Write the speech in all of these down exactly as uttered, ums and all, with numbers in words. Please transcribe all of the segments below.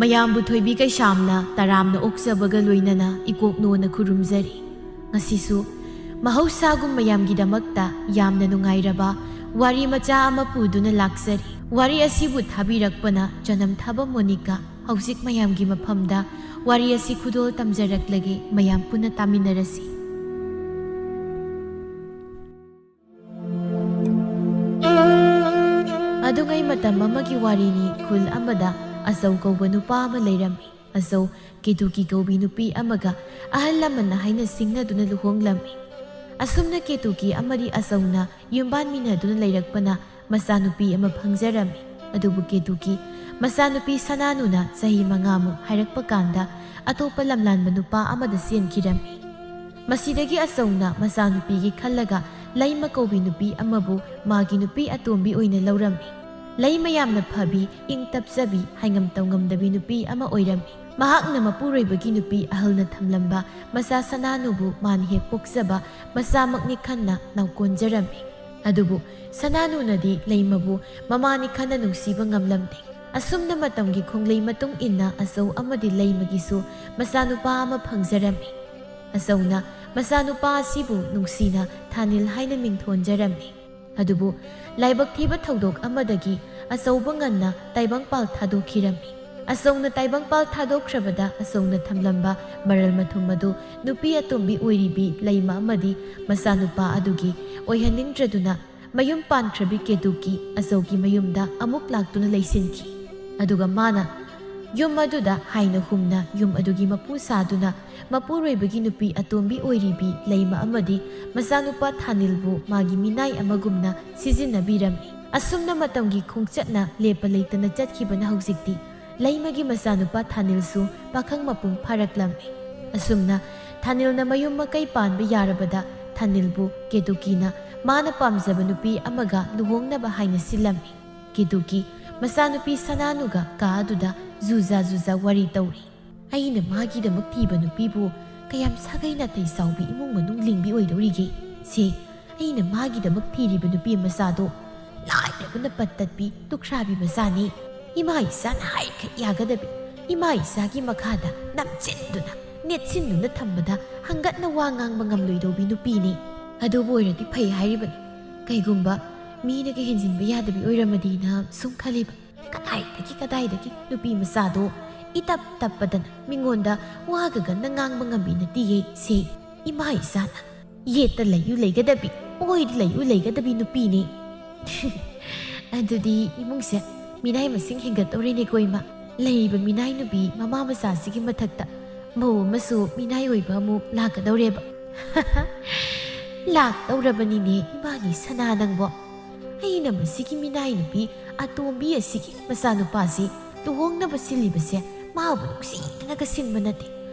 ꯃꯌꯥꯝꯕꯨ ꯊꯣꯏꯕꯤ ꯀꯩꯁꯥꯝꯅ ꯇꯔꯥꯝꯅ ꯑꯣꯛꯆꯕꯒ ꯂꯣꯏꯅꯅ ꯏꯀꯣꯛꯅꯣꯅ ꯈꯨꯔꯨꯝꯖꯔꯤ꯫ ꯉꯁꯤꯁꯨ ꯃꯍꯧꯁꯥꯒꯨꯝ ꯃꯌꯥꯝꯒꯤꯗꯃꯛꯇ ꯌꯥꯝꯅ ꯅꯨꯡꯉꯥꯏꯔꯕ ꯋꯥꯔꯤ ꯃꯆꯥ ꯑꯃ ꯄꯨꯗꯨꯅ ꯂꯥꯛꯆꯔꯤ꯫ ꯋꯥꯔꯤ ꯑꯁꯤꯕꯨ ꯊꯥꯕꯤꯔꯛꯄꯅ ꯆꯅꯝ ꯊꯥꯕ ꯃꯣꯅꯤꯀꯥ꯫ ꯍꯧꯖꯤꯛ ꯃꯌꯥꯝꯒꯤ ꯃꯐꯝꯗ ꯋꯥꯔꯤ ꯑꯁꯤ ꯈꯨꯗꯣꯜ ꯇꯝꯖꯔꯛꯂꯒꯦ, ꯃꯌꯥꯝ ꯄꯨꯟꯅ ꯇꯥꯃꯤꯟꯅꯔꯁꯤ꯫ ꯑꯗꯨꯉꯩ ꯃꯇꯝ ꯑꯃꯒꯤ ꯋꯥꯔꯤꯅꯤ꯫ ꯈꯨꯜ ꯑꯃꯗ ꯑꯆꯧ ꯀꯧꯕ ꯅꯨꯄꯥ ꯑꯃ ꯂꯩꯔꯝꯃꯤ꯫ ꯑꯆꯧ ꯀꯦꯇꯨꯀꯤ ꯀꯧꯕꯤ ꯅꯨꯄꯤ ꯑꯃꯒ ꯑꯍꯜ ꯂꯃꯟꯅ ꯍꯥꯏꯅ ꯁꯤꯡꯅꯗꯨꯅ ꯂꯨꯍꯣꯡꯂꯝꯃꯤ꯫ ꯑꯁꯨꯝꯅ ꯀꯦꯇꯨꯀꯤ ꯑꯃꯗꯤ ꯑꯆꯧꯅ ꯌꯨꯝꯕꯥꯟꯃꯤꯟꯅꯗꯨꯅ ꯂꯩꯔꯛꯄꯅ ꯃꯆꯥꯅꯨꯄꯤ ꯑꯃ ꯐꯪꯖꯔꯝꯃꯤ꯫ ꯑꯗꯨꯕꯨ ꯀꯦꯇꯨꯀꯤ ꯃꯆꯥꯅꯨꯄꯤ ꯁꯅꯥꯅꯨꯅ ꯆꯍꯤ ꯃꯉꯥꯃꯨꯛ ꯍꯥꯏꯔꯛꯄ ꯀꯥꯟꯗ ꯑꯇꯣꯞꯄ ꯂꯝꯂꯥꯟꯕ ꯅꯨꯄꯥ ꯑꯃꯗ ꯆꯦꯟꯈꯤꯔꯝꯃꯤ꯫ ꯃꯁꯤꯗꯒꯤ ꯑꯆꯧꯅ ꯃꯆꯥꯅꯨꯄꯤꯒꯤ ꯈꯜꯂꯒ ꯂꯩꯃ ꯀꯧꯕꯤ ꯅꯨꯄꯤ ꯑꯃꯕꯨ ꯃꯥꯒꯤ ꯅꯨꯄꯤ ꯑꯇꯣꯝꯕꯤ ꯑꯣꯏꯅ ꯂꯧꯔꯝꯃꯤ꯫ ꯂꯩꯃ ꯌꯥꯝꯅ ꯐꯕꯤ, ꯏꯪ ꯇꯞꯆꯕꯤ, ꯍꯥꯏꯉꯝ ꯇꯧꯉꯝꯗꯕꯤ ꯅꯨꯄꯤ ꯑꯃ ꯑꯣꯏꯔꯝꯃꯤ꯫ ꯃꯍꯥꯛꯅ ꯃꯄꯨꯔꯣꯏꯕꯒꯤ ꯅꯨꯄꯤ ꯑꯍꯜꯅ ꯊꯝꯂꯝꯕ ꯃꯆꯥ ꯁꯅꯥꯅꯨꯕꯨ ꯃꯥꯅ ꯍꯦꯛ ꯄꯣꯛꯆꯕ ꯃꯆꯥꯃꯛꯅꯤ ꯈꯟꯅ ꯅꯥꯎꯀꯣꯟꯖꯔꯝꯃꯤ꯫ ꯑꯗꯨꯕꯨ ꯁꯅꯥꯅꯨꯅꯗꯤ ꯂꯩꯃꯕꯨ ꯃꯃꯥꯅꯤ ꯈꯟꯅ ꯅꯨꯡꯁꯤꯕ ꯉꯝꯂꯝꯗꯦ꯫ ꯑꯁꯨꯝꯅ ꯃꯇꯝꯒꯤ ꯈꯣꯡꯂꯩ ꯃꯇꯨꯡ ꯏꯟꯅ ꯑꯆꯧ ꯑꯃꯗꯤ ꯂꯩꯃꯒꯤꯁꯨ ꯃꯆꯥꯅꯨꯄꯥ ꯑꯃ ꯐꯪꯖꯔꯝꯃꯤ꯫ ꯑꯆꯧꯅ ꯃꯆꯥꯅꯨꯄꯥ ꯑꯁꯤꯕꯨ ꯅꯨꯡꯁꯤꯅ ꯊꯥꯅꯤꯜ ꯍꯥꯏꯅ ꯃꯤꯡꯊꯣꯟꯖꯔꯝꯃꯤ꯫ ꯑꯗꯨꯕꯨ ꯂꯥꯏꯕꯛ ꯊꯤꯕ ꯊꯧꯗꯣꯛ ꯑꯃꯗꯒꯤ ꯑꯆꯧꯕ ꯉꯟꯅ ꯇꯥꯏꯕꯪꯄꯥꯜ ꯊꯥꯗꯣꯛꯈꯤꯔꯝꯃꯤ꯫ ꯑꯆꯧꯅ ꯇꯥꯏꯕꯪꯄꯥꯜ ꯊꯥꯗꯣꯛꯈ꯭ꯔꯕꯗ ꯑꯆꯧꯅ ꯊꯝꯂꯝꯕ ꯃꯔꯜ ꯃꯊꯨꯝ ꯑꯗꯨ ꯅꯨꯄꯤ ꯑꯇꯣꯝꯕꯤ ꯑꯣꯏꯔꯤꯕꯤ ꯂꯩꯃ ꯑꯃꯗꯤ ꯃꯆꯥꯅꯨꯄꯥ ꯑꯗꯨꯒꯤ ꯑꯣꯏꯍꯟꯅꯤꯡꯗ꯭ꯔꯗꯨꯅ ꯃꯌꯨꯝ ꯄꯥꯟꯈ꯭ꯔꯕꯤ ꯀꯦꯇꯨꯀꯤ ꯑꯆꯧꯒꯤ ꯃꯌꯨꯝꯗ ꯑꯃꯨꯛ ꯂꯥꯛꯇꯨꯅ ꯂꯩꯁꯤꯟꯈꯤ꯫ ꯑꯗꯨꯒ ꯃꯥꯅ ꯌꯨꯝ ꯑꯗꯨꯗ ꯍꯥꯏꯅ ꯍꯨꯝꯅ ꯌꯨꯝ ꯑꯗꯨꯒꯤ ꯃꯄꯨ ꯁꯥꯗꯨꯅ ꯃꯄꯨꯔꯣꯏꯕꯒꯤ ꯅꯨꯄꯤ ꯑꯇꯣꯝꯕꯤ ꯑꯣꯏꯔꯤꯕꯤ ꯂꯩꯃ ꯑꯃꯗꯤ ꯃꯆꯥꯅꯨꯄꯥ ꯊꯥꯅꯤꯜꯕꯨ ꯃꯥꯒꯤ ꯃꯤꯅꯥꯏ ꯑꯃꯒꯨꯝꯅ ꯁꯤꯖꯤꯟꯅꯕꯤꯔꯝꯃꯤ꯫ ꯑꯁꯨꯝꯅ ꯃꯇꯝꯒꯤ ꯈꯣꯡꯆꯠꯅ ꯂꯦꯞꯄ ꯂꯩꯇꯅ ꯆꯠꯈꯤꯕꯅ ꯍꯧꯖꯤꯛꯇꯤ ꯂꯩꯃꯒꯤ ꯃꯆꯥꯅꯨꯄꯥ ꯊꯥꯅꯤꯜꯁꯨ ꯄꯥꯈꯪ ꯃꯄꯨꯡ ꯐꯥꯔꯛꯂꯝꯃꯤ꯫ ꯑꯁꯨꯝꯅ ꯊꯥꯅꯤꯜꯅ ꯃꯌꯨꯝ ꯃꯀꯩ ꯄꯥꯟꯕ ꯌꯥꯔꯕꯗ ꯊꯥꯅꯤꯜꯕꯨ ꯀꯦꯇꯨꯀꯤꯅ ꯃꯥꯅ ꯄꯥꯝꯖꯕ ꯅꯨꯄꯤ ꯑꯃꯒ ꯂꯨꯍꯣꯡꯅꯕ ꯍꯥꯏꯅ ꯁꯤꯜꯂꯝꯃꯤ꯫ ꯀꯦꯇꯨꯀꯤ ꯃꯆꯥꯅꯨꯄꯤ ꯁꯅꯥꯅꯨꯒ ꯀꯥ ꯑꯗꯨꯗ ꯖꯨꯖꯥ ꯖꯨꯖꯥ ꯋꯥꯔꯤ ꯇꯧꯔꯤ꯫ "ꯑꯩꯅ ꯃꯥꯒꯤꯗꯃꯛ ꯊꯤꯕ ꯅꯨꯄꯤꯕꯨ ꯀꯌꯥꯝ ꯁꯥꯒꯩ ꯅꯥꯇꯩ ꯆꯥꯎꯕꯤ ꯏꯃꯨꯡ ꯃꯅꯨꯡ ꯂꯤꯡꯕꯤ ꯑꯣꯏꯗꯧꯔꯤꯒꯦ? ꯁꯦ, ꯑꯩꯅ ꯃꯥꯒꯤꯗꯃꯛ ꯊꯤꯔꯤꯕ ꯅꯨꯄꯤ ꯃꯆꯥꯗꯣ ꯂꯥꯏꯔꯕꯅ ꯄꯠ ꯇꯠꯄꯤ ꯇꯨꯈ꯭ꯔꯥꯕꯤ ꯃꯆꯥꯅꯤ꯫ ꯏꯃꯥ ꯏꯆꯥꯅ ꯍꯥꯏꯈꯛ ꯌꯥꯒꯗꯕꯤ, ꯏꯃꯥ ꯏꯆꯥꯒꯤ ꯃꯈꯥꯗ ꯅꯝꯁꯤꯟꯗꯨꯅ, ꯅꯦꯠꯁꯤꯟꯗꯨꯅ ꯊꯝꯕꯗ ꯍꯪꯒꯠꯅ ꯋꯥ ꯉꯥꯡꯕ ꯉꯝꯂꯣꯏꯗꯧꯕꯤ ꯅꯨꯄꯤꯅꯤ꯫ ꯑꯗꯨꯕꯨ ꯑꯣꯏꯔꯗꯤ ꯐꯩ ꯍꯥꯏꯔꯤꯕꯅꯤ꯫ ꯀꯩꯒꯨꯝꯕ ꯃꯤꯅꯒ ꯍꯦꯟꯖꯤꯟꯕ ꯌꯥꯗꯕꯤ ꯑꯣꯏꯔꯝꯃꯗꯤꯅ ꯁꯨꯝ ꯈꯜꯂꯤꯕ꯫ ꯀꯗꯥꯏꯗꯒꯤ, ꯀꯗꯥꯏꯗꯒꯤ ꯅꯨꯄꯤ ꯃꯆꯥꯗꯣ ꯏꯇꯞ ꯇꯞꯄꯗꯅ ꯃꯤꯉꯣꯟꯗ ꯋꯥꯒ ꯀꯟꯅ ꯉꯥꯡꯕ ꯉꯝꯕꯤ ꯅꯠꯇꯤꯌꯦ꯫ ꯁꯦ, ꯏꯃꯥ ꯏꯆꯥꯅ ꯌꯦꯠꯇ ꯂꯩꯌꯨ ꯂꯩꯒꯗꯕꯤ, ꯑꯣꯏꯗ ꯂꯩꯌꯨ ꯂꯩꯒꯗꯕꯤ ꯅꯨꯄꯤꯅꯦ꯫ ꯑꯗꯨꯗꯤ ꯏꯃꯨꯡꯁꯦ ꯃꯤꯅꯥꯏ ꯃꯁꯤꯡ ꯍꯦꯟꯒꯠꯇꯧꯔꯦꯅꯦꯀꯣ ꯏꯃꯥ꯫ ꯂꯩꯔꯤꯕ ꯃꯤꯅꯥꯏ ꯅꯨꯄꯤ ꯃꯃꯥ ꯃꯆꯥꯁꯤꯒꯤ ꯃꯊꯛꯇ ꯃꯧ ꯑꯃꯁꯨ ꯃꯤꯅꯥꯏ ꯑꯣꯏꯕ ꯑꯃꯨꯛ ꯂꯥꯛꯀꯗꯧꯔꯦꯕ꯫ ꯂꯥꯛꯇꯧꯔꯕꯅꯤꯅꯦ ꯏꯃꯥꯒꯤ ꯁꯅꯥ ꯅꯪꯕꯣ꯫ ꯑꯩꯅ ꯃꯁꯤꯒꯤ ꯃꯤꯅꯥꯏ ꯅꯨꯄꯤ ꯑꯇꯣꯝꯕꯤ ꯑꯁꯤꯒꯤ ꯃꯆꯥꯅꯨꯄꯥꯁꯤ ꯂꯨꯍꯣꯡꯅꯕ ꯁꯤꯜꯂꯤꯕꯁꯦ ꯃꯥꯕꯨ ꯅꯨꯡꯁꯤꯗꯅꯒ ꯁꯤꯟꯕ ꯅꯠꯇꯦ꯫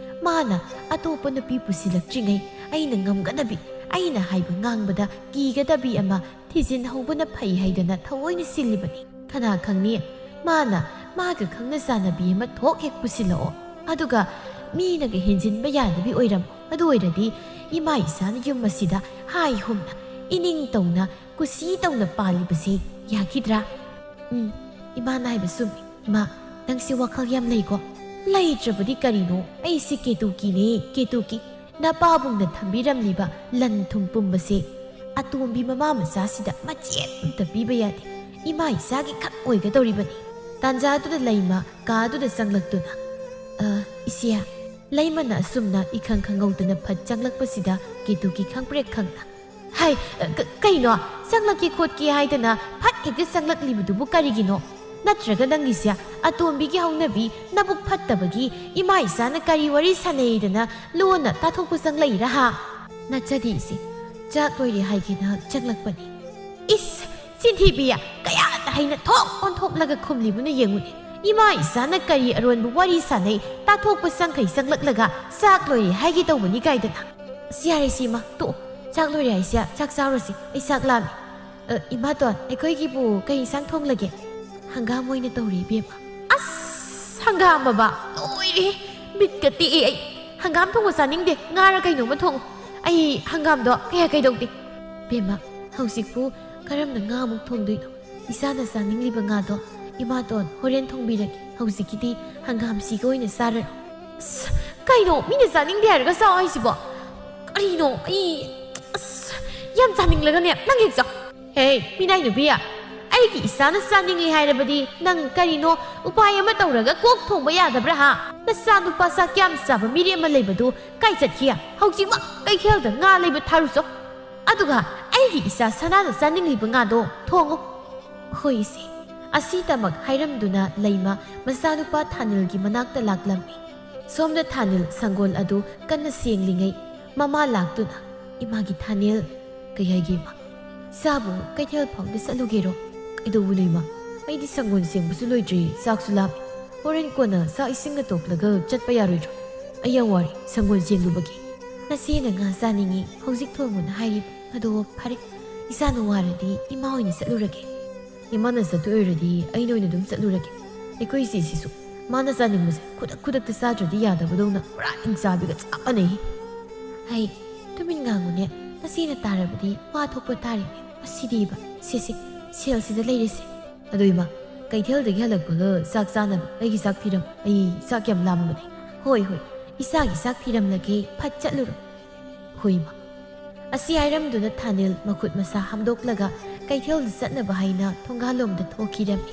ꯃꯥꯅ ꯑꯇꯣꯞꯄ ꯅꯨꯄꯤ ꯄꯨꯁꯤꯜꯂꯛꯇ꯭ꯔꯤꯉꯩ ꯑꯩꯅ ꯉꯝꯒꯗꯕꯤ, ꯑꯩꯅ ꯍꯥꯏꯕ ꯉꯥꯡꯕꯗ ꯀꯤꯒꯗꯕꯤ ꯑꯃ ꯊꯤꯖꯤꯟꯍꯧꯕꯅ ꯐꯩ ꯍꯥꯏꯗꯅ ꯊꯑꯣꯏꯅ ꯁꯤꯜꯂꯤꯕꯅꯤ꯫ ꯀꯅꯥ ꯈꯪꯅꯤ, ꯃꯥꯅ ꯃꯥꯒ ꯈꯪꯅ ꯆꯥꯟꯅꯕꯤ ꯑꯃ ꯊꯣꯛ ꯍꯦꯛ ꯄꯨꯁꯤꯜꯂꯛꯑꯣ꯫ ꯑꯗꯨꯒ ꯃꯤꯅꯒ ꯍꯦꯟꯖꯤꯟꯕ ꯌꯥꯗꯕꯤ ꯑꯣꯏꯔꯝꯃꯣ꯫ ꯑꯗꯨ ꯑꯣꯏꯔꯗꯤ ꯏꯃꯥ ꯏꯆꯥꯅ ꯌꯨꯝ ꯑꯁꯤꯗ ꯍꯥꯏ ꯍꯨꯝꯅ, ꯏꯅꯤꯡ ꯇꯧꯅ, ꯀꯨꯁꯤ ꯇꯧꯅ ꯄꯥꯜꯂꯤꯕꯁꯦ ꯌꯥꯈꯤꯗ꯭ꯔꯥ? ꯎꯝ, ꯏꯃꯥꯅ ꯍꯥꯏꯕ ꯆꯨꯝꯃꯤ꯫ ꯏꯃꯥ, ꯅꯪꯁꯦ ꯋꯥꯈꯜ ꯌꯥꯝ ꯂꯩꯀꯣ? ꯂꯩꯇ꯭ꯔꯕꯗꯤ ꯀꯔꯤꯅꯣ? ꯑꯩꯁꯦ ꯀꯦꯇꯨꯀꯤꯅꯦ, ꯀꯦꯇꯨꯀꯤ꯫ ꯅꯄꯥꯕꯨꯡꯅ ꯊꯝꯕꯤꯔꯝꯂꯤꯕ ꯂꯟ ꯊꯨꯝ ꯄꯨꯝꯕꯁꯦ ꯑꯇꯣꯝꯕꯤ ꯃꯃꯥ ꯃꯆꯥꯁꯤꯗ ꯃꯆꯦꯠ ꯑꯝꯇ ꯄꯤꯕ ꯌꯥꯗꯦ꯫ ꯏꯃꯥ ꯏꯆꯥꯒꯤ ꯈꯛ ꯑꯣꯏꯒꯗꯧꯔꯤꯕꯅꯤ꯫ ꯇꯥꯟꯖꯥꯗꯨꯗ ꯂꯩꯃ ꯀꯥꯗꯨꯗ ꯆꯪꯂꯛꯇꯨꯅ, "ꯑ, ꯏꯆꯦ," ꯂꯩꯃꯅ ꯑꯁꯨꯝꯅ ꯏꯈꯪ ꯈꯪꯍꯧꯗꯅ ꯐꯠ ꯆꯪꯂꯛꯄꯁꯤꯗ ꯀꯦꯇꯨꯀꯤ ꯈꯪꯄ꯭ꯔꯦꯛ ꯈꯪꯅ, "ꯍꯥꯏ, ꯑ, ꯀ-, ꯀꯩꯅꯣ? ꯆꯪꯂꯛꯀꯦ ꯈꯣꯠꯀꯦ ꯍꯥꯏꯗꯅ ꯐꯠ ꯍꯦꯛꯇ ꯆꯪꯂꯛꯂꯤꯕꯗꯨꯕꯨ ꯀꯔꯤꯒꯤꯅꯣ? ꯅꯠꯇ꯭ꯔꯒ ꯅꯪꯒꯤꯁꯦ ꯑꯇꯣꯝꯕꯤꯒꯤ ꯍꯧꯅꯕꯤ ꯅꯕꯨꯛ ꯐꯠꯇꯕꯒꯤ ꯏꯃꯥ ꯏꯆꯥꯅ ꯀꯔꯤ ꯋꯥꯔꯤ ꯁꯥꯟꯅꯩꯗꯅ ꯂꯣꯟꯅ ꯇꯥꯊꯣꯛꯄ ꯆꯪꯂꯛꯏꯔꯥ ꯍꯥ?" "ꯅꯠꯆꯗꯦ ꯏꯆꯦ, ꯆꯥꯛ ꯂꯣꯏꯔꯦ ꯍꯥꯏꯒꯦꯅ ꯆꯪꯂꯛꯄꯅꯤ꯫" "ꯏꯁ, ꯆꯤꯟꯊꯤꯕꯤ, ꯀꯌꯥꯗ ꯍꯩꯅ ꯊꯣꯛ ꯑꯣꯟꯊꯣꯛꯂꯒ ꯈꯨꯝꯂꯤꯕꯅꯣ ꯌꯦꯡꯉꯨꯅꯦ꯫ ꯏꯃꯥ ꯏꯆꯥꯅ ꯀꯔꯤ ꯑꯔꯣꯟꯕ ꯋꯥꯔꯤ ꯁꯥꯟꯅꯩ ꯇꯥꯊꯣꯛꯄ ꯆꯪꯈꯩ ꯆꯪꯂꯛꯂꯒ ꯆꯥꯛ ꯂꯣꯏꯔꯦ ꯍꯥꯏꯒꯦ ꯇꯧꯕꯅꯤ ꯀꯥꯏꯗꯅ꯫" "ꯑꯁ, ꯌꯥꯔꯦ ꯁꯤꯃ ꯇꯣꯛꯑꯣ꯫ ꯆꯥꯛ ꯂꯣꯏꯔꯦ ꯍꯥꯏꯁꯦ, ꯆꯥꯛ ꯆꯥꯔꯨꯔꯁꯤ꯫ ꯑꯩ ꯆꯥꯛ ꯂꯥꯝꯃꯦ꯫" "ꯑ, ꯏꯃꯥꯇꯣꯟ, ꯑꯩꯈꯣꯏꯒꯤꯕꯨ ꯀꯩ ꯏꯟꯁꯥꯡ ꯊꯣꯡꯂꯒꯦ?" "ꯍꯪꯒꯥꯝ ꯑꯣꯏꯅ ꯇꯧꯔꯦ, ꯏꯕꯦꯝꯃ꯫" "ꯑꯁ, ꯍꯪꯒꯥꯝ ꯑꯕ? ꯂꯣꯏꯔꯦ꯫ ꯕꯤꯠꯀ ꯇꯦꯛꯑꯦ ꯑꯩ꯫ ꯍꯪꯒꯥꯝ ꯊꯣꯡꯕ ꯆꯥꯅꯤꯡꯗꯦ, ꯉꯥꯔ ꯀꯩꯅꯣꯝꯃ ꯊꯣꯡꯉꯨ꯫ ꯑꯩ ꯍꯪꯒꯥꯝꯗꯣ ꯀꯌꯥ ꯀꯩꯗꯧꯗꯦ꯫ ꯕꯦꯝꯃ, ꯍꯧꯖꯤꯛꯄꯨ ꯀꯔꯝꯅ ꯉꯥ ꯑꯃꯨꯛ ꯊꯣꯡꯗꯣꯏꯅꯣ? ꯏꯆꯥꯅ ꯆꯥꯅꯤꯡꯂꯤꯕ ꯉꯥꯗꯣ ꯏꯃꯥꯇꯣꯟ ꯍꯣꯔꯦꯟ ꯊꯣꯡꯕꯤꯔꯒꯦ꯫ ꯍꯧꯖꯤꯛꯀꯤꯗꯤ ꯍꯪꯒꯥꯝꯁꯤꯒ ꯑꯣꯏꯅ ꯆꯥꯔꯔꯣ꯫ ꯑꯁ, ꯀꯩꯅꯣ? ꯃꯤꯅ ꯆꯥꯅꯤꯡꯗꯦ ꯍꯥꯏꯔꯒ ꯆꯥꯎ ꯍꯥꯏꯁꯤꯕꯣ? ꯀꯔꯤꯅꯣ? ꯑꯩ, ꯑꯁ, ꯌꯥꯝ ꯆꯥꯅꯤꯡꯂꯒꯅꯦ, ꯅꯪ ꯍꯦꯛ ꯆꯥꯎ꯫ ꯍꯦ, ꯃꯤꯅꯥꯏ ꯅꯨꯄꯤ, ꯑꯩꯒꯤ ꯏꯆꯥꯅ ꯆꯥꯅꯤꯡꯂꯤ ꯍꯥꯏꯔꯕꯗꯤ ꯅꯪ ꯀꯔꯤꯅꯣ ꯎꯄꯥꯏ ꯑꯃ ꯇꯧꯔꯒ ꯀꯣꯛ ꯊꯣꯡꯕ ꯌꯥꯗꯕ꯭ꯔꯥ, ꯍꯥ? ꯅꯆꯥ ꯅꯨꯄꯥ ꯆꯥꯛ ꯌꯥꯝ ꯆꯥꯕ ꯃꯤꯔꯦꯝ ꯑꯃ ꯂꯩꯕꯗꯨ ꯀꯥꯏ ꯆꯠꯈꯤ? ꯍꯧꯖꯤꯛꯃꯛ ꯀꯩꯊꯦꯜꯗ ꯉꯥ ꯂꯩꯕ ꯊꯥꯔꯨꯆꯣ꯫ ꯑꯗꯨꯒ ꯑꯩꯒꯤ ꯏꯆꯥ ꯁꯅꯥꯅ ꯆꯥꯅꯤꯡꯂꯤꯕ ꯉꯥꯗꯣ ꯊꯣꯡꯉꯨ꯫ ꯍꯣꯏ ꯏꯆꯦ꯫ ꯑꯁꯤꯗꯃꯛ ꯍꯥꯏꯔꯝꯗꯨꯅ ꯂꯩꯃ ꯃꯆꯥꯅꯨꯄꯥ ꯊꯥꯅꯤꯜꯒꯤ ꯃꯅꯥꯛꯇ ꯂꯥꯛꯂꯝꯃꯤ꯫ ꯁꯣꯝꯗ ꯊꯥꯅꯤꯜ ꯁꯪꯒꯣꯜ ꯑꯗꯨ ꯀꯟꯅ ꯁꯦꯡꯂꯤꯉꯩ ꯃꯃꯥ ꯂꯥꯛꯇꯨꯅ, "ꯏꯃꯥꯒꯤ ꯊꯥꯅꯤꯜ, ꯀꯩ ꯍꯥꯏꯒꯦ ꯏꯃꯥ? ꯏꯆꯥꯕꯨ ꯀꯩꯊꯦꯜ ꯐꯥꯎꯗ ꯆꯠꯂꯨꯒꯦꯔꯣ?" "ꯀꯩꯗꯧꯕꯅꯣ ꯏꯃꯥ? ꯑꯩꯗꯤ ꯁꯪꯒꯣꯜ ꯁꯦꯡꯕꯁꯨ ꯂꯣꯏꯗ꯭ꯔꯤ, ꯆꯥꯛꯁꯨ ꯂꯥꯝꯃꯤ꯫ ꯍꯣꯔꯦꯟ ꯀꯣꯟꯅ ꯆꯥꯛ ꯏꯁꯤꯡꯒ ꯇꯣꯛꯂꯒ ꯆꯠꯄ ꯌꯥꯔꯣꯏꯗ꯭ꯔꯣ? ꯑꯩ ꯌꯥꯝ ꯋꯥꯔꯦ ꯁꯪꯒꯣꯜ ꯁꯦꯡꯂꯨꯕꯒꯤ꯫" "ꯅꯆꯦꯅ ꯉꯥ ꯆꯥꯅꯤꯡꯉꯤ, ꯍꯧꯖꯤꯛ ꯊꯣꯡꯉꯨꯅ ꯍꯥꯏꯔꯤꯕ꯫ ꯑꯗꯣ ꯐꯔꯦ, ꯏꯆꯥꯅ ꯋꯥꯔꯗꯤ ꯏꯃꯥ ꯑꯣꯏꯅ ꯆꯠꯂꯨꯔꯒꯦ꯫" "ꯏꯃꯥꯅ ꯆꯠꯇꯣꯏ ꯑꯣꯏꯔꯗꯤ ꯑꯩꯅ ꯑꯣꯏꯅ ꯑꯗꯨꯝ ꯆꯠꯂꯨꯔꯒꯦ꯫ ꯑꯩꯈꯣꯏ ꯏꯆꯦꯁꯤꯁꯨ ꯃꯥꯅ ꯆꯥꯅꯤꯡꯕꯁꯦ ꯈꯨꯗꯛ ꯈꯨꯗꯛꯇ ꯆꯥꯗ꯭ꯔꯗꯤ ꯌꯥꯗꯕꯗꯧꯅ ꯄꯨꯔꯥ ꯍꯤꯡꯆꯥꯕꯤꯒ ꯆꯞ ꯃꯥꯟꯅꯩ꯫" "ꯍꯩ, ꯇꯨꯃꯤꯟ ꯉꯥꯡꯉꯨꯅꯦ, ꯅꯆꯦꯅ ꯇꯥꯔꯕꯗꯤ ꯋꯥ ꯊꯣꯛꯄ ꯇꯥꯔꯦꯅꯦ꯫ ꯃꯁꯤꯗꯤꯕ, ꯁꯦ ꯁꯦ, ꯁꯦꯜꯁꯤꯗ ꯂꯩꯔꯦꯁꯦ꯫" "ꯑꯗꯣ ꯏꯃꯥ, ꯀꯩꯊꯦꯜꯗꯒꯤ ꯍꯜꯂꯛꯄꯒ ꯆꯥꯛ ꯆꯥꯅꯕ ꯑꯩꯒꯤ ꯆꯥꯛ ꯊꯤꯔꯝꯃꯨ, ꯑꯩ ꯆꯥꯛ ꯌꯥꯝ ꯂꯥꯝꯃꯕꯅꯦ꯫" "ꯍꯣꯏ ꯍꯣꯏ, ꯏꯆꯥꯒꯤ ꯆꯥꯛ ꯊꯤꯔꯝꯂꯒꯦ, ꯐꯠ ꯆꯠꯂꯨꯔꯣ꯫" "ꯍꯣꯏ ꯏꯃꯥ꯫" ꯑꯁꯤ ꯍꯥꯏꯔꯝꯗꯨꯅ ꯊꯥꯅꯤꯜ ꯃꯈꯨꯠ ꯃꯁꯥ ꯍꯥꯝꯗꯣꯛꯂꯒ ꯀꯩꯊꯦꯜꯗ ꯆꯠꯅꯕ ꯍꯥꯏꯅ ꯊꯣꯡꯒꯥꯜꯂꯣꯝꯗ ꯊꯣꯛꯈꯤꯔꯝꯃꯤ꯫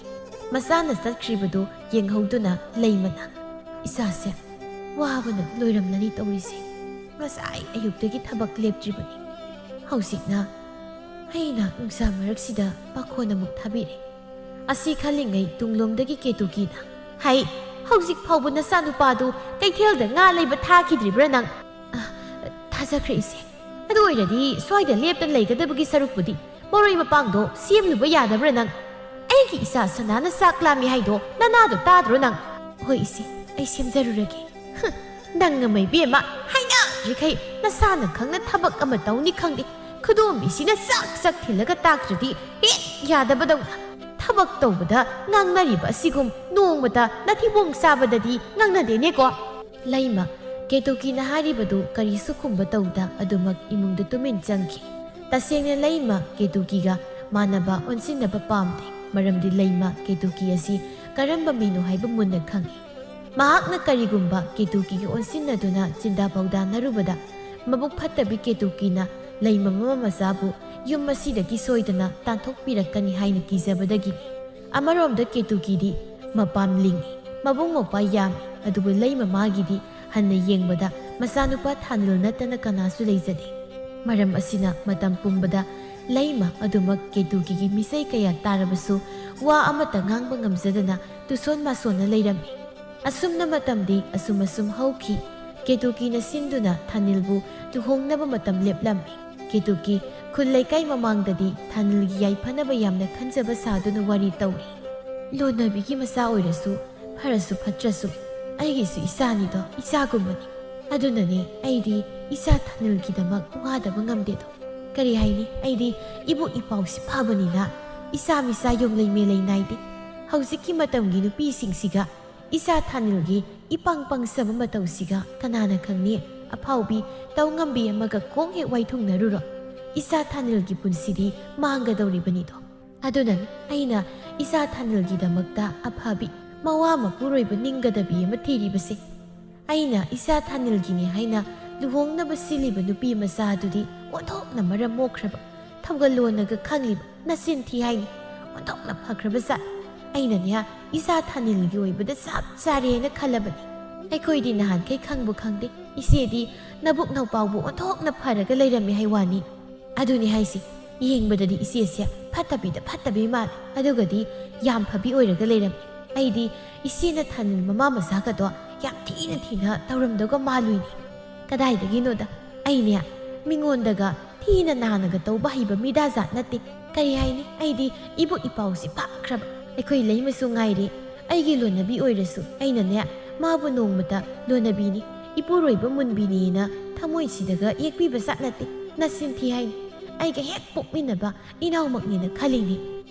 ꯃꯆꯥꯅ ꯆꯠꯈ꯭ꯔꯤꯕꯗꯨ ꯌꯦꯡꯍꯧꯗꯨꯅ ꯂꯩꯃꯅ, "ꯏꯆꯥꯁꯦ ꯋꯥꯕꯅ ꯂꯣꯏꯔꯝꯂꯅꯤ ꯇꯧꯔꯤꯁꯦ꯫ ꯉꯁꯥꯏ ꯑꯌꯨꯛꯇꯒꯤ ꯊꯕꯛ ꯂꯦꯞꯇ꯭ꯔꯤꯕꯅꯤ꯫ ꯍꯧꯖꯤꯛꯅ ꯑꯩꯅ ꯅꯨꯡꯁꯥ ꯃꯔꯛꯁꯤꯗ ꯄꯥꯈꯣꯟ ꯑꯃꯨꯛ ꯊꯥꯕꯤꯔꯦ꯫" ꯑꯁꯤ ꯈꯜꯂꯤꯉꯩ ꯇꯨꯡꯂꯣꯝꯗꯒꯤ ꯀꯦꯇꯨꯀꯤꯅ, "ꯍꯩ, ꯍꯧꯖꯤꯛ ꯐꯥꯎꯕ ꯅꯆꯥꯅꯨꯄꯥꯗꯨ ꯀꯩꯊꯦꯜꯗ ꯉꯥ ꯂꯩꯕ ꯊꯥꯈꯤꯗ꯭ꯔꯤꯕ꯭ꯔꯥ ꯅꯪ?" "ꯑ, ꯊꯥꯖꯈ꯭ꯔꯦ ꯏꯆꯦ꯫ ꯑꯗꯨ ꯑꯣꯏꯔꯗꯤ ꯁ꯭ꯋꯥꯏꯗ ꯂꯦꯞꯇꯅ ꯂꯩꯒꯗꯕꯒꯤ ꯁꯔꯨꯛꯄꯨꯗꯤ ꯃꯔꯣꯏ ꯃꯄꯥꯡꯗꯣ ꯁꯦꯝꯂꯨꯕ ꯌꯥꯗꯕ꯭ꯔꯥ ꯅꯪ? ꯑꯩꯒꯤ ꯏꯆꯥ ꯁꯅꯥꯅ ꯆꯥꯛ ꯂꯥꯝꯃꯤ ꯍꯥꯏꯗꯣ ꯅꯅꯥꯗꯣ ꯇꯥꯗ꯭ꯔꯣ ꯅꯪ?" "ꯍꯣꯏ ꯏꯆꯦ, ꯑꯩ ꯁꯦꯝꯖꯔꯨꯔꯒꯦ꯫" "ꯍꯨꯝ, ꯅꯪ ꯑꯃ ꯏꯕꯦꯝꯃ, ꯍꯥꯏꯅꯗ꯭ꯔꯤꯈꯩ ꯅꯁꯥꯅ ꯈꯪꯅ ꯊꯕꯛ ꯑꯃ ꯇꯧꯅꯤ ꯈꯪꯗꯦ꯫ ꯈꯨꯗꯣꯝꯕꯤꯁꯤꯅ ꯆꯥꯛ ꯆꯥꯛ ꯊꯤꯜꯂꯒ ꯇꯥꯛꯇ꯭ꯔꯗꯤ ꯍꯦꯛ ꯌꯥꯗꯕꯗꯧꯅ꯫ ꯊꯕꯛ ꯇꯧꯕꯗ ꯉꯥꯡꯅꯔꯤꯕ ꯑꯁꯤꯒꯨꯝ ꯅꯣꯡꯃꯇ ꯅꯊꯤꯕꯣꯡ ꯆꯥꯕꯗꯗꯤ ꯉꯥꯡꯅꯗꯦꯅꯦꯀꯣ꯫" ꯂꯩꯃ, ꯀꯦꯇꯨꯀꯤꯅ ꯍꯥꯏꯔꯤꯕꯗꯨ ꯀꯔꯤꯁꯨ ꯈꯨꯝꯕ ꯇꯧꯗ ꯑꯗꯨꯃꯛ ꯏꯃꯨꯡꯗ ꯇꯨꯃꯤꯟ ꯆꯪꯈꯤ꯫ ꯇꯁꯦꯡꯅ ꯂꯩꯃ ꯀꯦꯇꯨꯀꯤꯒ ꯃꯥꯟꯅꯕ ꯑꯣꯟꯁꯤꯟꯅꯕ ꯄꯥꯝꯗꯦ, ꯃꯔꯝꯗꯤ ꯂꯩꯃ ꯀꯦꯇꯨꯀꯤ ꯑꯁꯤ ꯀꯔꯝꯕ ꯃꯤꯅꯣ ꯍꯥꯏꯕ ꯃꯨꯟꯅ ꯈꯪꯏ꯫ ꯃꯍꯥꯛꯅ ꯀꯔꯤꯒꯨꯝꯕ ꯀꯦꯇꯨꯀꯤꯒ ꯑꯣꯟꯁꯤꯟꯅꯗꯨꯅ ꯆꯤꯟꯗꯥ ꯄꯥꯎꯗꯥꯅꯔꯨꯕꯗ ꯃꯕꯨꯛ ꯐꯠꯇꯕꯤ ꯀꯦꯇꯨꯀꯤꯅ ꯂꯩꯃ ꯃꯃꯥ ꯃꯆꯥꯕꯨ ꯌꯨꯝ ꯑꯁꯤꯗꯒꯤ ꯁꯣꯏꯗꯅ ꯇꯥꯟꯊꯣꯛꯄꯤꯔꯛꯀꯅꯤ ꯍꯥꯏꯅ ꯀꯤꯖꯕꯗꯒꯤ꯫ ꯑꯃꯔꯣꯝꯗ ꯀꯦꯇꯨꯀꯤꯗꯤ ꯃꯄꯥꯝ ꯂꯤꯡꯏ, ꯃꯕꯨꯡ ꯃꯧꯄ꯭ꯋꯥ ꯌꯥꯝꯃꯤ, ꯑꯗꯨꯕꯨ ꯂꯩꯃ ꯃꯥꯒꯤꯗꯤ ꯍꯟꯅ ꯌꯦꯡꯕꯗ ꯃꯆꯥꯅꯨꯄꯥ ꯊꯥꯅꯤꯜ ꯅꯠꯇꯅ ꯀꯅꯥꯁꯨ ꯂꯩꯖꯗꯦ꯫ ꯃꯔꯝ ꯑꯁꯤꯅ ꯃꯇꯝ ꯄꯨꯝꯕꯗ ꯂꯩꯃ ꯑꯗꯨꯃꯛ ꯀꯦꯇꯨꯀꯤꯒꯤ ꯃꯤꯆꯩ ꯀꯌꯥ ꯇꯥꯔꯕꯁꯨ ꯋꯥ ꯑꯃꯠꯇ ꯉꯥꯡꯕ ꯉꯝꯖꯗꯅ ꯇꯨꯁꯣꯟ ꯃꯥꯁꯣꯟꯅ ꯂꯩꯔꯝꯃꯤ꯫ ꯑꯁꯨꯝꯅ ꯃꯇꯝꯗꯤ ꯑꯁꯨꯝ ꯑꯁꯨꯝ ꯍꯧꯈꯤ꯫ ꯀꯦꯇꯨꯀꯤꯅ ꯁꯤꯟꯗꯨꯅ ꯊꯥꯅꯤꯜꯕꯨ ꯂꯨꯍꯣꯡꯅꯕ ꯃꯇꯝ ꯂꯦꯞꯂꯝꯃꯤ꯫ ꯀꯦꯇꯨꯀꯤ ꯈꯨꯜ ꯂꯩꯀꯥꯏ ꯃꯃꯥꯡꯗꯗꯤ ꯊꯥꯅꯤꯜꯒꯤ ꯌꯥꯏꯐꯅꯕ ꯌꯥꯝꯅ ꯈꯟꯖꯕ ꯁꯥꯗꯨꯅ ꯋꯥꯔꯤ ꯇꯧꯔꯤ꯫ "ꯂꯣꯟꯅꯕꯤꯒꯤ ꯃꯆꯥ ꯑꯣꯏꯔꯁꯨ, ꯐꯔꯁꯨ ꯐꯠꯇ꯭ꯔꯁꯨ, ꯑꯩꯒꯤꯁꯨ ꯏꯆꯥꯅꯤꯗꯣ, ꯏꯆꯥꯒꯨꯝꯕꯅꯤ꯫ ꯑꯗꯨꯅꯅꯦ ꯑꯩꯗꯤ ꯏꯆꯥ ꯊꯥꯅꯤꯜꯒꯤꯗꯃꯛ ꯋꯥꯗꯕ ꯉꯝꯗꯦꯗꯣ꯫ ꯀꯔꯤ ꯍꯥꯏꯅꯤ, ꯑꯩꯗꯤ ꯏꯕꯨ ꯏꯄꯥꯎꯁꯤ ꯐꯕꯅꯤꯅ ꯏꯆꯥ ꯃꯤꯆꯥ ꯌꯣꯡꯂꯩ ꯃꯦꯂꯩ ꯅꯥꯏꯗꯦ꯫ ꯍꯧꯖꯤꯛꯀꯤ ꯃꯇꯝꯒꯤ ꯅꯨꯄꯤꯁꯤꯡꯁꯤꯒ ꯏꯆꯥ ꯊꯥꯅꯤꯜꯒꯤ ꯏꯄꯪ ꯄꯪꯖꯕ ꯃꯇꯧꯁꯤꯒ ꯀꯅꯥꯅ ꯈꯪꯅꯤ? ꯑꯐꯥꯎꯕꯤ ꯇꯧ ꯉꯝꯕꯤ ꯑꯃꯒ ꯀꯣꯛ ꯍꯦꯛ ꯋꯥꯏꯊꯨꯡꯅꯔꯨꯔꯣ꯫ ꯏꯆꯥ ꯊꯥꯅꯤꯜꯒꯤ ꯄꯨꯟꯁꯤꯗꯤ ꯃꯥꯡꯒꯗꯧꯔꯤꯕꯅꯤꯗꯣ꯫ ꯑꯗꯨꯅꯅꯤ ꯑꯩꯅ ꯏꯆꯥ ꯊꯥꯅꯤꯜꯒꯤꯗꯃꯛꯇ ꯑꯐꯕꯤ, ꯃꯋꯥ ꯃꯄꯨꯔꯣꯏꯕ ꯅꯤꯡꯒꯗꯕꯤ ꯑꯃ ꯊꯤꯔꯤꯕꯁꯦ꯫ ꯑꯩꯅ ꯏꯆꯥ ꯊꯥꯅꯤꯜꯒꯤꯅꯤ ꯍꯥꯏꯅ ꯂꯨꯍꯣꯡꯅꯕ ꯁꯤꯜꯂꯤꯕ ꯅꯨꯄꯤ ꯃꯆꯥ ꯑꯗꯨꯗꯤ ꯑꯣꯟꯊꯣꯛꯅ ꯃꯔꯝ ꯃꯣꯛꯈ꯭ꯔꯕ, ꯊꯧꯒꯜꯂꯣꯟꯅꯒ ꯈꯪꯂꯤꯕ ꯅꯆꯤꯟ ꯊꯤ ꯍꯥꯏꯅꯤ꯫ ꯑꯣꯟꯊꯣꯛꯅ ꯐꯈ꯭ꯔꯕ ꯖꯥꯠ꯫ ꯑꯩꯅꯅꯦ ꯏꯆꯥ ꯊꯥꯅꯤꯜꯒꯤ ꯑꯣꯏꯕꯗ ꯆꯞ ꯆꯥꯔꯦꯅ ꯈꯜꯂꯕꯅꯤ꯫ ꯑꯩꯈꯣꯏꯗꯤ ꯅꯍꯥꯟꯈꯩ ꯈꯪꯕꯨ ꯈꯪꯗꯦ, ꯏꯆꯦꯗꯤ ꯅꯕꯨꯛ ꯅꯧꯄꯥꯎꯕꯨ ꯑꯣꯟꯊꯣꯛꯅ ꯐꯔꯒ ꯂꯩꯔꯝꯃꯤ ꯍꯥꯏ ꯋꯥꯅꯤ꯫ ꯑꯗꯨꯅꯤ ꯍꯥꯏꯁꯤ, ꯌꯦꯡꯕꯗꯗꯤ ꯏꯆꯦꯁꯦ ꯐꯠꯇꯕꯤꯗ ꯐꯠꯇꯕꯤ ꯃꯥꯜꯂꯦ, ꯑꯗꯨꯒꯗꯤ ꯌꯥꯝ ꯐꯕꯤ ꯑꯣꯏꯔꯒ ꯂꯩꯔꯝꯃꯤ꯫ ꯑꯩꯗꯤ ꯏꯆꯦꯅ ꯊꯥꯅꯤꯜ ꯃꯃꯥ ꯃꯆꯥꯒꯗꯣ ꯌꯥꯝ ꯊꯤꯅ ꯊꯤꯅ ꯇꯧꯔꯝꯗꯧꯒ ꯃꯥꯜꯂꯨꯏꯅꯦ꯫ ꯀꯗꯥꯏꯗꯒꯤꯅꯣꯗ, ꯑꯩꯅꯦ ꯃꯤꯉꯣꯟꯗꯒ ꯊꯤꯅ ꯅꯥꯅꯒ ꯇꯧꯕ ꯍꯩꯕ ꯃꯤꯗꯥ ꯖꯥꯠ ꯅꯠꯇꯦ꯫ ꯀꯔꯤ ꯍꯥꯏꯅꯤ, ꯑꯩꯗꯤ ꯏꯕꯨ ꯏꯄꯥꯎꯁꯤ ꯐꯈ꯭ꯔꯕ꯫ ꯑꯩꯈꯣꯏ ꯂꯩꯃꯁꯨ ꯉꯥꯏꯔꯦ, ꯑꯩꯒꯤ ꯂꯣꯟꯅꯕꯤ ꯑꯣꯏꯔꯁꯨ ꯑꯩꯅꯅꯦ ꯃꯥꯕꯨ ꯅꯣꯡꯃꯇ ꯂꯣꯟꯅꯕꯤꯅꯤ, ꯏꯄꯨꯔꯣꯏꯕ ꯃꯨꯟꯕꯤꯅꯤꯅ ꯊꯃꯣꯏꯁꯤꯗꯒ ꯌꯦꯛꯄꯤꯕ ꯖꯥꯠ ꯅꯠꯇꯦ꯫ ꯅꯆꯤꯟ ꯊꯤ ꯍꯥꯏꯅꯤ, ꯑꯩꯒ ꯍꯦꯛ ꯄꯣꯛꯃꯤꯟꯅꯕ ꯏꯅꯥꯎꯃꯛꯅꯦꯅ ꯈꯜꯂꯤꯅꯤ꯫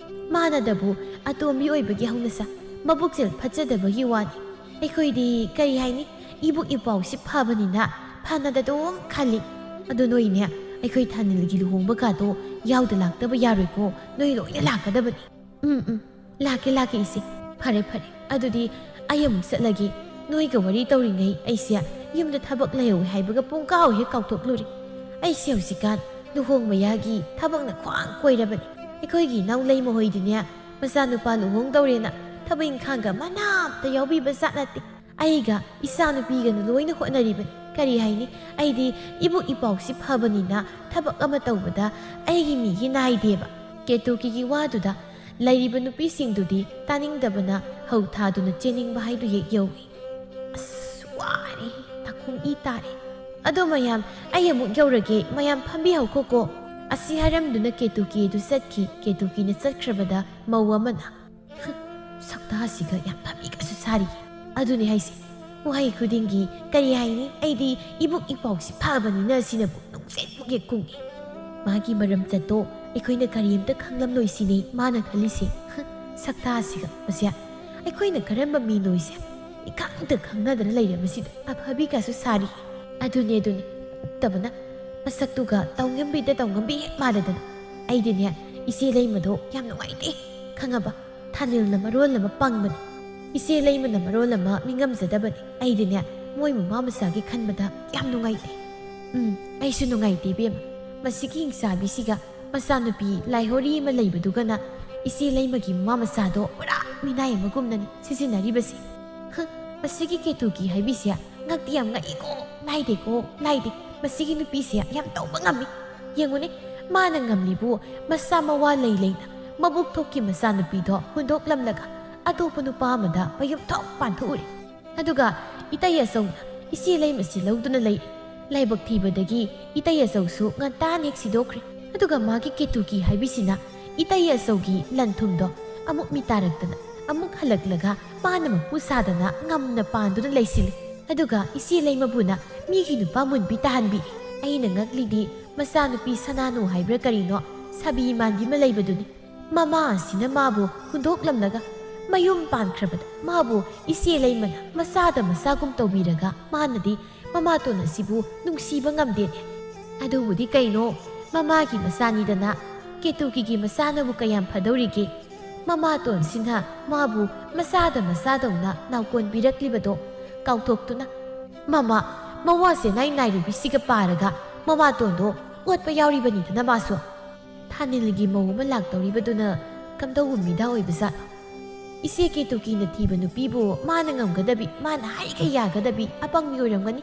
ꯃꯥꯅꯗꯕꯨ ꯑꯇꯣꯝꯕꯤ ꯑꯣꯏꯕꯒꯤ ꯍꯧꯅꯁꯥ, ꯃꯕꯨꯛꯆꯦꯜ ꯐꯠꯆꯗꯕꯒꯤ ꯋꯥꯅꯤ꯫ ꯑꯩꯈꯣꯏꯗꯤ ꯀꯔꯤ ꯍꯥꯏꯅꯤ, ꯏꯕꯨꯛ ꯏꯄꯥꯎꯁꯤ ꯐꯕꯅꯤꯅ ꯐꯅꯗ ꯑꯗꯨꯝ ꯈꯜꯂꯤ꯫ ꯑꯗꯨ ꯅꯣꯏꯅꯦ, ꯑꯩꯈꯣꯏ ꯊꯥꯅꯤꯜꯒꯤ ꯂꯨꯍꯣꯡꯕ ꯀꯥꯗꯣ ꯌꯥꯎꯗ ꯂꯥꯛꯇꯕ ꯌꯥꯔꯣꯏꯀꯣ, ꯅꯣꯏ ꯂꯣꯏꯅ ꯂꯥꯛꯀꯗꯕꯅꯤ꯫ ꯎꯝ, ꯎꯝ, ꯂꯥꯛꯀꯦ, ꯂꯥꯛꯀꯦ, ꯏꯆꯦ꯫ ꯐꯔꯦ, ꯐꯔꯦ, ꯑꯗꯨꯗꯤ ꯑꯩ ꯑꯃꯨꯛ ꯆꯠꯂꯒꯦ꯫ ꯅꯣꯏꯒ ꯋꯥꯔꯤ ꯇꯧꯔꯤꯉꯩ ꯑꯩꯁꯦ ꯌꯨꯝꯗ ꯊꯕꯛ ꯂꯩꯍꯧꯋꯦ ꯍꯥꯏꯕꯒ ꯄꯨꯡꯀꯥꯎ ꯍꯦꯛ ꯀꯥꯎꯊꯣꯛꯂꯨꯔꯦ꯫ ꯑꯩꯁꯦ ꯍꯧꯖꯤꯛꯀꯥꯟ ꯂꯨꯍꯣꯡ ꯃꯌꯥꯒꯤ ꯊꯕꯛꯅ ꯈ꯭ꯋꯥꯡ ꯀꯣꯏꯔꯕꯅꯤ꯫ ꯑꯩꯈꯣꯏꯒꯤ ꯏꯅꯥꯎ ꯂꯩꯃ ꯍꯣꯏꯗꯤꯅꯦ, ꯃꯆꯥꯅꯨꯄꯥ ꯂꯨꯍꯣꯡꯗꯧꯔꯦꯅ ꯊꯕꯛ ꯏꯪꯈꯥꯡꯒ ꯃꯅꯥ ꯑꯝꯇ ꯌꯥꯎꯕꯤꯕ ꯖꯥꯠ ꯅꯠꯇꯦ꯫ ꯑꯩꯒ ꯏꯆꯥꯅꯨꯄꯤꯒꯅ ꯂꯣꯏꯅ ꯍꯣꯠꯅꯔꯤꯕꯅꯤ꯫ ꯀꯔꯤ ꯍꯥꯏꯅꯤ, ꯑꯩꯗꯤ ꯏꯕꯨꯛ ꯏꯄꯥꯎꯁꯤ ꯐꯕꯅꯤꯅ ꯊꯕꯛ ꯑꯃ ꯇꯧꯕꯗ ꯑꯩꯒꯤ ꯃꯤꯒꯤ ꯅꯥꯏꯗꯦꯕ꯫ ꯀꯦꯇꯨꯀꯤꯒꯤ ꯋꯥꯗꯨꯗ ꯂꯩꯔꯤꯕ ꯅꯨꯄꯤꯁꯤꯡꯗꯨꯗꯤ ꯇꯥꯅꯤꯡꯗꯕꯅ ꯍꯧ ꯊꯥꯗꯨꯅ ꯆꯦꯟꯅꯤꯡꯕ ꯍꯥꯏꯗꯨ ꯍꯦꯛ ꯌꯧꯏ꯫ ꯑꯁ, ꯋꯥꯔꯦ, ꯅꯥꯀꯣꯡ ꯏ ꯇꯥꯔꯦ꯫ ꯑꯗꯣ ꯃꯌꯥꯝ, ꯑꯩ ꯑꯃꯨꯛ ꯌꯧꯔꯒꯦ, ꯃꯌꯥꯝ ꯐꯝꯕꯤꯍꯧꯈꯣꯀꯣ꯫ ꯑꯁꯤ ꯍꯥꯏꯔꯝꯗꯨꯅ ꯀꯦꯇꯨꯀꯤ ꯑꯗꯨ ꯆꯠꯈꯤ꯫ ꯀꯦꯇꯨꯀꯤꯅ ꯆꯠꯈ꯭ꯔꯕꯗ ꯃꯧ ꯑꯃꯅ, "ꯍꯨꯝ, ꯁꯛꯇꯥꯁꯤꯒ ꯌꯥꯝ ꯐꯝꯃꯤꯒꯁꯨ ꯁꯥꯔꯤ꯫ ꯑꯗꯨꯅꯤ ꯍꯥꯏꯁꯦ, ꯋꯥꯍꯩ ꯈꯨꯗꯤꯡꯒꯤ ꯀꯔꯤ ꯍꯥꯏꯅꯤ, ꯑꯩꯗꯤ ꯏꯕꯨꯛ ꯏꯄꯥꯎꯁꯤ ꯐꯕꯅꯤꯅ ꯁꯤꯅꯕꯨ ꯅꯨꯡꯁꯤꯠ ꯃꯨꯛ ꯍꯦꯛ ꯀꯨꯡꯉꯤ꯫ ꯃꯥꯒꯤ ꯃꯔꯝꯆꯠꯇꯣ ꯑꯩꯈꯣꯏꯅ ꯀꯔꯤꯝꯇ ꯈꯪꯂꯝꯂꯣꯏ ꯁꯤꯅꯤ ꯃꯥꯅ ꯈꯜꯂꯤꯁꯦ꯫ ꯍꯨꯝ, ꯁꯛꯇꯥꯁꯤꯒ ꯃꯁꯦ, ꯑꯩꯈꯣꯏꯅ ꯀꯔꯝꯕ ꯃꯤꯅꯣꯏꯁꯦ ꯏꯈꯪꯗ ꯈꯪꯅꯗꯅ ꯂꯩꯔꯕꯁꯤꯗ ꯑꯐꯕꯤꯒꯁꯨ ꯁꯥꯔꯤ꯫ ꯑꯗꯨꯅꯦ, ꯑꯗꯨꯅꯦ, ꯐꯠꯇꯕꯅ ꯃꯁꯛꯇꯨꯒ ꯇꯧꯉꯝꯕꯤꯗ ꯇꯧꯉꯝꯕꯤ ꯍꯦꯛ ꯃꯥꯟꯅꯗꯅ꯫ ꯑꯩꯗꯤꯅꯦ, ꯏꯆꯦ ꯂꯩꯃꯗꯣ ꯌꯥꯝ ꯅꯨꯡꯉꯥꯏꯇꯦ, ꯈꯪꯉꯕ? ꯊꯥꯅꯤꯜꯅ ꯃꯔꯣꯜ ꯑꯃ ꯄꯪꯕꯅꯤ, ꯏꯆꯦ ꯂꯩꯃꯅ ꯃꯔꯣꯜ ꯑꯃ ꯃꯤꯉꯝꯖꯗꯕꯅꯤ꯫ ꯑꯩꯗꯤꯅꯦ, ꯃꯣꯏ ꯃꯃꯥ ꯃꯆꯥꯒꯤ ꯈꯟꯕꯗ ꯌꯥꯝ ꯅꯨꯡꯉꯥꯏꯇꯦ꯫ ꯎꯝ, ꯑꯩꯁꯨ ꯅꯨꯡꯉꯥꯏꯇꯦ, ꯏꯕꯦꯝꯃ꯫ ꯃꯁꯤꯒꯤ ꯍꯤꯡꯆꯥꯕꯤꯁꯤꯒ ꯃꯆꯥꯅꯨꯄꯤ ꯂꯥꯏꯍꯣꯔꯤ ꯑꯃ ꯂꯩꯕꯗꯨꯒꯅ ꯏꯆꯦ ꯂꯩꯃꯒꯤ ꯃꯃꯥ ꯃꯆꯥꯗꯣ ꯄꯨꯔꯥ ꯃꯤꯅꯥꯏ ꯑꯃꯒꯨꯝꯅꯅꯤ ꯁꯤꯖꯤꯟꯅꯔꯤꯕꯁꯦ꯫ ꯍ, ꯃꯁꯤꯒꯤ ꯀꯦꯇꯨꯀꯤ ꯍꯥꯏꯕꯤꯁꯦ ꯉꯛꯇꯤ ꯌꯥꯝ ꯉꯛꯏꯀꯣ꯫ ꯅꯥꯏꯗꯦꯀꯣ, ꯅꯥꯏꯗꯦ꯫ ꯃꯁꯤꯒꯤ ꯅꯨꯄꯤꯁꯦ ꯌꯥꯝ ꯇꯧꯕ ꯉꯝꯃꯤ꯫ ꯌꯦꯡꯉꯨꯅꯦ, ꯃꯥꯅ ꯉꯝꯂꯤꯕꯨ ꯃꯁꯥ ꯃꯋꯥ ꯂꯩ ꯂꯩꯅ ꯃꯕꯨꯛ ꯊꯣꯛꯀꯤ ꯃꯆꯥꯅꯨꯄꯤꯗꯣ ꯍꯨꯟꯗꯣꯛꯂꯝꯂꯒ ꯑꯇꯣꯞꯄ ꯅꯨꯄꯥ ꯑꯃꯗ ꯃꯌꯨꯝ ꯊꯣꯛ ꯄꯥꯟꯊꯣꯛꯎꯔꯦ꯫ ꯑꯗꯨꯒ ꯏꯇꯩ ꯑꯆꯧꯅ ꯏꯆꯦ ꯂꯩꯃꯁꯤ ꯂꯧꯗꯨꯅ ꯂꯩꯔꯦ꯫ ꯂꯥꯏꯕꯛ ꯊꯤꯕꯗꯒꯤ ꯏꯇꯩ ꯑꯆꯧꯁꯨ ꯉꯟꯇꯥꯅ ꯍꯦꯛ ꯁꯤꯗꯣꯛꯈ꯭ꯔꯦ꯫ ꯑꯗꯨꯒ ꯃꯥꯒꯤ ꯀꯦꯇꯨꯀꯤ ꯍꯥꯏꯕꯤꯁꯤꯅ ꯏꯇꯩ ꯑꯆꯧꯒꯤ ꯂꯟ ꯊꯨꯝꯗꯣ ꯑꯃꯨꯛ ꯃꯤꯇꯥꯔꯛꯇꯅ ꯑꯃꯨꯛ ꯍꯜꯂꯛꯂꯒ ꯃꯥꯅ ꯃꯄꯨ ꯁꯥꯗꯅ ꯉꯝꯅ ꯄꯥꯟꯗꯨꯅ ꯂꯩꯁꯤꯜꯂꯤ꯫ ꯑꯗꯨꯒ ꯏꯆꯦ ꯂꯩꯃꯕꯨꯅ ꯃꯤꯒꯤ ꯅꯨꯄꯥ ꯃꯨꯟꯕꯤ ꯇꯥꯍꯟꯕꯤꯔꯤ꯫ ꯑꯩꯅ ꯉꯛꯂꯤꯗꯤ ꯃꯆꯥꯅꯨꯄꯤ ꯁꯅꯥꯅꯨ ꯍꯥꯏꯕ꯭ꯔꯥ ꯀꯔꯤꯅꯣ, ꯁꯥꯕꯤ ꯃꯥꯟꯕꯤ ꯑꯃ ꯂꯩꯕꯗꯨꯅꯤ꯫ ꯃꯃꯥ ꯑꯁꯤꯅ ꯃꯥꯕꯨ ꯍꯨꯟꯗꯣꯛꯂꯝꯂꯒ ꯃꯌꯨꯝ ꯄꯥꯟꯈ꯭ꯔꯕꯗ ꯃꯥꯕꯨ ꯏꯆꯦ ꯂꯩꯃꯅ ꯃꯆꯥꯗ ꯃꯆꯥꯒꯨꯝ ꯇꯧꯕꯤꯔꯒ ꯃꯥꯅꯗꯤ ꯃꯃꯥꯇꯣꯟ ꯑꯁꯤꯕꯨ ꯅꯨꯡꯁꯤꯕ ꯉꯝꯗꯦꯅꯦ꯫ ꯑꯗꯨꯕꯨꯗꯤ ꯀꯩꯅꯣ, ꯃꯃꯥꯒꯤ ꯃꯆꯥꯅꯤꯗꯅ꯫ ꯀꯦꯇꯨꯀꯤꯒꯤ ꯃꯆꯥꯅꯕꯨ ꯀꯌꯥꯝ ꯐꯗꯧꯔꯤꯒꯦ? ꯃꯃꯥꯇꯣꯟꯁꯤꯅ ꯃꯥꯕꯨ ꯃꯆꯥꯗ ꯃꯆꯥꯗꯧꯅ ꯅꯥꯎꯀꯣꯟꯕꯤꯔꯛꯂꯤꯕꯗꯣ ꯀꯥꯎꯊꯣꯛꯇꯨꯅ, ꯃꯃꯥ, ꯃꯋꯥ ꯆꯦꯅꯥꯏ ꯅꯥꯏꯔꯨꯕꯤꯁꯤꯒ ꯄꯥꯔꯒ ꯃꯃꯥꯇꯣꯟꯗꯣ ꯑꯣꯠꯄ ꯌꯥꯎꯔꯤꯕꯅꯤꯗꯅ ꯃꯥꯁꯨ꯫ ꯊꯥꯅꯤꯜꯒꯤ ꯃꯧ ꯑꯃ ꯂꯥꯛꯇꯧꯔꯤꯕꯗꯨꯅ ꯀꯝꯗꯧꯕ ꯃꯤꯗꯥ ꯑꯣꯏꯕꯖꯥꯠꯅꯣ? ꯏꯆꯦ ꯀꯦꯇꯨꯀꯤꯅ ꯊꯤꯕ ꯅꯨꯄꯤꯕꯨ ꯃꯥꯅ ꯉꯝꯒꯗꯕꯤ, ꯃꯥꯅ ꯍꯥꯏꯒ ꯌꯥꯒꯗꯕꯤ ꯑꯄꯪꯕꯤ ꯑꯣꯏꯔꯝꯒꯅꯤ꯫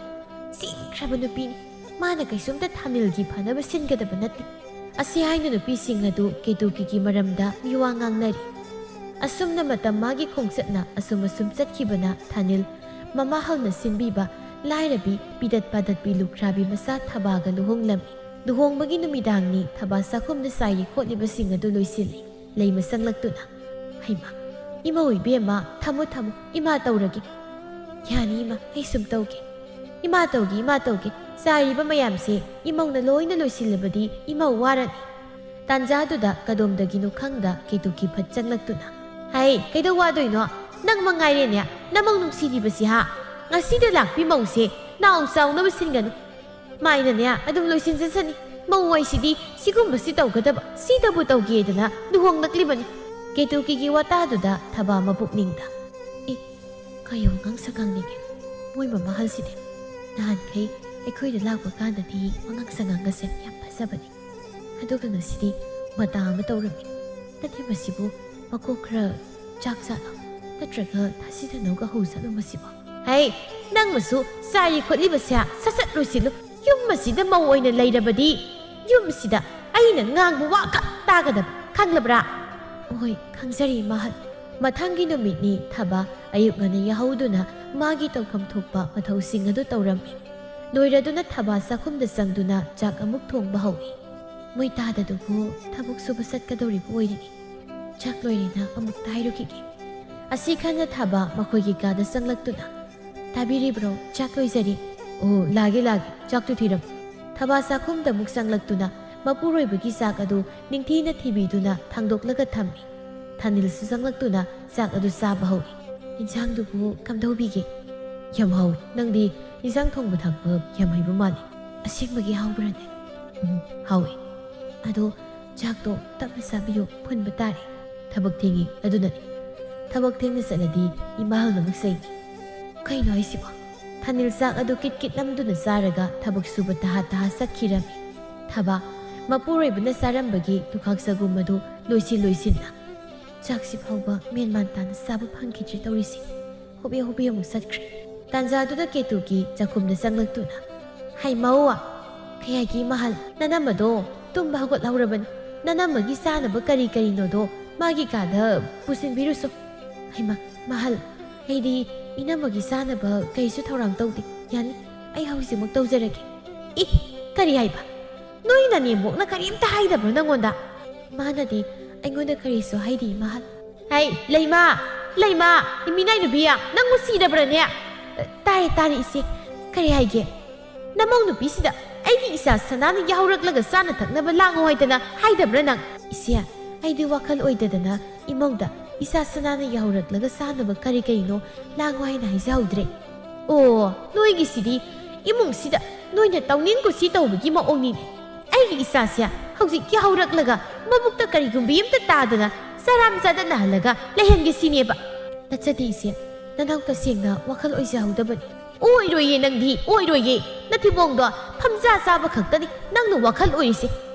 ꯆꯤꯡꯈ꯭ꯔꯕ ꯅꯨꯄꯤꯅꯤ꯫ ꯃꯥꯅ ꯀꯩꯁꯨꯝꯇ ꯊꯥꯅꯤꯜꯒꯤ ꯐꯅꯕ ꯁꯤꯟꯒꯗꯕ ꯅꯠꯇꯦ꯫ ꯑꯁꯤ ꯍꯥꯏꯅ ꯅꯨꯄꯤꯁꯤꯡ ꯑꯗꯨ ꯀꯦꯇꯨꯀꯤꯒꯤ ꯃꯔꯝꯗ ꯃꯤꯋꯥ ꯉꯥꯡꯅꯔꯤ꯫ ꯑꯁꯨꯝꯅ ꯃꯇꯝ ꯃꯥꯒꯤ ꯈꯣꯡꯆꯠꯅ ꯑꯁꯨꯝ ꯑꯁꯨꯝ ꯆꯠꯈꯤꯕꯅ ꯊꯥꯅꯤꯜ ꯃꯃꯥ ꯍꯜꯅ ꯁꯤꯟꯕꯤꯕ ꯂꯥꯏꯔꯕꯤ ꯄꯤꯗꯠ ꯄꯥꯗꯠꯄꯤ ꯂꯨꯈ꯭ꯔꯥꯕꯤ ꯃꯆꯥ ꯊꯕꯥꯒ ꯂꯨꯍꯣꯡꯂꯝꯃꯤ꯫ ꯂꯨꯍꯣꯡꯕꯒꯤ ꯅꯨꯃꯤꯗꯥꯡꯅꯤ꯫ ꯊꯕꯥ ꯆꯥꯛꯈꯨꯝꯗ ꯆꯥꯏꯔꯤ ꯈꯣꯠꯂꯤꯕꯁꯤꯡ ꯑꯗꯨ ꯂꯣꯏꯁꯤꯜꯂꯤ꯫ ꯂꯩꯃ ꯆꯪꯂꯛꯇꯨꯅ, "ꯍꯩꯃꯥ, ꯏꯃꯧ ꯏꯕꯦꯝꯃ, ꯊꯝꯃꯣ ꯊꯝꯃꯣ, ꯏꯃꯥ ꯇꯧꯔꯒꯦ꯫" "ꯌꯥꯅꯤ ꯏꯃꯥ, ꯑꯩ ꯁꯨꯝ ꯇꯧꯒꯦ꯫" "ꯏꯃꯥ ꯇꯧꯒꯦ, ꯏꯃꯥ ꯇꯧꯒꯦ, ꯆꯥꯏꯔꯤꯕ ꯃꯌꯥꯝꯁꯦ ꯏꯃꯧꯅ ꯂꯣꯏꯅ ꯂꯣꯏꯁꯤꯜꯂꯕꯗꯤ ꯏꯃꯧ ꯋꯥꯔꯅꯤ꯫" ꯇꯥꯟꯖꯥꯗꯨꯗ ꯀꯗꯣꯝꯗꯒꯤꯅꯣ ꯈꯪꯗ ꯀꯦꯇꯨꯀꯤ ꯐꯠ ꯆꯪꯂꯛꯇꯨꯅ, "ꯍꯩ, ꯀꯩꯗꯧ ꯋꯥꯗꯣꯏꯅꯣ? ꯅꯪ ꯃꯉꯥꯏꯔꯦꯅꯦ ꯅꯃꯧ ꯅꯨꯡꯁꯤꯔꯤꯕꯁꯤ ꯍꯥ? ꯉꯁꯤꯗ ꯂꯥꯛꯄꯤ ꯃꯧꯁꯦ ꯅꯥꯎ ꯆꯥꯎꯅꯕ ꯁꯤꯟꯒꯅꯨ꯫ ꯃꯥꯏꯅꯅꯦ ꯑꯗꯨꯝ ꯂꯣꯏꯁꯤꯟꯖꯁꯅꯤ꯫ ꯃꯧ ꯍꯥꯏꯁꯤꯗꯤ ꯁꯤꯒꯨꯝꯕꯁꯤ ꯇꯧꯒꯗꯕ, ꯁꯤꯗꯕꯨ ꯇꯧꯒꯦꯗꯅ ꯂꯨꯍꯣꯡꯂꯛꯂꯤꯕꯅꯤ꯫" ꯀꯦꯇꯨꯀꯤꯒꯤ ꯋꯥꯇꯥꯗꯨꯗ ꯊꯕꯥ ꯃꯄꯨꯛꯅꯤꯡꯗ, "ꯑꯦ, ꯀꯩ ꯋꯥꯉꯥꯡ ꯁꯉꯥꯡꯅꯤꯒꯦ ꯃꯣꯏ ꯃꯃꯥꯍꯜꯁꯤꯗꯤ? ꯅꯍꯥꯟꯈꯩ ꯑꯩꯈꯣꯏꯗ ꯂꯥꯛꯄ ꯀꯥꯟꯗꯗꯤ ꯋꯥꯉꯥꯡ ꯁꯉꯥꯡꯒꯁꯦ ꯌꯥꯝ ꯐꯖꯕꯅꯤ꯫ ꯑꯗꯨꯒ ꯉꯁꯤꯗꯤ ꯃꯇꯥ ꯑꯃ ꯇꯧꯔꯝꯃꯤ꯫ ꯅꯠꯇꯦ, ꯃꯁꯤꯕꯨ ꯃꯀꯣꯛ ꯈꯔ ꯆꯥꯛ ꯆꯥꯠꯂꯣ? ꯅꯠꯇ꯭ꯔꯒ ꯊꯥꯁꯤ ꯊꯅꯧꯒ ꯍꯧꯖꯠꯂꯣ ꯃꯁꯤꯕꯣ?" "ꯍꯩ, ꯅꯪ ꯃꯁꯨ ꯆꯥꯏꯔꯤ ꯈꯣꯠꯂꯤꯕꯁꯦ ꯁꯠ ꯁꯠ ꯂꯣꯏꯁꯤꯜꯂꯨ꯫ ꯌꯨꯝ ꯑꯁꯤꯗ ꯃꯧ ꯑꯣꯏꯅ ꯂꯩꯔꯕꯗꯤ ꯌꯨꯝꯁꯤꯗ ꯑꯩꯅ ꯉꯥꯡꯕ ꯋꯥ ꯈꯛ ꯇꯥꯒꯗꯕ, ꯈꯪꯂꯕ꯭ꯔꯥ?" "ꯍꯣꯏ, ꯈꯪꯖꯔꯤ, ꯏꯃꯥꯍꯜ꯫" ꯃꯊꯪꯒꯤ ꯅꯨꯃꯤꯠꯅꯤ꯫ ꯊꯕꯥ ꯑꯌꯨꯛ ꯉꯟꯅ ꯌꯥꯍꯧꯗꯨꯅ ꯃꯥꯒꯤ ꯇꯧꯐꯝ ꯊꯣꯛꯄ ꯃꯊꯧꯁꯤꯡ ꯑꯗꯨ ꯇꯧꯔꯝꯃꯤ꯫ ꯂꯣꯏꯔꯗꯨꯅ ꯊꯕꯥ ꯆꯥꯛꯈꯨꯝꯗ ꯆꯪꯗꯨꯅ ꯆꯥꯛ ꯑꯃꯨꯛ ꯊꯣꯡꯕ ꯍꯧꯏ꯫ ꯃꯣꯏ ꯇꯥꯗꯗꯨꯕꯨ ꯊꯕꯛ ꯁꯨꯕ ꯆꯠꯀꯗꯧꯔꯤꯕ ꯑꯣꯏꯔꯤꯅꯤ꯫ ꯆꯥꯛ ꯂꯣꯏꯔꯦꯅ ꯑꯃꯨꯛꯇ ꯍꯥꯏꯔꯨꯈꯤꯒꯦ꯫ ꯑꯁꯤ ꯈꯟꯅ ꯊꯕꯥ ꯃꯈꯣꯏꯒꯤ ꯀꯥꯗ ꯆꯪꯂꯛꯇꯨꯅ, "ꯇꯥꯕꯤꯔꯤꯕ꯭ꯔꯣ? ꯆꯥꯛ ꯂꯣꯏꯖꯔꯤ꯫" "ꯑꯣ, ꯂꯥꯛꯒꯦ, ꯂꯥꯛꯒꯦ꯫ ꯆꯥꯛꯇꯨ ꯊꯤꯔꯝꯃꯨ꯫" ꯊꯕꯥ ꯆꯥꯛꯈꯨꯝꯗ ꯑꯃꯨꯛ ꯆꯪꯂꯛꯇꯨꯅ ꯃꯄꯨꯔꯣꯏꯕꯒꯤ ꯆꯥꯛ ꯑꯗꯨ ꯅꯤꯡꯊꯤꯅ ꯊꯤꯕꯤꯗꯨꯅ ꯊꯥꯡꯗꯣꯛꯂꯒ ꯊꯝꯃꯤ꯫ ꯊꯥꯅꯤꯜꯁꯨ ꯆꯪꯂꯛꯇꯨꯅ ꯆꯥꯛ ꯑꯗꯨ ꯆꯥꯕ ꯍꯧꯏ꯫ "ꯏꯟꯁꯥꯡꯗꯨꯕꯨ ꯀꯝꯗꯧꯕꯤꯒꯦ?" "ꯌꯥꯝ ꯍꯥꯎꯏ꯫ ꯅꯪꯗꯤ ꯏꯟꯁꯥꯡ ꯊꯣꯡꯕ ꯊꯥꯛꯄ ꯌꯥꯝ ꯍꯩꯕ ꯃꯥꯜꯂꯤ꯫ ꯑꯁꯦꯡꯕꯒꯤ ꯍꯥꯎꯕ꯭ꯔꯅꯦ?" "ꯎꯝ, ꯍꯥꯎꯏ꯫ ꯑꯗꯣ ꯆꯥꯛꯇꯣ ꯇꯞꯅ ꯆꯥꯕꯤꯌꯨ, ꯐꯨꯟꯕ ꯇꯥꯔꯦ꯫ ꯊꯕꯛ ꯊꯦꯡꯉꯤ ꯑꯗꯨꯅꯅꯤ꯫ ꯊꯕꯛ ꯊꯦꯡꯅ ꯆꯠꯂꯗꯤ ꯏꯃꯥ ꯍꯪꯅꯃꯛ ꯆꯩꯅꯤ꯫" "ꯀꯩꯅꯣ ꯍꯥꯏꯁꯤꯕꯣ?" ꯊꯥꯅꯤꯜ ꯆꯥꯛ ꯑꯗꯨ ꯀꯤꯠ ꯀꯤꯠ ꯅꯝꯗꯨꯅ ꯆꯥꯔꯒ ꯊꯕꯛ ꯁꯨꯕ ꯇꯍꯥ ꯇꯍꯥ ꯆꯠꯈꯤꯔꯝꯃꯤ꯫ ꯊꯕꯥ, ꯃꯄꯨꯔꯣꯏꯕꯅ ꯆꯥꯔꯝꯕꯒꯤ ꯂꯨꯈꯥꯛ ꯆꯒꯨꯝ ꯑꯗꯨ ꯂꯣꯏꯁꯤꯟ ꯂꯣꯏꯁꯤꯟꯅ꯫ "ꯆꯥꯛꯁꯤ ꯐꯥꯎꯕ ꯃꯦꯟ ꯃꯥꯟ ꯇꯥꯅ ꯆꯥꯕ ꯐꯪꯈꯤꯗ꯭ꯔꯦ ꯇꯧꯔꯤꯁꯤ꯫" ꯍꯣꯕꯦ ꯍꯣꯕꯦ ꯑꯃꯨꯛ ꯆꯠꯈ꯭ꯔꯦ꯫ ꯇꯥꯟꯖꯥꯗꯨꯗ ꯀꯦꯇꯨꯀꯤ ꯆꯥꯛꯈꯨꯝꯗ ꯆꯪꯂꯛꯇꯨꯅ, "ꯍꯩꯃꯧ, ꯀꯩ ꯍꯥꯏꯒꯦ ꯃꯍꯜ? ꯅꯅꯝꯃꯗꯣ ꯇꯨꯝꯕ ꯍꯧꯒꯠꯍꯧꯔꯕꯅꯤ꯫ ꯅꯅꯝꯃꯒꯤ ꯆꯥꯅꯕ ꯀꯔꯤ ꯀꯔꯤꯅꯣꯗꯣ ꯃꯥꯒꯤ ꯀꯥꯗ ꯄꯨꯁꯤꯟꯕꯤꯔꯨꯁꯣ꯫" "ꯍꯩꯃꯥ, ꯃꯍꯜ, ꯑꯩꯗꯤ ꯏꯅꯝꯃꯒꯤ ꯆꯥꯅꯕ ꯀꯔꯤꯁꯨ ꯊꯧꯔꯥꯡ ꯇꯧꯗꯦ꯫ ꯌꯥꯅꯤ, ꯑꯩ ꯍꯧꯖꯤꯛꯃꯛ ꯇꯧꯖꯔꯒꯦ꯫" "ꯏ, ꯀꯔꯤ ꯍꯥꯏꯕ? ꯅꯣꯏ ꯅꯅꯦꯝꯕꯣꯛꯅ ꯀꯔꯤꯝꯇ ꯍꯥꯏꯗꯕ꯭ꯔꯣ ꯅꯪꯉꯣꯟꯗ?" "ꯃꯥꯅꯗꯤ ꯑꯩꯉꯣꯟꯗ ꯀꯔꯤꯁꯨ ꯍꯥꯏꯗꯦ, ꯃꯍꯜ꯫" "ꯍꯩ, ꯂꯩꯃ, ꯂꯩꯃ, ꯏꯃꯤꯅꯥꯏ ꯅꯨꯕꯤ, ꯅꯪꯕꯨ ꯁꯤꯔꯕ꯭ꯔꯅꯦ?" "ꯇꯥꯔꯦ, ꯇꯥꯔꯦ, ꯏꯆꯦ꯫ ꯀꯔꯤ ꯍꯥꯏꯒꯦ?" "ꯅꯃꯧ ꯅꯨꯄꯤꯁꯤꯗ ꯑꯩꯒꯤ ꯏꯆꯥ ꯁꯅꯥꯅ ꯌꯥꯍꯧꯔꯛꯂꯒ ꯆꯥꯅ ꯊꯛꯅꯕ ꯂꯥꯡꯉꯨ ꯍꯥꯏꯗꯅ ꯍꯥꯏꯗꯕ꯭ꯔꯥ ꯅꯪ?" "ꯏꯆꯦ, ꯑꯩꯗꯤ ꯋꯥꯈꯜ ꯑꯣꯏꯗꯗꯅ ꯏꯃꯧꯗ ꯏꯆꯥ ꯁꯅꯥꯅ ꯌꯥꯍꯧꯔꯛꯂꯒ ꯆꯥꯅꯕ ꯀꯔꯤ ꯀꯔꯤꯅꯣ ꯂꯥꯡꯉꯨ ꯍꯥꯏꯅ ꯍꯥꯏꯖꯍꯧꯗ꯭ꯔꯦ꯫" "ꯑꯣ, ꯅꯣꯏꯒꯤꯁꯤꯗꯤ ꯏꯃꯨꯡꯁꯤꯗ ꯅꯣꯏꯅ ꯇꯧꯅꯤꯡ ꯀꯨꯁꯤ ꯇꯧꯕꯒꯤ ꯃꯑꯣꯡꯅꯤꯅꯦ꯫ ꯑꯩꯒꯤ ꯏꯆꯥꯁꯦ ꯍꯧꯖꯤꯛ ꯌꯥꯍꯧꯔꯛꯂꯒ ꯃꯕꯨꯛꯇ ꯀꯔꯤꯒꯨꯝꯕꯤ ꯑꯃꯇ ꯇꯥꯗꯅ ꯆꯔꯥꯝ ꯆꯗꯠꯅꯍꯜꯂꯒ ꯂꯩꯍꯟꯒꯦ ꯁꯤꯅꯦꯕ꯫" "ꯅꯠꯆꯗꯦ ꯏꯆꯦ, ꯅꯅꯥꯎ ꯇꯁꯦꯡꯅ ꯋꯥꯈꯜ ꯑꯣꯏꯖꯍꯧꯗꯕꯅꯤ꯫" "ꯑꯣꯏꯔꯣꯏꯌꯦ, ꯅꯪꯗꯤ ꯑꯣꯏꯔꯣꯏꯌꯦ꯫ ꯅꯊꯤꯕꯣꯡꯗꯣ ꯐꯝꯖꯥ ꯆꯥꯕ ꯈꯛꯇꯅꯤ ꯅꯪꯅ ꯋꯥꯈꯜ ꯑꯣꯏꯔꯤꯁꯦ꯫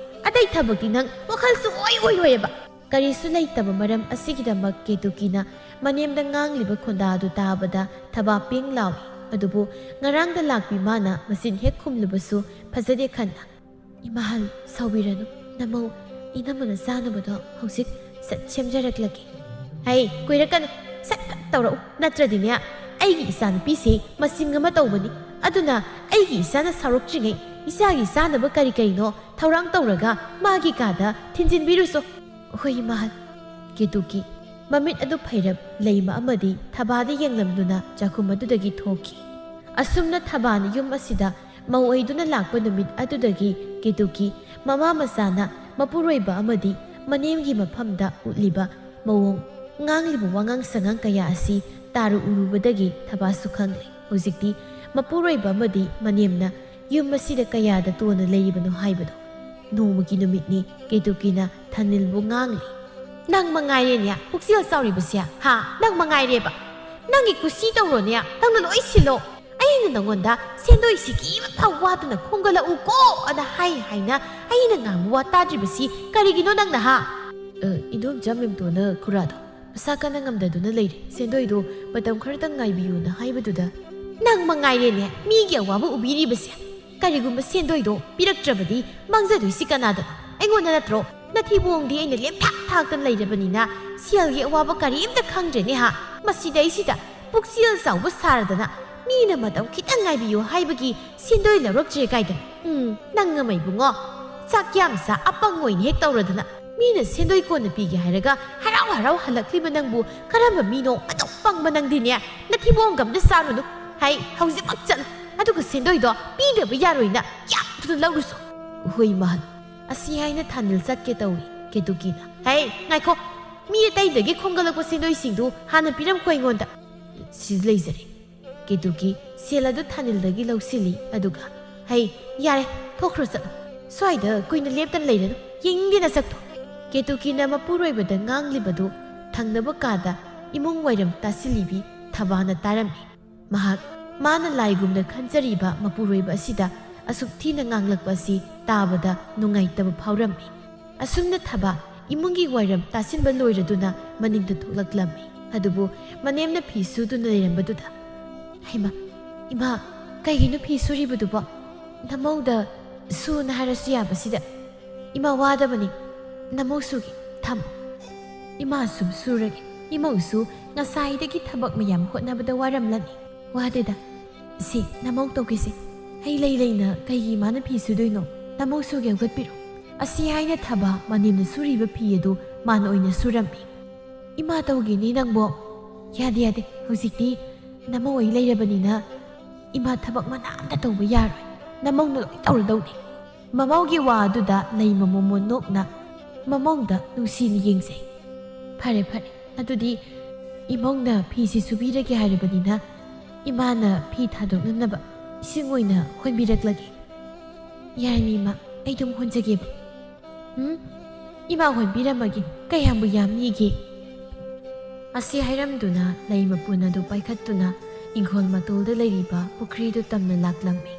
ꯑꯇꯩ ꯊꯕꯛꯇꯤ ꯅꯪ ꯋꯥꯈꯜ ꯁꯨꯡꯑꯣꯏ ꯑꯣꯏꯔꯣꯏꯌꯦꯕ꯫" ꯀꯔꯤꯁꯨ ꯂꯩꯇꯕ ꯃꯔꯝ ꯑꯁꯤꯒꯤꯗꯃꯛ ꯀꯦꯇꯨꯀꯤꯅ ꯃꯅꯦꯝꯗ ꯉꯥꯡꯂꯤꯕ ꯈꯣꯟꯗꯥ ꯑꯗꯨ ꯇꯥꯕꯗ ꯊꯕꯥ ꯄꯤꯡ ꯂꯥꯎꯏ꯫ ꯑꯗꯨꯕꯨ ꯉꯔꯥꯡꯗ ꯂꯥꯛꯄꯤ ꯃꯥꯅ ꯃꯆꯤꯟ ꯍꯦꯛ ꯈꯨꯝꯂꯨꯕꯁꯨ ꯐꯖꯗꯦ ꯈꯟꯅ, "ꯏꯃꯥꯍꯜ, ꯁꯥꯎꯕꯤꯔꯅꯨ, ꯅꯃꯧ ꯏꯅꯝꯃꯅ ꯆꯥꯅꯕꯗꯣ ꯍꯧꯖꯤꯛ ꯁꯠ ꯁꯦꯝꯖꯔꯛꯂꯒꯦ꯫" "ꯍꯩ, ꯀꯨꯏꯔꯛꯀꯅꯨ, ꯁꯠ ꯐꯠ ꯇꯧꯔꯛꯎ, ꯅꯠꯇ꯭ꯔꯗꯤꯅꯦ ꯑꯩꯒꯤ ꯏꯆꯥꯅꯨꯄꯤꯁꯦ ꯃꯆꯤꯡ ꯑꯃ ꯇꯧꯕꯅꯤ꯫ ꯑꯗꯨꯅ ꯑꯩꯒꯤ ꯏꯆꯥꯅ ꯁꯥꯎꯔꯛꯇ꯭ꯔꯤꯉꯩ ꯏꯆꯥꯒꯤ ꯆꯥꯅꯕ ꯀꯔꯤ ꯀꯔꯤꯅꯣ ꯊꯧꯔꯥꯡ ꯇꯧꯔꯒ ꯃꯥꯒꯤ ꯀꯥꯗ ꯊꯤꯟꯖꯤꯟꯕꯤꯔꯨꯁꯣ꯫" "ꯍꯣꯏ, ꯏꯃꯥꯍꯜ꯫" ꯀꯦꯇꯨꯀꯤ ꯃꯃꯤꯠ ꯑꯗꯨ ꯐꯩꯔꯞ ꯂꯩꯃ ꯑꯃꯗꯤ ꯊꯕꯥꯗ ꯌꯦꯡꯂꯝꯗꯨꯅ ꯆꯥꯛꯈꯨꯝ ꯑꯗꯨꯗꯒꯤ ꯊꯣꯛꯈꯤ꯫ ꯑꯁꯨꯝꯅ ꯊꯕꯥꯅ ꯌꯨꯝ ꯑꯁꯤꯗ ꯃꯧ ꯑꯣꯏꯗꯨꯅ ꯂꯥꯛꯄ ꯅꯨꯃꯤꯠ ꯑꯗꯨꯗꯒꯤ ꯀꯦꯇꯨꯀꯤ ꯃꯃꯥ ꯃꯆꯥꯅ ꯃꯄꯨꯔꯣꯏꯕ ꯑꯃꯗꯤ ꯃꯅꯦꯝꯒꯤ ꯃꯐꯝꯗ ꯎꯠꯂꯤꯕ ꯃꯑꯣꯡ, ꯉꯥꯡꯂꯤꯕ ꯋꯥꯉꯥꯡ ꯁꯉꯥꯡ ꯀꯌꯥ ꯑꯁꯤ ꯇꯥꯔꯨ ꯎꯔꯨꯕꯗꯒꯤ ꯊꯕꯥꯁꯨ ꯈꯪꯂꯦ꯫ ꯍꯧꯖꯤꯛꯇꯤ ꯃꯄꯨꯔꯣꯏꯕ ꯑꯃꯗꯤ ꯃꯅꯦꯝꯅ ꯌꯨꯝ ꯑꯁꯤꯗ ꯀꯌꯥꯗ ꯇꯣꯟꯅ ꯂꯩꯔꯤꯕꯅꯣ ꯍꯥꯏꯕꯗꯣ꯫ ꯅꯣꯡꯃꯒꯤ ꯅꯨꯃꯤꯠꯅꯤ, ꯀꯦꯇꯨꯀꯤꯅ ꯊꯥꯅꯤꯜꯕꯨ ꯉꯥꯡꯂꯤ꯫ "ꯅꯪ ꯃꯉꯥꯏꯔꯦꯅꯦ ꯄꯨꯛꯆꯦꯜ ꯆꯥꯎꯔꯤꯕꯁꯦ, ꯍꯥ? ꯅꯪ ꯃꯉꯥꯏꯔꯦꯕ꯫ ꯅꯪꯒꯤ ꯀꯨꯁꯤ ꯇꯧꯔꯣꯅꯦ, ꯅꯪꯅ ꯂꯣꯏ ꯁꯤꯜꯂꯣ꯫ ꯑꯩꯅ ꯅꯪꯉꯣꯟꯗ ꯁꯦꯟꯗꯣꯏ ꯁꯤꯀꯤ ꯑꯃ ꯐꯥꯎ ꯋꯥꯗꯅ ꯈꯣꯝꯒꯠꯂꯛꯎꯀꯣ ꯑꯅ ꯍꯥꯏ ꯍꯥꯏꯅ ꯑꯩꯅ ꯉꯥꯡꯕ ꯋꯥ ꯇꯥꯗ꯭ꯔꯤꯕꯁꯤ ꯀꯔꯤꯒꯤꯅꯣ ꯅꯪꯅ, ꯍꯥ?" "ꯑ, ꯏꯗꯣꯝꯆꯥ ꯃꯦꯝꯇꯣꯟꯅ ꯈꯨꯔꯥꯗꯣ ꯃꯁꯥ ꯀꯟꯅ ꯉꯝꯗꯗꯨꯅ ꯂꯩꯔꯦ, ꯁꯦꯟꯗꯣꯏꯗꯣ ꯃꯇꯝ ꯈꯔꯇꯪ ꯉꯥꯏꯕꯤꯌꯨꯅ ꯍꯥꯏꯕꯗꯨꯗ"꯫ "ꯅꯪ ꯃꯉꯥꯏꯔꯦꯅꯦ ꯃꯤꯒꯤ ꯑꯋꯥꯕ ꯎꯕꯤꯔꯤꯕꯁꯦ꯫ ꯀꯔꯤꯒꯨꯝꯕ ꯁꯦꯟꯗꯣꯏꯗꯣ ꯄꯤꯔꯛꯇ꯭ꯔꯕꯗꯤ ꯃꯥꯡꯖꯗꯣꯏꯁꯤ ꯀꯅꯥꯗꯅꯣ? ꯑꯩꯉꯣꯟꯗ ꯅꯠꯇ꯭ꯔꯣ? ꯅꯊꯤꯕꯣꯡꯗꯤ ꯑꯩꯅ ꯂꯦꯝꯊꯥꯛ ꯊꯥꯛꯇꯅ ꯂꯩꯔꯕꯅꯤꯅ ꯁꯦꯜꯒꯤ ꯑꯋꯥꯕ ꯀꯔꯤꯝꯇ ꯈꯪꯗ꯭ꯔꯦꯅꯦ, ꯍꯥ? ꯃꯁꯤꯗꯩꯁꯤꯗ ꯄꯨꯛꯆꯦꯜ ꯆꯥꯎꯕ ꯁꯥꯔꯗꯅ ꯃꯤꯅ ꯃꯇꯝ ꯈꯤꯇꯪ ꯉꯥꯏꯕꯤꯌꯨ ꯍꯥꯏꯕꯒꯤ ꯁꯦꯟꯗꯣꯏ ꯂꯧꯔꯛꯇ꯭ꯔꯦ ꯀꯥꯏꯗ? ꯎꯝ, ꯅꯪ ꯑꯃ ꯏꯕꯨꯡꯉꯣ, ꯆꯥꯛ ꯌꯥꯝ ꯆꯥ ꯑꯄꯪ ꯑꯣꯏꯅ ꯍꯦꯛ ꯇꯧꯔꯗꯅ ꯃꯤꯅ ꯁꯦꯟꯗꯣꯏ ꯀꯣꯟꯅ ꯄꯤꯒꯦ ꯍꯥꯏꯔꯒ ꯍꯔꯥꯎ ꯍꯔꯥꯎ ꯍꯜꯂꯛꯂꯤꯕ ꯅꯪꯕꯨ ꯀꯔꯝꯕ ꯃꯤꯅꯣ? ꯑꯗꯨꯛ ꯄꯪꯕ ꯅꯪꯗꯤꯅꯦ, ꯅꯊꯤꯕꯣꯡꯒ ꯑꯝꯇ ꯆꯥꯔꯨꯅꯨ꯫ ꯍꯩ, ꯍꯧꯖꯤꯛꯃꯛ ꯆꯠꯂꯨ, ꯑꯗꯨꯒ ꯁꯦꯟꯗꯣꯏꯗꯣ ꯄꯤꯗꯕ ꯌꯥꯔꯣꯏꯅ ꯌꯥꯝ ꯊꯨꯅ ꯂꯧꯔꯨꯁꯣ"꯫ "ꯍꯣꯏ ꯃꯍꯜ"꯫ ꯑꯁꯤ ꯍꯥꯏꯅ ꯊꯥꯅꯤꯜ ꯆꯠꯀꯦ ꯇꯧꯏ꯫ ꯀꯦꯇꯨꯀꯤꯅ, "ꯍꯩ, ꯉꯥꯏꯈꯣ, ꯃꯤ ꯑꯇꯩꯗꯒꯤ ꯈꯣꯝꯒꯠꯂꯛꯄ ꯁꯦꯟꯗꯣꯏꯁꯤꯡꯗꯨ ꯍꯥꯟꯅ ꯄꯤꯔꯝꯈꯣ ꯑꯩꯉꯣꯟꯗ"꯫ "ꯁꯤꯗ ꯂꯩꯖꯔꯦ"꯫ ꯀꯦꯇꯨꯀꯤ ꯁꯦꯜ ꯑꯗꯨ ꯊꯥꯅꯤꯜꯗꯒꯤ ꯂꯧꯁꯤꯜꯂꯤ, ꯑꯗꯨꯒ, "ꯍꯩ, ꯌꯥꯔꯦ, ꯊꯣꯛꯈ꯭ꯔꯣ ꯆꯠꯂꯣ꯫ ꯁ꯭ꯋꯥꯏꯗ ꯀꯨꯏꯅ ꯂꯦꯞꯇꯅ ꯂꯩꯔꯅꯨ, ꯌꯦꯡꯅꯤꯡꯗꯦ ꯅꯁꯛꯇꯣ"꯫ ꯀꯦꯇꯨꯀꯤꯅ ꯃꯄꯨꯔꯣꯏꯕꯗ ꯉꯥꯡꯂꯤꯕꯗꯨ ꯊꯪꯅꯕ ꯀꯥꯗ ꯏꯃꯨꯡ ꯋꯥꯏꯔꯝ ꯇꯥꯁꯤꯜꯂꯤꯕꯤ ꯊꯕꯥꯅ ꯇꯥꯔꯝꯃꯤ꯫ ꯃꯍꯥꯛ ꯃꯥꯅ ꯂꯥꯏꯒꯨꯝꯅ ꯈꯟꯖꯔꯤꯕ ꯃꯄꯨꯔꯣꯏꯕ ꯑꯁꯤꯗ ꯑꯁꯨꯛ ꯊꯤꯅ ꯉꯥꯡꯂꯛꯄ ꯑꯁꯤ ꯇꯥꯕꯗ ꯅꯨꯡꯉꯥꯏꯇꯕ ꯐꯥꯎꯔꯝꯃꯤ꯫ ꯑꯁꯨꯝꯅ ꯊꯕꯥ ꯏꯃꯨꯡꯒꯤ ꯋꯥꯏꯔꯝ ꯇꯥꯁꯤꯟꯕ ꯂꯣꯏꯔꯗꯨꯅ ꯃꯅꯤꯡꯗ ꯊꯣꯛꯂꯛꯂꯝꯃꯤ꯫ ꯑꯗꯨꯕꯨ ꯃꯅꯦꯝꯅ ꯐꯤ ꯁꯨꯗꯨꯅ ꯂꯩꯔꯝꯕꯗꯨꯗ, "ꯍꯩꯃꯥ, ꯏꯃꯥ, ꯀꯩꯒꯤꯅꯣ ꯐꯤ ꯁꯨꯔꯤꯕꯗꯨꯕꯣ? ꯅꯃꯧꯗ ꯁꯨꯅ ꯍꯥꯏꯔꯁꯨ ꯌꯥꯕꯁꯤꯗ꯫ ꯏꯃꯥ ꯋꯥꯗꯕꯅꯤ, ꯅꯃꯧ ꯁꯨꯒꯦ, ꯊꯝꯃꯣ꯫ ꯏꯃꯥ ꯁꯨꯝ ꯁꯨꯔꯒꯦ꯫ ꯏꯃꯧꯁꯨ ꯉꯁꯥꯏꯗꯒꯤ ꯊꯕꯛ ꯃꯌꯥꯝ ꯍꯣꯠꯅꯕꯗ ꯋꯥꯔꯝꯂꯅꯤ"꯫ "ꯋꯥꯗꯦꯗ꯫ ꯁꯤ ꯅꯃꯧ ꯇꯧꯒꯦꯁꯦ꯫ ꯍꯩ ꯂꯩ ꯂꯩꯅ ꯀꯩꯒꯤ ꯏꯃꯥꯅ ꯐꯤ ꯁꯨꯗꯣꯏꯅꯣ? ꯅꯃꯧ ꯁꯨꯒꯦ ꯍꯧꯒꯠꯄꯤꯔꯣ"꯫ ꯑꯁꯤ ꯍꯥꯏꯅ ꯊꯕꯥ ꯃꯅꯦꯝꯅ ꯁꯨꯔꯤꯕ ꯐꯤ ꯑꯗꯨ ꯃꯥꯅ ꯑꯣꯏꯅ ꯁꯨꯔꯝꯃꯤ꯫ "ꯏꯃꯥ ꯇꯧꯒꯦꯅꯦ ꯅꯪꯕꯣ"꯫ "ꯌꯥꯗꯦ, ꯌꯥꯗꯦ꯫ ꯍꯧꯖꯤꯛꯇꯤ ꯅꯃꯧ ꯑꯩ ꯂꯩꯔꯕꯅꯤꯅ ꯏꯃꯥ ꯊꯕꯛ ꯃꯅꯥ ꯑꯝꯇ ꯇꯧꯕ ꯌꯥꯔꯣꯏ꯫ ꯅꯃꯧꯅ ꯂꯣꯏ ꯇꯧꯔꯗꯧꯅꯤ"꯫ ꯃꯃꯧꯒꯤ ꯋꯥ ꯑꯗꯨꯗ ꯂꯩꯃ ꯃꯣꯃꯣꯟ ꯅꯣꯛꯅ ꯃꯃꯧꯗ ꯅꯨꯡꯁꯤꯅ ꯌꯦꯡꯖꯩ꯫ ꯐꯔꯦ, ꯐꯔꯦ꯫ ꯑꯗꯨꯗꯤ ꯏꯃꯧꯅ ꯐꯤꯁꯤ ꯁꯨꯕꯤꯔꯒꯦ ꯍꯥꯏꯔꯕꯅꯤꯅ, ꯏꯃꯥꯅ ꯐꯤ ꯊꯥꯗꯣꯛꯅꯅꯕ ꯏꯁꯤꯡ ꯑꯣꯏꯅ ꯍꯣꯟꯕꯤꯔꯛꯂꯒꯦ꯫ ꯌꯥꯔꯅꯤ, ꯏꯃꯥ, ꯑꯩ ꯑꯗꯨꯝ ꯍꯣꯟꯖꯒꯦꯕ꯫ ꯎꯝ? ꯏꯃꯥ ꯍꯣꯟꯕꯤꯔꯝꯃꯒꯦ, ꯀꯌꯥꯝꯕꯨ ꯌꯥꯝꯅꯤꯒꯦ? ꯑꯁꯤ ꯍꯥꯏꯔꯝꯗꯨꯅ ꯂꯩ ꯃꯄꯨꯟ ꯑꯗꯨ ꯄꯥꯏꯈꯠꯇꯨꯅ ꯏꯪꯈꯣꯜ ꯃꯇꯣꯜꯗ ꯂꯩꯔꯤꯕ ꯄꯨꯈ꯭ꯔꯤꯗꯨ ꯇꯝꯅ ꯂꯥꯛꯂꯝꯃꯤ꯫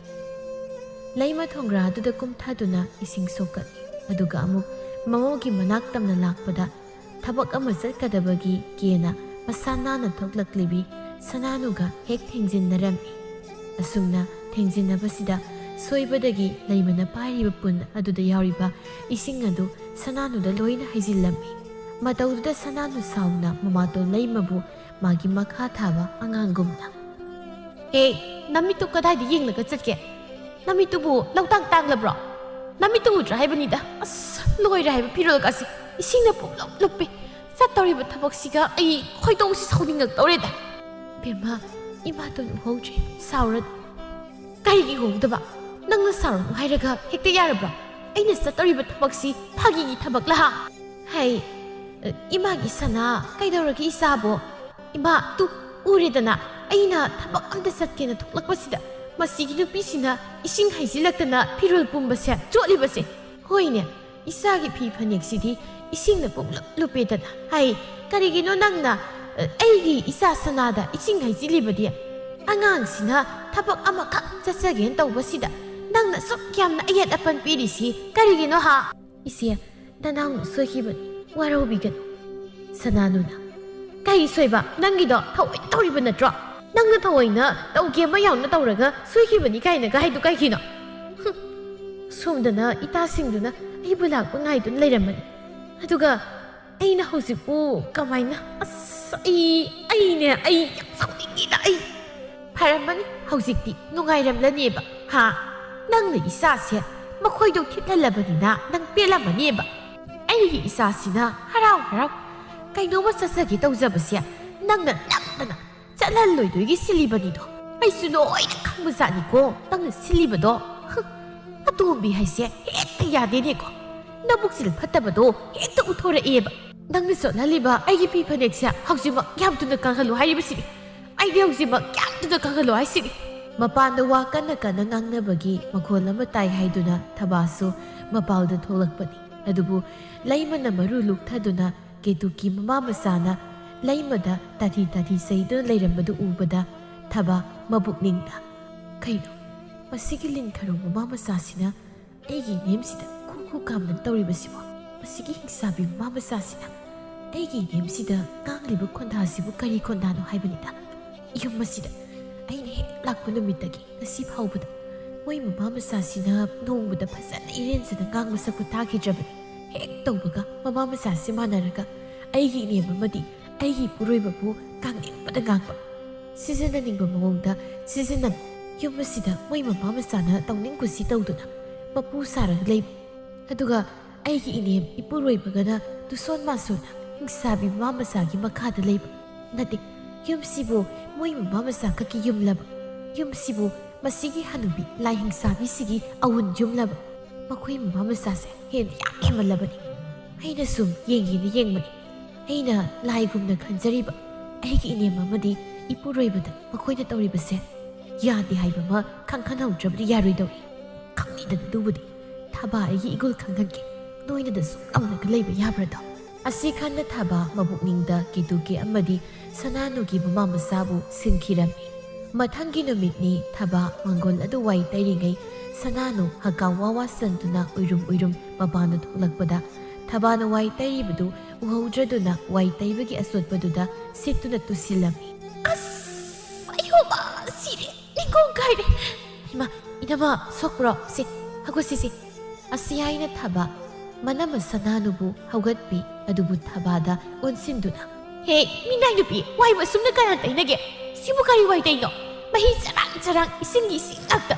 ꯂꯩꯃ ꯊꯣꯡꯒ꯭ꯔꯥꯗꯨꯗ ꯀꯨꯝꯊꯗꯨꯅ ꯏꯁꯤꯡ ꯁꯣꯛꯀꯠꯂꯤ꯫ ꯑꯗꯨꯒ ꯑꯃꯨꯛ ꯃꯃꯧꯒꯤ ꯃꯅꯥꯛ ꯇꯝꯅ ꯂꯥꯛꯄꯗ ꯊꯕꯛ ꯑꯃ ꯆꯠꯀꯗꯕꯒꯤ ꯀꯦꯅ ꯃꯁꯥ ꯅꯥꯟꯅ ꯊꯣꯛꯂꯛꯂꯤꯕꯤ ꯁꯅꯥꯅꯨꯒ ꯍꯦꯛ ꯊꯦꯡꯖꯤꯟꯅꯔꯝꯃꯤ꯫ ꯑꯁꯨꯝꯅ ꯊꯦꯡꯖꯤꯟꯅꯕꯁꯤꯗ ꯁꯣꯏꯕꯗꯒꯤ ꯂꯩꯃꯅ ꯄꯥꯏꯔꯤꯕ ꯄꯨꯟ ꯑꯗꯨꯗ ꯌꯥꯎꯔꯤꯕ ꯏꯁꯤꯡ ꯑꯗꯨ ꯁꯅꯥꯅꯨꯗ ꯂꯣꯏꯅ ꯍꯩꯖꯤꯜꯂꯝꯃꯤ꯫ ꯃꯇꯧꯗꯨꯗ ꯁꯅꯥꯅꯨ ꯁꯥꯎꯅ ꯃꯃꯥꯇꯣꯟ ꯂꯩꯃꯕꯨ ꯃꯥꯒꯤ ꯃꯈꯥ ꯊꯥꯕ ꯑꯉꯥꯡꯒꯨꯝꯅ, "ꯍꯦ, ꯅꯃꯤꯠꯇꯨ ꯀꯗꯥꯏꯗ ꯌꯦꯡꯂꯒ ꯆꯠꯀꯦ? ꯅꯃꯤꯠꯇꯨꯕꯨ ꯂꯧꯇꯥꯡ ꯇꯥꯡꯂꯕ꯭ꯔꯣ? ꯅꯃꯤꯠꯇꯨ ꯎꯗ꯭ꯔꯥ ꯍꯥꯏꯕꯅꯤꯗ꯫ ꯑꯁ, ꯂꯣꯏꯔꯦ ꯍꯥꯏꯕ ꯐꯤꯔꯣꯜꯒꯁꯦ ꯏꯁꯤꯡꯅ ꯄꯨꯝꯂꯨꯞ ꯂꯨꯞꯄꯦ꯫ ꯆꯠꯇꯧꯔꯤꯕ ꯊꯕꯛꯁꯤꯒ ꯑꯩ ꯈꯣꯏꯗꯧꯁꯤ ꯁꯥꯎꯅꯤꯡꯉꯛꯇꯧꯔꯦꯗ꯫ ꯕꯦꯝꯃ, ꯏꯃꯥꯇꯣꯟ ꯎꯍꯧꯗ꯭ꯔꯦ, ꯁꯥꯎꯔꯅꯨ꯫ ꯀꯔꯤꯒꯤ ꯎꯍꯧꯗꯕ? ꯅꯪꯅ ꯁꯥꯎꯔꯅꯨ ꯍꯥꯏꯔꯒ ꯍꯦꯛꯇ ꯌꯥꯔꯕ꯭ꯔꯣ? ꯑꯩꯅ ꯆꯠꯇꯧꯔꯤꯕ ꯊꯕꯛꯁꯤ ꯐꯥꯒꯤꯒꯤ ꯊꯕꯛꯂ ꯍꯥ?" "ꯍꯩ, ꯏꯃꯥꯒꯤ ꯁꯅꯥ, ꯀꯩꯗꯧꯔꯒꯦ ꯏꯆꯥꯕꯣ?" "ꯏꯃꯥ, ꯇꯨ, ꯎꯔꯦꯗꯅ, ꯑꯩꯅ ꯊꯕꯛ ꯑꯝꯇ ꯆꯠꯀꯦꯅ ꯊꯣꯛꯂꯛꯄꯁꯤꯗ ꯃꯁꯤꯒꯤ ꯅꯨꯄꯤꯁꯤꯅ ꯏꯁꯤꯡ ꯍꯩꯖꯤꯜꯂꯛꯇꯅ ꯐꯤꯔꯣꯜ ꯄꯨꯝꯕꯁꯦ ꯆꯣꯠꯂꯤꯕꯁꯦ꯫ ꯍꯣꯏꯅꯦ, ꯏꯆꯥꯒꯤ ꯐꯤ ꯐꯅꯦꯛꯁꯤꯗꯤ ꯏꯁꯤꯡꯅ ꯄꯨꯝꯂꯨꯞ ꯂꯨꯞꯄꯦꯗꯅ꯫ ꯍꯩ, ꯀꯔꯤꯒꯤꯅꯣ ꯅꯪꯅ, ꯑ, ꯑꯩꯒꯤ ꯏꯆꯥ ꯁꯅꯥꯗ ꯏꯁꯤꯡ ꯍꯩꯖꯤꯜꯂꯤꯕꯗꯤ? ꯑꯉꯥꯡꯁꯤꯅ ꯊꯕꯛ ꯑꯃꯈꯛ ꯆꯠꯆꯒꯦꯅ ꯇꯧꯕꯁꯤꯗ ꯅꯪꯅ ꯁꯨꯛ ꯌꯥꯝꯅ ꯑꯌꯦꯠ ꯑꯄꯟ ꯄꯤꯔꯤꯁꯤ ꯀꯔꯤꯒꯤꯅꯣ ꯍꯥ?" "ꯏꯆꯦ, ꯅꯅꯥꯎꯅ ꯁꯣꯏꯈꯤꯕꯅꯤ, ꯋꯥꯔꯧꯕꯤꯒꯅꯨ꯫" ꯁꯅꯥꯅꯨꯅ, "ꯀꯩ ꯁꯣꯏꯕ? ꯅꯪꯒꯤꯗꯣ ꯊꯑꯣꯏꯅ ꯇꯧꯔꯤꯕ ꯅꯠꯇ꯭ꯔꯣ? ꯅꯪꯅ ꯊꯑꯣꯏꯅ ꯇꯧꯒꯦ ꯑꯃ ꯌꯥꯎꯅ ꯇꯧꯔꯒ ꯁꯣꯏꯈꯤꯕꯅꯤ ꯀꯥꯏꯅꯒ ꯍꯥꯏꯗꯨ ꯀꯩꯒꯤꯅꯣ?" ꯍꯨꯝ꯫ ꯁꯣꯝꯗꯅ ꯏꯇꯥꯁꯤꯡꯗꯨꯅ ꯑꯩꯕꯨ ꯂꯥꯛꯄ ꯉꯥꯏꯗꯨꯅ ꯂꯩꯔꯝꯕꯅꯤ꯫ ꯑꯗꯨꯒ ꯑꯩꯅ ꯍꯧꯖꯤꯛꯄꯨ ꯀꯃꯥꯏꯅ? ꯑꯁ, ꯑꯩ, ꯑꯩꯅꯦ, ꯑꯩ ꯌꯥꯝ ꯁꯥꯎꯅꯤꯡꯉꯤꯗ ꯑꯩ꯫ ꯐꯔꯝꯃꯅꯤ, ꯍꯧꯖꯤꯛꯇꯤ ꯅꯨꯡꯉꯥꯏꯔꯝꯂꯅꯦꯕ, ꯍꯥ? ꯅꯪꯅ ꯏꯆꯥꯁꯦ ꯃꯈꯣꯏꯗꯣ ꯊꯤꯠꯍꯜꯂꯕꯅꯤꯅ ꯅꯪ ꯄꯦꯜꯂꯝꯃꯅꯦꯕ꯫ ꯑꯩꯒꯤ ꯏꯆꯥꯁꯤꯅ ꯍꯔꯥꯎ ꯍꯔꯥꯎ ꯀꯩꯅꯣꯝꯃ ꯆꯠꯆꯒꯦ ꯇꯧꯖꯕꯁꯦ ꯅꯪꯅ ꯅꯝꯗꯅ ꯆꯠꯍꯜꯂꯣꯏꯗꯣꯏꯒꯤ ꯁꯤꯜꯂꯤꯕꯅꯤꯗꯣ꯫ ꯑꯩꯁꯨ ꯂꯣꯏꯅ ꯈꯪꯕꯖꯥꯠꯅꯤꯀꯣ ꯅꯪꯅ ꯁꯤꯜꯂꯤꯕꯗꯣ꯫ ꯍꯨꯝ, ꯑꯇꯣꯝꯕꯤ ꯍꯥꯏꯁꯦ ꯍꯦꯛꯇ ꯌꯥꯗꯦꯅꯦꯀꯣ꯫ ꯅꯕꯨꯛꯆꯦꯜ ꯐꯠꯇꯕꯗꯣ ꯍꯦꯛꯇ ꯎꯠꯊꯣꯔꯛꯑꯦꯕ꯫ ꯅꯪꯅ ꯆꯣꯠꯍꯜꯂꯤꯕ ꯑꯩꯒꯤ ꯐꯤ ꯐꯅꯦꯛꯁꯦ ꯍꯧꯖꯤꯛꯃꯛ ꯌꯥꯝ ꯊꯨꯅ ꯀꯪꯍꯜꯂꯨ ꯍꯥꯏꯔꯤꯕꯁꯤꯅꯤ꯫ ꯑꯩꯗꯤ ꯍꯧꯖꯤꯛꯃꯛ ꯌꯥꯝ ꯊꯨꯅ ꯀꯪꯍꯜꯂꯨ ꯍꯥꯏꯁꯤꯅꯤ꯫ ꯃꯄꯥꯟꯗ ꯋꯥ ꯀꯟꯅ ꯀꯟꯅ ꯉꯥꯡꯅꯕꯒꯤ ꯃꯈꯣꯜ ꯑꯃ ꯇꯥꯏ ꯍꯥꯏꯗꯨꯅ ꯊꯕꯥꯁꯨ ꯃꯄꯥꯜꯗ ꯊꯣꯛꯂꯛꯄꯅꯤ꯫ ꯑꯗꯨꯕꯨ ꯂꯩꯃꯅ ꯃꯔꯨ ꯂꯨꯛꯊꯗꯨꯅ ꯀꯦꯇꯨꯀꯤ ꯃꯃꯥ ꯃꯆꯥꯅ ꯂꯩꯃꯗ ꯇꯥꯊꯤ ꯇꯥꯊꯤ ꯆꯩꯗꯨꯅ ꯂꯩꯔꯝꯕꯗꯨ ꯎꯕꯗ ꯊꯕꯥ ꯃꯕꯨꯛꯅꯤꯡꯗ, "ꯀꯩꯅꯣ, ꯃꯁꯤꯒꯤ ꯂꯤꯟ ꯈꯔꯧ ꯃꯃꯥ ꯃꯆꯥꯁꯤꯅ ꯑꯩꯒꯤ ꯏꯅꯦꯝꯁꯤꯗ ꯈꯨ ꯈꯨ ꯀꯥꯝꯗꯅ ꯇꯧꯔꯤꯕꯁꯤꯕꯣ? ꯃꯁꯤꯒꯤ ꯍꯤꯡꯆꯥꯕꯤ ꯃꯃꯥ ꯃꯆꯥꯁꯤꯅ ꯑꯩꯒꯤ ꯏꯅꯦꯝꯁꯤꯗ ꯉꯥꯡꯂꯤꯕ ꯈꯣꯟꯗꯥꯁꯤꯕꯨ ꯀꯔꯤ ꯈꯣꯟꯗꯥꯅꯣ ꯍꯥꯏꯕꯅꯤꯗ? ꯌꯨꯝ ꯑꯁꯤꯗ ꯑꯩꯅ ꯍꯦꯛ ꯂꯥꯛꯄ ꯅꯨꯃꯤꯠꯇꯒꯤ ꯉꯁꯤ ꯐꯥꯎꯕꯗ ꯃꯣꯏ ꯃꯃꯥ ꯃꯆꯥꯁꯤꯅ ꯅꯣꯡꯃꯗ ꯐꯖꯅ ꯏꯔꯦꯟꯖꯅ ꯉꯥꯡꯕ ꯁꯛꯄ ꯇꯥꯈꯤꯗ꯭ꯔꯕꯅꯤ꯫ ꯍꯦꯛ ꯇꯧꯕꯒ ꯃꯃꯥ ꯃꯆꯥꯁꯤ ꯃꯥꯟꯅꯔꯒ ꯑꯩꯒꯤ ꯏꯅꯦꯝ ꯑꯃꯗꯤ ꯑꯩꯒꯤ ꯏꯄꯨꯔꯣꯏꯕꯕꯨ ꯉꯥꯡꯅꯤꯡꯕꯗ ꯉꯥꯡꯕ꯫ ꯁꯤꯖꯤꯟꯅꯅꯤꯡꯕ ꯃꯑꯣꯡꯗ ꯁꯤꯖꯤꯟꯅꯕ꯫ ꯌꯨꯝ ꯑꯁꯤꯗ ꯃꯣꯏ ꯃꯃꯥ ꯃꯆꯥꯅ ꯇꯧꯅꯤꯡ ꯀꯨꯁꯤ ꯇꯧꯗꯨꯅ ꯃꯄꯨ ꯁꯥꯔꯒ ꯂꯩꯕ꯫ ꯑꯗꯨꯒ ꯑꯩꯒꯤ ꯏꯅꯦꯝ ꯏꯄꯨꯔꯣꯏꯕꯒꯅ ꯇꯨꯁꯣꯟ ꯃꯥꯁꯣꯟꯅ ꯍꯤꯡꯁꯥꯕꯤ ꯃꯃꯥ ꯃꯆꯥꯒꯤ ꯃꯈꯥꯗ ꯂꯩꯕ꯫ ꯅꯠꯇꯦ, ꯌꯨꯝꯁꯤꯕꯨ ꯃꯣꯏ ꯃꯃꯥ ꯃꯆꯥ ꯈꯛꯀꯤ ꯌꯨꯝꯂꯕ? ꯌꯨꯝꯁꯤꯕꯨ ꯃꯁꯤꯒꯤ ꯍꯅꯨꯕꯤ ꯂꯥꯏ ꯍꯤꯡꯁꯥꯕꯤꯁꯤꯒꯤ ꯑꯋꯨꯟ ꯌꯨꯝꯂꯕ? ꯃꯈꯣꯏ ꯃꯃꯥ ꯃꯆꯥꯁꯦ ꯍꯦꯟꯗꯤ ꯌꯥꯝ ꯍꯦꯟꯃꯜꯂꯕꯅꯤ꯫ ꯑꯩꯅ ꯁꯨꯝ ꯌꯦꯡꯒꯦꯅ ꯌꯦꯡꯕꯅꯤ꯫ ꯑꯩꯅ ꯂꯥꯏꯒꯨꯝꯅ ꯈꯟꯖꯔꯤꯕ ꯑꯩꯒꯤ ꯏꯅꯦꯝ ꯑꯃꯗꯤ ꯏꯄꯨꯔꯣꯏꯕꯗ ꯃꯈꯣꯏꯅ ꯇꯧꯔꯤꯕꯁꯦ ꯌꯥꯗꯦ ꯍꯥꯏꯕ ꯑꯃ ꯈꯪꯍꯟꯍꯧꯗ꯭ꯔꯕꯗꯤ ꯌꯥꯔꯣꯏꯗꯧꯔꯤ꯫ ꯈꯪꯅꯤꯗꯅ ꯑꯗꯨꯕꯨꯗꯤ꯫ ꯊꯕꯥ ꯑꯩꯒꯤ ꯏꯒꯨꯜ ꯈꯪꯍꯟꯒꯦ꯫ ꯅꯣꯏꯅꯗ ꯁꯨꯝ ꯂꯥꯎꯅꯒ ꯂꯩꯕ ꯌꯥꯕ꯭ꯔꯗꯣ?" ꯑꯁꯤ ꯈꯟꯅ ꯊꯕꯥ ꯃꯕꯨꯛꯅꯤꯡꯗ ꯀꯦꯇꯨꯀꯤ ꯑꯃꯗꯤ ꯁꯅꯥꯅꯨꯒꯤ ꯃꯃꯥ ꯃꯆꯥꯕꯨ ꯁꯤꯟꯈꯤꯔꯝꯃꯤ꯫ ꯃꯊꯪꯒꯤ ꯅꯨꯃꯤꯠꯅꯤ꯫ ꯊꯕꯥ ꯃꯪꯒꯣꯜ ꯑꯗꯨ ꯋꯥꯏ ꯇꯩꯔꯤꯉꯩ ꯁꯅꯥꯅꯨ ꯍꯀꯥꯎ ꯋꯥ ꯋꯥ ꯁꯟꯗꯨꯅ ꯎꯏꯔꯨꯝ ꯎꯏꯔꯨꯝ ꯃꯄꯥꯟꯗ ꯊꯣꯛꯂꯛꯄꯗ ꯊꯕꯥꯅ ꯋꯥꯏ ꯇꯩꯔꯤꯕꯗꯨ ꯎꯍꯧꯗ꯭ꯔꯗꯨꯅ ꯋꯥꯏ ꯇꯩꯕꯒꯤ ꯑꯆꯣꯠꯄꯗꯨꯗ ꯁꯤꯠꯇꯨꯅ ꯇꯨꯁꯤꯜꯂꯝꯃꯤ꯫ "ꯑꯁ! ꯑꯌꯣ ꯃꯥ! ꯁꯤꯔꯦ! ꯅꯤꯡꯈꯣꯡ ꯀꯥꯏꯔꯦ! ꯏꯃꯥ, ꯏꯅꯝꯃ, ꯁꯣꯛꯄ꯭ꯔꯣ? ꯁꯤ, ꯍꯧꯒꯠꯁꯤ, ꯁꯤ!" ꯑꯁꯤ ꯍꯥꯏꯅ ꯊꯕꯥ ꯃꯅꯝꯃ ꯁꯅꯥꯅꯨꯕꯨ ꯍꯧꯒꯠꯄꯤ꯫ ꯑꯗꯨꯕꯨ ꯊꯕꯥꯗ ꯑꯣꯟꯁꯤꯟꯗꯨꯅ, "ꯍꯦ, ꯃꯤꯅꯥꯏ ꯅꯨꯄꯤ, ꯋꯥꯏꯕꯨ ꯑꯁꯨꯝꯅ ꯀꯅꯥ ꯇꯩꯅꯒꯦ? ꯁꯤꯕꯨ ꯀꯔꯤ ꯋꯥꯏ ꯇꯩꯅꯣ? ꯃꯍꯤ ꯆꯔꯥꯡ ꯆꯔꯥꯡ, ꯏꯁꯤꯡꯒꯤ ꯏꯁꯤꯡ ꯉꯥꯛꯇ꯫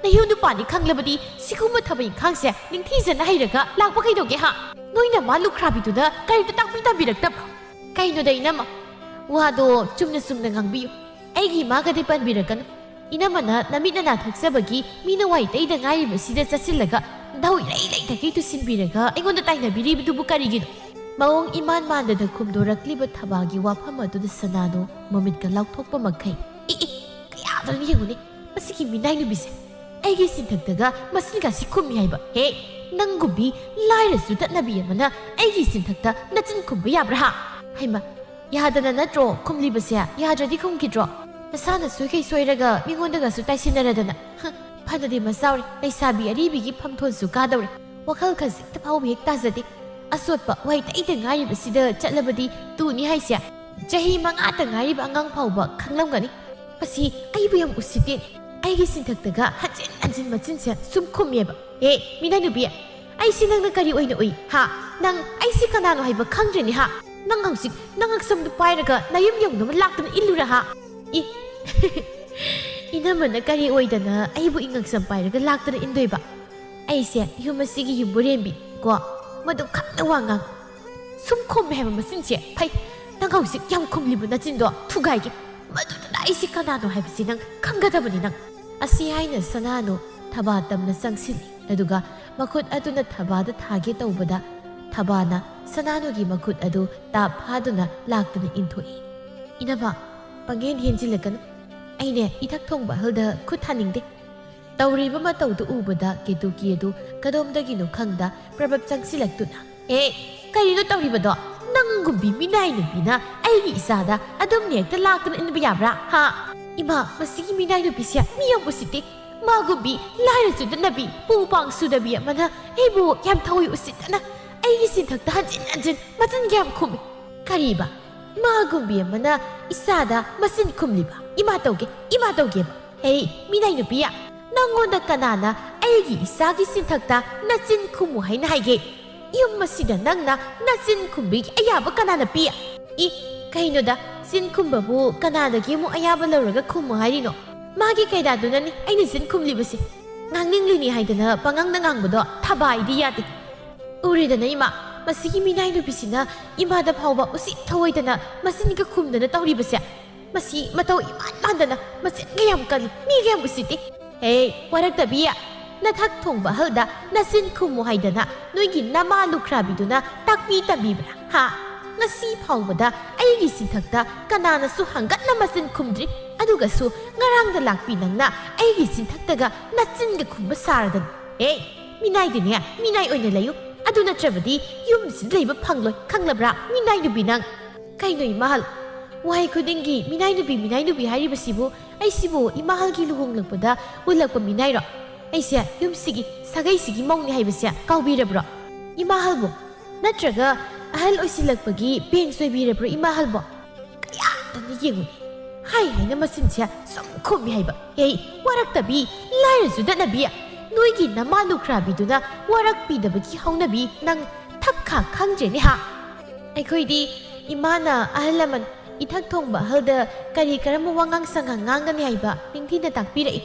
ꯅꯌꯨꯝ ꯅꯨꯄꯥꯅꯤ ꯈꯪꯂꯕꯗꯤ ꯁꯤꯒꯨꯝꯕ ꯊꯕꯛ ꯏꯪꯈꯥꯡꯁꯦ ꯅꯤꯡꯊꯤꯖꯅ ꯍꯩꯔꯒ ꯂꯥꯛꯄ ꯀꯩꯗꯧꯒꯦ, ꯍꯥ? ꯅꯣꯏꯅ ꯃꯥ ꯂꯨꯈ꯭ꯔꯥꯕꯤꯗꯨꯅ ꯀꯔꯤꯝꯇ ꯇꯥꯛꯄꯤ ꯇꯝꯕꯤꯔꯛꯇꯕ꯭ꯔꯣ?" "ꯀꯩꯅꯣꯗ, ꯏꯅꯝꯃ, ꯋꯥꯗꯣ ꯆꯨꯝꯅ ꯆꯨꯝꯅ ꯉꯥꯡꯕꯤꯌꯨ꯫ ꯑꯩꯒꯤ ꯏꯃꯥꯒꯗꯤ ꯄꯟꯕꯤꯔꯛꯀꯅꯨ꯫ ꯏꯅꯝꯃꯅ ꯅꯃꯤꯠ ꯅꯅꯥ ꯊꯣꯛꯆꯕꯒꯤ ꯃꯤꯅ ꯋꯥꯏ ꯇꯩꯗ ꯉꯥꯏꯔꯤꯕꯁꯤꯗ ꯆꯠꯁꯤꯜꯂꯒ ꯅꯊꯧ ꯏꯔꯩ ꯂꯩꯇꯈꯩ ꯇꯨꯁꯤꯟꯕꯤꯔꯒ ꯑꯩꯉꯣꯟꯗ ꯇꯥꯏꯅꯕꯤꯔꯤꯕꯗꯨꯕꯨ ꯀꯔꯤꯒꯤꯅꯣ? ꯃꯑꯣꯡ ꯏꯃꯥꯟ ꯃꯥꯟꯗꯅ ꯈꯨꯝꯗꯣꯔꯛꯂꯤꯕ ꯊꯕꯥꯒꯤ ꯋꯥꯐꯝ ꯑꯗꯨꯗ ꯁꯅꯥꯗꯣ ꯃꯃꯤꯠꯀ ꯂꯥꯎꯊꯣꯛꯄ ꯃꯈꯩ, "ꯏ, ꯏ, ꯀꯌꯥꯗꯅꯣ ꯌꯦꯡꯉꯨꯅꯦ, ꯃꯁꯤꯒꯤ ꯃꯤꯅꯥꯏ ꯅꯨꯄꯤꯁꯦ꯫ ꯑꯩꯒꯤ ꯁꯤꯟꯊꯛꯇꯒ ꯃꯆꯤꯟꯒꯁꯤ ꯈꯨꯝꯃꯤ ꯍꯥꯏꯕ꯫ ꯍꯦ, ꯅꯪꯒꯨꯝꯕꯤ ꯂꯥꯏꯔꯁꯨ ꯇꯠꯅꯕꯤ ꯑꯃꯅ ꯑꯩꯒꯤ ꯁꯤꯟꯊꯛꯇ ꯅꯆꯤꯟ ꯈꯨꯝꯕ ꯌꯥꯕ꯭ꯔꯥ ꯍꯥ?" ꯍꯩꯃ, ꯌꯥꯗꯅ ꯅꯠꯇ꯭ꯔꯣ ꯈꯨꯝꯂꯤꯕꯁꯦ? ꯌꯥꯗ꯭ꯔꯗꯤ ꯈꯨꯝꯈꯤꯗ꯭ꯔꯣ? ꯅꯁꯥꯅ ꯁꯣꯏꯈꯩ ꯁꯣꯏꯔꯒ ꯃꯤꯉꯣꯟꯗꯒꯁꯨ ꯇꯥꯏꯁꯤꯟꯅꯔꯗꯅ꯫ ꯍ, ꯐꯅꯗꯤ ꯃꯆꯥꯎꯔꯦ, ꯂꯩꯁꯥꯕꯤ ꯑꯔꯤꯕꯤꯒꯤ ꯐꯝꯊꯣꯟꯁꯨ ꯀꯥꯗꯧꯔꯦ꯫ ꯋꯥꯈꯜ ꯈꯖꯤꯛꯇ ꯐꯥꯎꯕ ꯍꯦꯛ ꯇꯥꯖꯗꯦ꯫ ꯑꯆꯣꯠꯄ ꯋꯥꯍꯩ ꯇꯩꯗ ꯉꯥꯏꯔꯤꯕꯁꯤꯗ ꯆꯠꯂꯕꯗꯤ ꯇꯨꯅꯤ ꯍꯥꯏꯁꯦ꯫ ꯆꯍꯤ ꯃꯉꯥꯇ ꯉꯥꯏꯔꯤꯕ ꯑꯉꯥꯡ ꯐꯥꯎꯕ ꯈꯪꯂꯝꯒꯅꯤ꯫ ꯃꯁꯤ ꯑꯩꯕꯨ ꯌꯥꯝ ꯎꯁꯤꯠꯇꯦ꯫ ꯑꯩꯒꯤ ꯁꯤꯟꯊꯛꯇꯒ ꯍꯟꯖꯤꯟ ꯍꯟꯖꯤꯟ ꯃꯆꯤꯟꯁꯦ ꯁꯨꯝ ꯈꯨꯝꯃꯦꯕ꯫ "ꯑꯦ, ꯃꯤꯅꯥꯏ ꯅꯨꯄꯤ, ꯑꯩꯁꯤ ꯅꯪꯅ ꯀꯔꯤ ꯑꯣꯏꯅ ꯎꯏ, ꯍꯥ? ꯅꯪ ꯑꯩꯁꯤ ꯀꯅꯥꯅꯣ ꯍꯥꯏꯕ ꯈꯪꯗ꯭ꯔꯦꯅꯦ, ꯍꯥ? ꯅꯪ ꯍꯧꯖꯤꯛ ꯅꯉꯛꯁꯝꯗꯨ ꯄꯥꯏꯔꯒ ꯅꯌꯨꯝ ꯌꯧꯅꯕ ꯂꯥꯛꯇꯅ ꯏꯜꯂꯨꯔꯥ, ꯍꯥ?" ꯏ, ꯏꯅꯝꯃꯅ ꯀꯔꯤ ꯑꯣꯏꯗꯅ ꯑꯩꯕꯨ ꯏꯉꯛꯁꯝ ꯄꯥꯏꯔꯒ ꯂꯥꯛꯇꯅ ꯏꯟꯗꯣꯏꯕ? ꯑꯩꯁꯦ ꯌꯨꯝ ꯑꯁꯤꯒꯤ ꯌꯨꯝꯕꯨꯔꯦꯝꯕꯤ ꯀꯣ, ꯃꯗꯨ ꯈꯪꯅ ꯋꯥ ꯉꯥꯡ꯫ ꯁꯨꯝ ꯈꯨꯝꯃꯦ ꯍꯥꯏꯕ ꯃꯆꯤꯟꯁꯦ꯫ ꯐꯩ, ꯅꯪ ꯍꯧꯖꯤꯛ ꯌꯥꯝ ꯈꯨꯝꯂꯤꯕ ꯅꯆꯤꯟꯗꯣ ꯊꯨꯒꯥꯏꯒꯦ꯫ ꯃꯗꯨꯗꯨꯅ ꯑꯩꯁꯦ ꯀꯅꯥꯅꯣ ꯍꯥꯏꯕꯁꯤ ꯅꯪ ꯈꯪꯒꯗꯕꯅꯤ ꯅꯪ꯫ ꯑꯁꯤ ꯍꯥꯏꯅ ꯁꯅꯥꯅꯨ ꯊꯕꯥ ꯇꯝꯅ ꯆꯪꯁꯤꯜꯂꯤ꯫ ꯑꯗꯨꯒ ꯃꯈꯨꯠ ꯑꯗꯨꯅ ꯊꯕꯥꯗ ꯊꯥꯒꯦ ꯇꯧꯕꯗ ꯊꯕꯥꯅ ꯁꯅꯥꯅꯨꯒꯤ ꯃꯈꯨꯠ ꯑꯗꯨ ꯇꯥꯞ ꯐꯥꯗꯨꯅ ꯂꯥꯛꯇꯨꯅ ꯏꯟꯊꯣꯛꯏ꯫ "ꯏꯅꯝꯃ, ꯄꯪꯍꯦꯟ ꯍꯦꯟꯖꯤꯜꯂꯛꯀꯅꯨ꯫ ꯑꯩꯅꯦ ꯏꯊꯛ ꯊꯣꯡꯕ ꯑꯍꯜꯗ ꯈꯨꯠ ꯊꯥꯅꯤꯡꯗꯦ꯫" ꯇꯧꯔꯤꯕ ꯃꯇꯧꯗꯨ ꯎꯕꯗ ꯀꯦꯇꯨꯀꯤ ꯑꯗꯨ ꯀꯗꯣꯝꯗꯒꯤꯅꯣ ꯈꯪꯗ ꯄ꯭ꯔꯕꯞ ꯆꯪꯁꯤꯜꯂꯛꯇꯨꯅ, "ꯑꯦ, ꯀꯔꯤꯅꯣ ꯇꯧꯔꯤꯕꯗꯣ? ꯅꯪꯒꯨꯝꯕꯤ ꯃꯤꯅꯥꯏ ꯅꯨꯄꯤꯅ ꯑꯩꯒꯤ ꯏꯆꯥꯗ ꯑꯗꯨꯝꯅ ꯍꯦꯛꯇ ꯂꯥꯛꯇꯨꯅ ꯏꯟꯕ ꯌꯥꯕ꯭ꯔꯥ? ꯍꯥ? ꯏꯃꯥ, ꯃꯁꯤꯒꯤ ꯃꯤꯅꯥꯏ ꯅꯨꯄꯤꯁꯦ ꯃꯤ ꯌꯥꯝ ꯎꯁꯤꯠꯇꯦ꯫ ꯃꯥꯒꯨꯝꯕꯤ ꯂꯥꯏꯔ ꯆꯨꯗꯅꯕꯤ, ꯄꯨ ꯄꯥꯡ ꯁꯨꯗꯕꯤ ꯑꯃꯅ ꯑꯩꯕꯨ ꯌꯥꯝ ꯊꯧꯏ ꯎꯁꯤꯠꯇꯅ ꯑꯩꯒꯤ ꯁꯤꯟꯊꯛꯇ ꯍꯟꯖꯤꯟ ꯍꯟꯖꯤꯟ ꯃꯆꯤꯟ ꯀꯌꯥꯝ ꯈꯨꯝꯃꯤ꯫ ꯀꯔꯤꯕ? ꯃꯥꯒꯨꯝꯕꯤ ꯑꯃꯅ ꯏꯆꯥꯗ ꯃꯆꯤꯟ ꯈꯨꯝꯂꯤꯕ? ꯏꯃꯥ ꯇꯧꯒꯦ, ꯏꯃꯥ ꯇꯧꯒꯦꯕ꯫ ꯍꯦ, ꯃꯤꯅꯥꯏ ꯅꯨꯄꯤ, ꯅꯪꯉꯣꯟꯗ ꯀꯅꯥꯅ ꯑꯩꯒꯤ ꯏꯆꯥꯒꯤ ꯁꯤꯟꯊꯛꯇ ꯅꯆꯤꯟ ꯈꯨꯝꯃꯨ ꯍꯥꯏꯅ ꯍꯥꯏꯒꯦ? ꯌꯨꯝ ꯑꯁꯤꯗ ꯅꯪꯅ ꯅꯆꯤꯟ ꯈꯨꯝꯕꯒꯤ ꯑꯌꯥꯕ ꯀꯅꯥꯅ ꯄꯤ?" ꯏ, ꯀꯩꯅꯣꯗ, ꯆꯤꯟ ꯈꯨꯝꯕꯕꯨ ꯀꯅꯥꯗꯒꯤ ꯑꯃꯨꯛ ꯑꯌꯥꯕ ꯂꯧꯔꯒ ꯈꯨꯝꯃꯨ ꯍꯥꯏꯔꯤꯅꯣ? ꯃꯥꯒꯤ ꯀꯩꯔꯥꯗꯨꯅꯅꯤ ꯑꯩꯅ ꯆꯤꯟ ꯈꯨꯝꯂꯤꯕꯁꯦ꯫ ꯉꯥꯡꯅꯤꯡꯂꯤꯅꯤ ꯍꯥꯏꯗꯅ ꯄꯉꯥꯡꯗ ꯉꯥꯡꯕꯗꯣ ꯊꯕꯥꯏꯗꯤ ꯌꯥꯗꯦ꯫ ꯎꯔꯦꯗꯅ ꯏꯃꯥ, ꯃꯁꯤꯒꯤ ꯃꯤꯅꯥꯏ ꯅꯨꯄꯤꯁꯤꯅ ꯏꯃꯥꯗ ꯐꯥꯎꯕ ꯎꯁꯤꯠ ꯊꯑꯣꯏꯗꯅ ꯃꯆꯤꯟꯒ ꯈꯨꯝꯗꯅ ꯇꯧꯔꯤꯕꯁꯦ꯫ ꯃꯁꯤ ꯃꯇꯧ ꯏꯃꯥꯟ ꯃꯥꯟꯗꯅ ꯃꯆꯤꯟꯒ ꯌꯥꯝ ꯀꯜꯂꯤ, ꯃꯤꯒ ꯌꯥꯝ ꯎꯁꯤꯠꯇꯦ꯫ ꯍꯦ, ꯋꯥꯔꯛꯇꯕꯤ, ꯅꯊꯛ ꯊꯣꯡꯕ ꯑꯍꯜꯗ ꯅꯆꯤꯟ ꯈꯨꯝꯃꯨ ꯍꯥꯏꯗꯅ ꯅꯣꯏꯒꯤ ꯅꯃꯥ ꯂꯨꯈ꯭ꯔꯥꯕꯤꯗꯨꯅ ꯇꯥꯛꯄꯤ ꯇꯝꯕꯤꯕ꯭ꯔꯥ? ꯍꯥ? ꯉꯁꯤ ꯐꯥꯎꯕꯗ ꯑꯩꯒꯤ ꯆꯤꯟꯊꯛꯇ ꯀꯅꯥꯅꯁꯨ ꯍꯪꯒꯠꯅ ꯃꯆꯤꯟ ꯈꯨꯝꯗ꯭ꯔꯤ꯫ ꯑꯗꯨꯒꯁꯨ ꯉꯔꯥꯡꯗ ꯂꯥꯛꯄꯤ ꯅꯪꯅ ꯑꯩꯒꯤ ꯆꯤꯟꯊꯛꯇꯒ ꯅꯆꯤꯟꯒ ꯈꯨꯝꯕ ꯁꯥꯔꯗꯅ꯫ ꯑꯦ, ꯃꯤꯅꯥꯏꯗꯤꯅꯦ, ꯃꯤꯅꯥꯏ ꯑꯣꯏꯅ ꯂꯩꯌꯨ꯫ ꯑꯗꯨ ꯅꯠꯇ꯭ꯔꯕꯗꯤ ꯌꯨꯝꯁꯤꯗ ꯂꯩꯕ ꯐꯪꯂꯣꯏ, ꯈꯪꯂꯕ꯭ꯔꯥ, ꯃꯤꯅꯥꯏ ꯅꯨꯄꯤ ꯅꯪ? ꯀꯩꯅꯣ ꯏꯃꯥꯍꯜ? ꯋꯥꯍꯩ ꯈꯨꯗꯤꯡꯒꯤ "ꯃꯤꯅꯥꯏ ꯅꯨꯄꯤ, ꯃꯤꯅꯥꯏ ꯅꯨꯄꯤ" ꯍꯥꯏꯔꯤꯕꯁꯤꯕꯨ? ꯑꯩꯁꯤꯕꯨ ꯏꯃꯥꯍꯜꯒꯤ ꯂꯨꯍꯣꯡꯂꯛꯄꯗ ꯎꯠꯂꯛꯄ ꯃꯤꯅꯥꯏꯔꯣ? ꯑꯩꯁꯦ ꯌꯨꯝꯁꯤꯒꯤ ꯁꯥꯒꯩꯁꯤꯒꯤ ꯃꯧꯅꯤ ꯍꯥꯏꯕꯁꯦ ꯀꯥꯎꯕꯤꯔꯕ꯭ꯔꯣ? ꯏꯃꯥꯍꯜꯕꯨ? ꯅꯠꯇ꯭ꯔꯒ ꯑꯍꯜ ꯑꯣꯏꯁꯤꯜꯂꯛꯄꯒꯤ ꯄꯦꯟ ꯁꯣꯏꯕꯤꯔꯕ꯭ꯔꯣ ꯏꯃꯥꯍꯜꯕꯣ? ꯀꯌꯥꯗꯅ ꯌꯦꯡꯉꯨꯅꯦ꯫ ꯍꯥꯏ ꯍꯥꯏꯅ ꯃꯆꯤꯟꯁꯦ ꯁꯨꯝ ꯈꯨꯝꯃꯤ ꯍꯥꯏꯕ꯫ ꯍꯦ, ꯋꯥꯔꯛꯇꯕꯤ, ꯂꯥꯏꯔꯁꯨ ꯗꯠꯅꯕꯤ, ꯅꯣꯏꯒꯤ ꯅꯃꯥ ꯂꯨꯈ꯭ꯔꯥꯕꯤꯗꯨꯅ ꯋꯥꯔꯛꯄꯤꯗꯕꯒꯤ ꯍꯧꯅꯕꯤ ꯅꯪ ꯊꯛꯈꯥ ꯈꯪꯗ꯭ꯔꯦꯅꯦ ꯍꯥ? ꯑꯩꯈꯣꯏꯗꯤ ꯏꯃꯥꯅ ꯑꯍꯜ ꯂꯃꯟ ꯏꯊꯛ ꯊꯣꯡꯕ ꯑꯍꯜꯗ ꯀꯔꯤ ꯀꯔꯝꯕ ꯋꯥꯉꯥꯡ ꯁꯉꯥꯡ ꯉꯥꯡꯒꯅꯤ ꯍꯥꯏꯕ ꯅꯤꯡꯊꯤꯅ ꯇꯥꯛꯄꯤꯔꯛꯏ꯫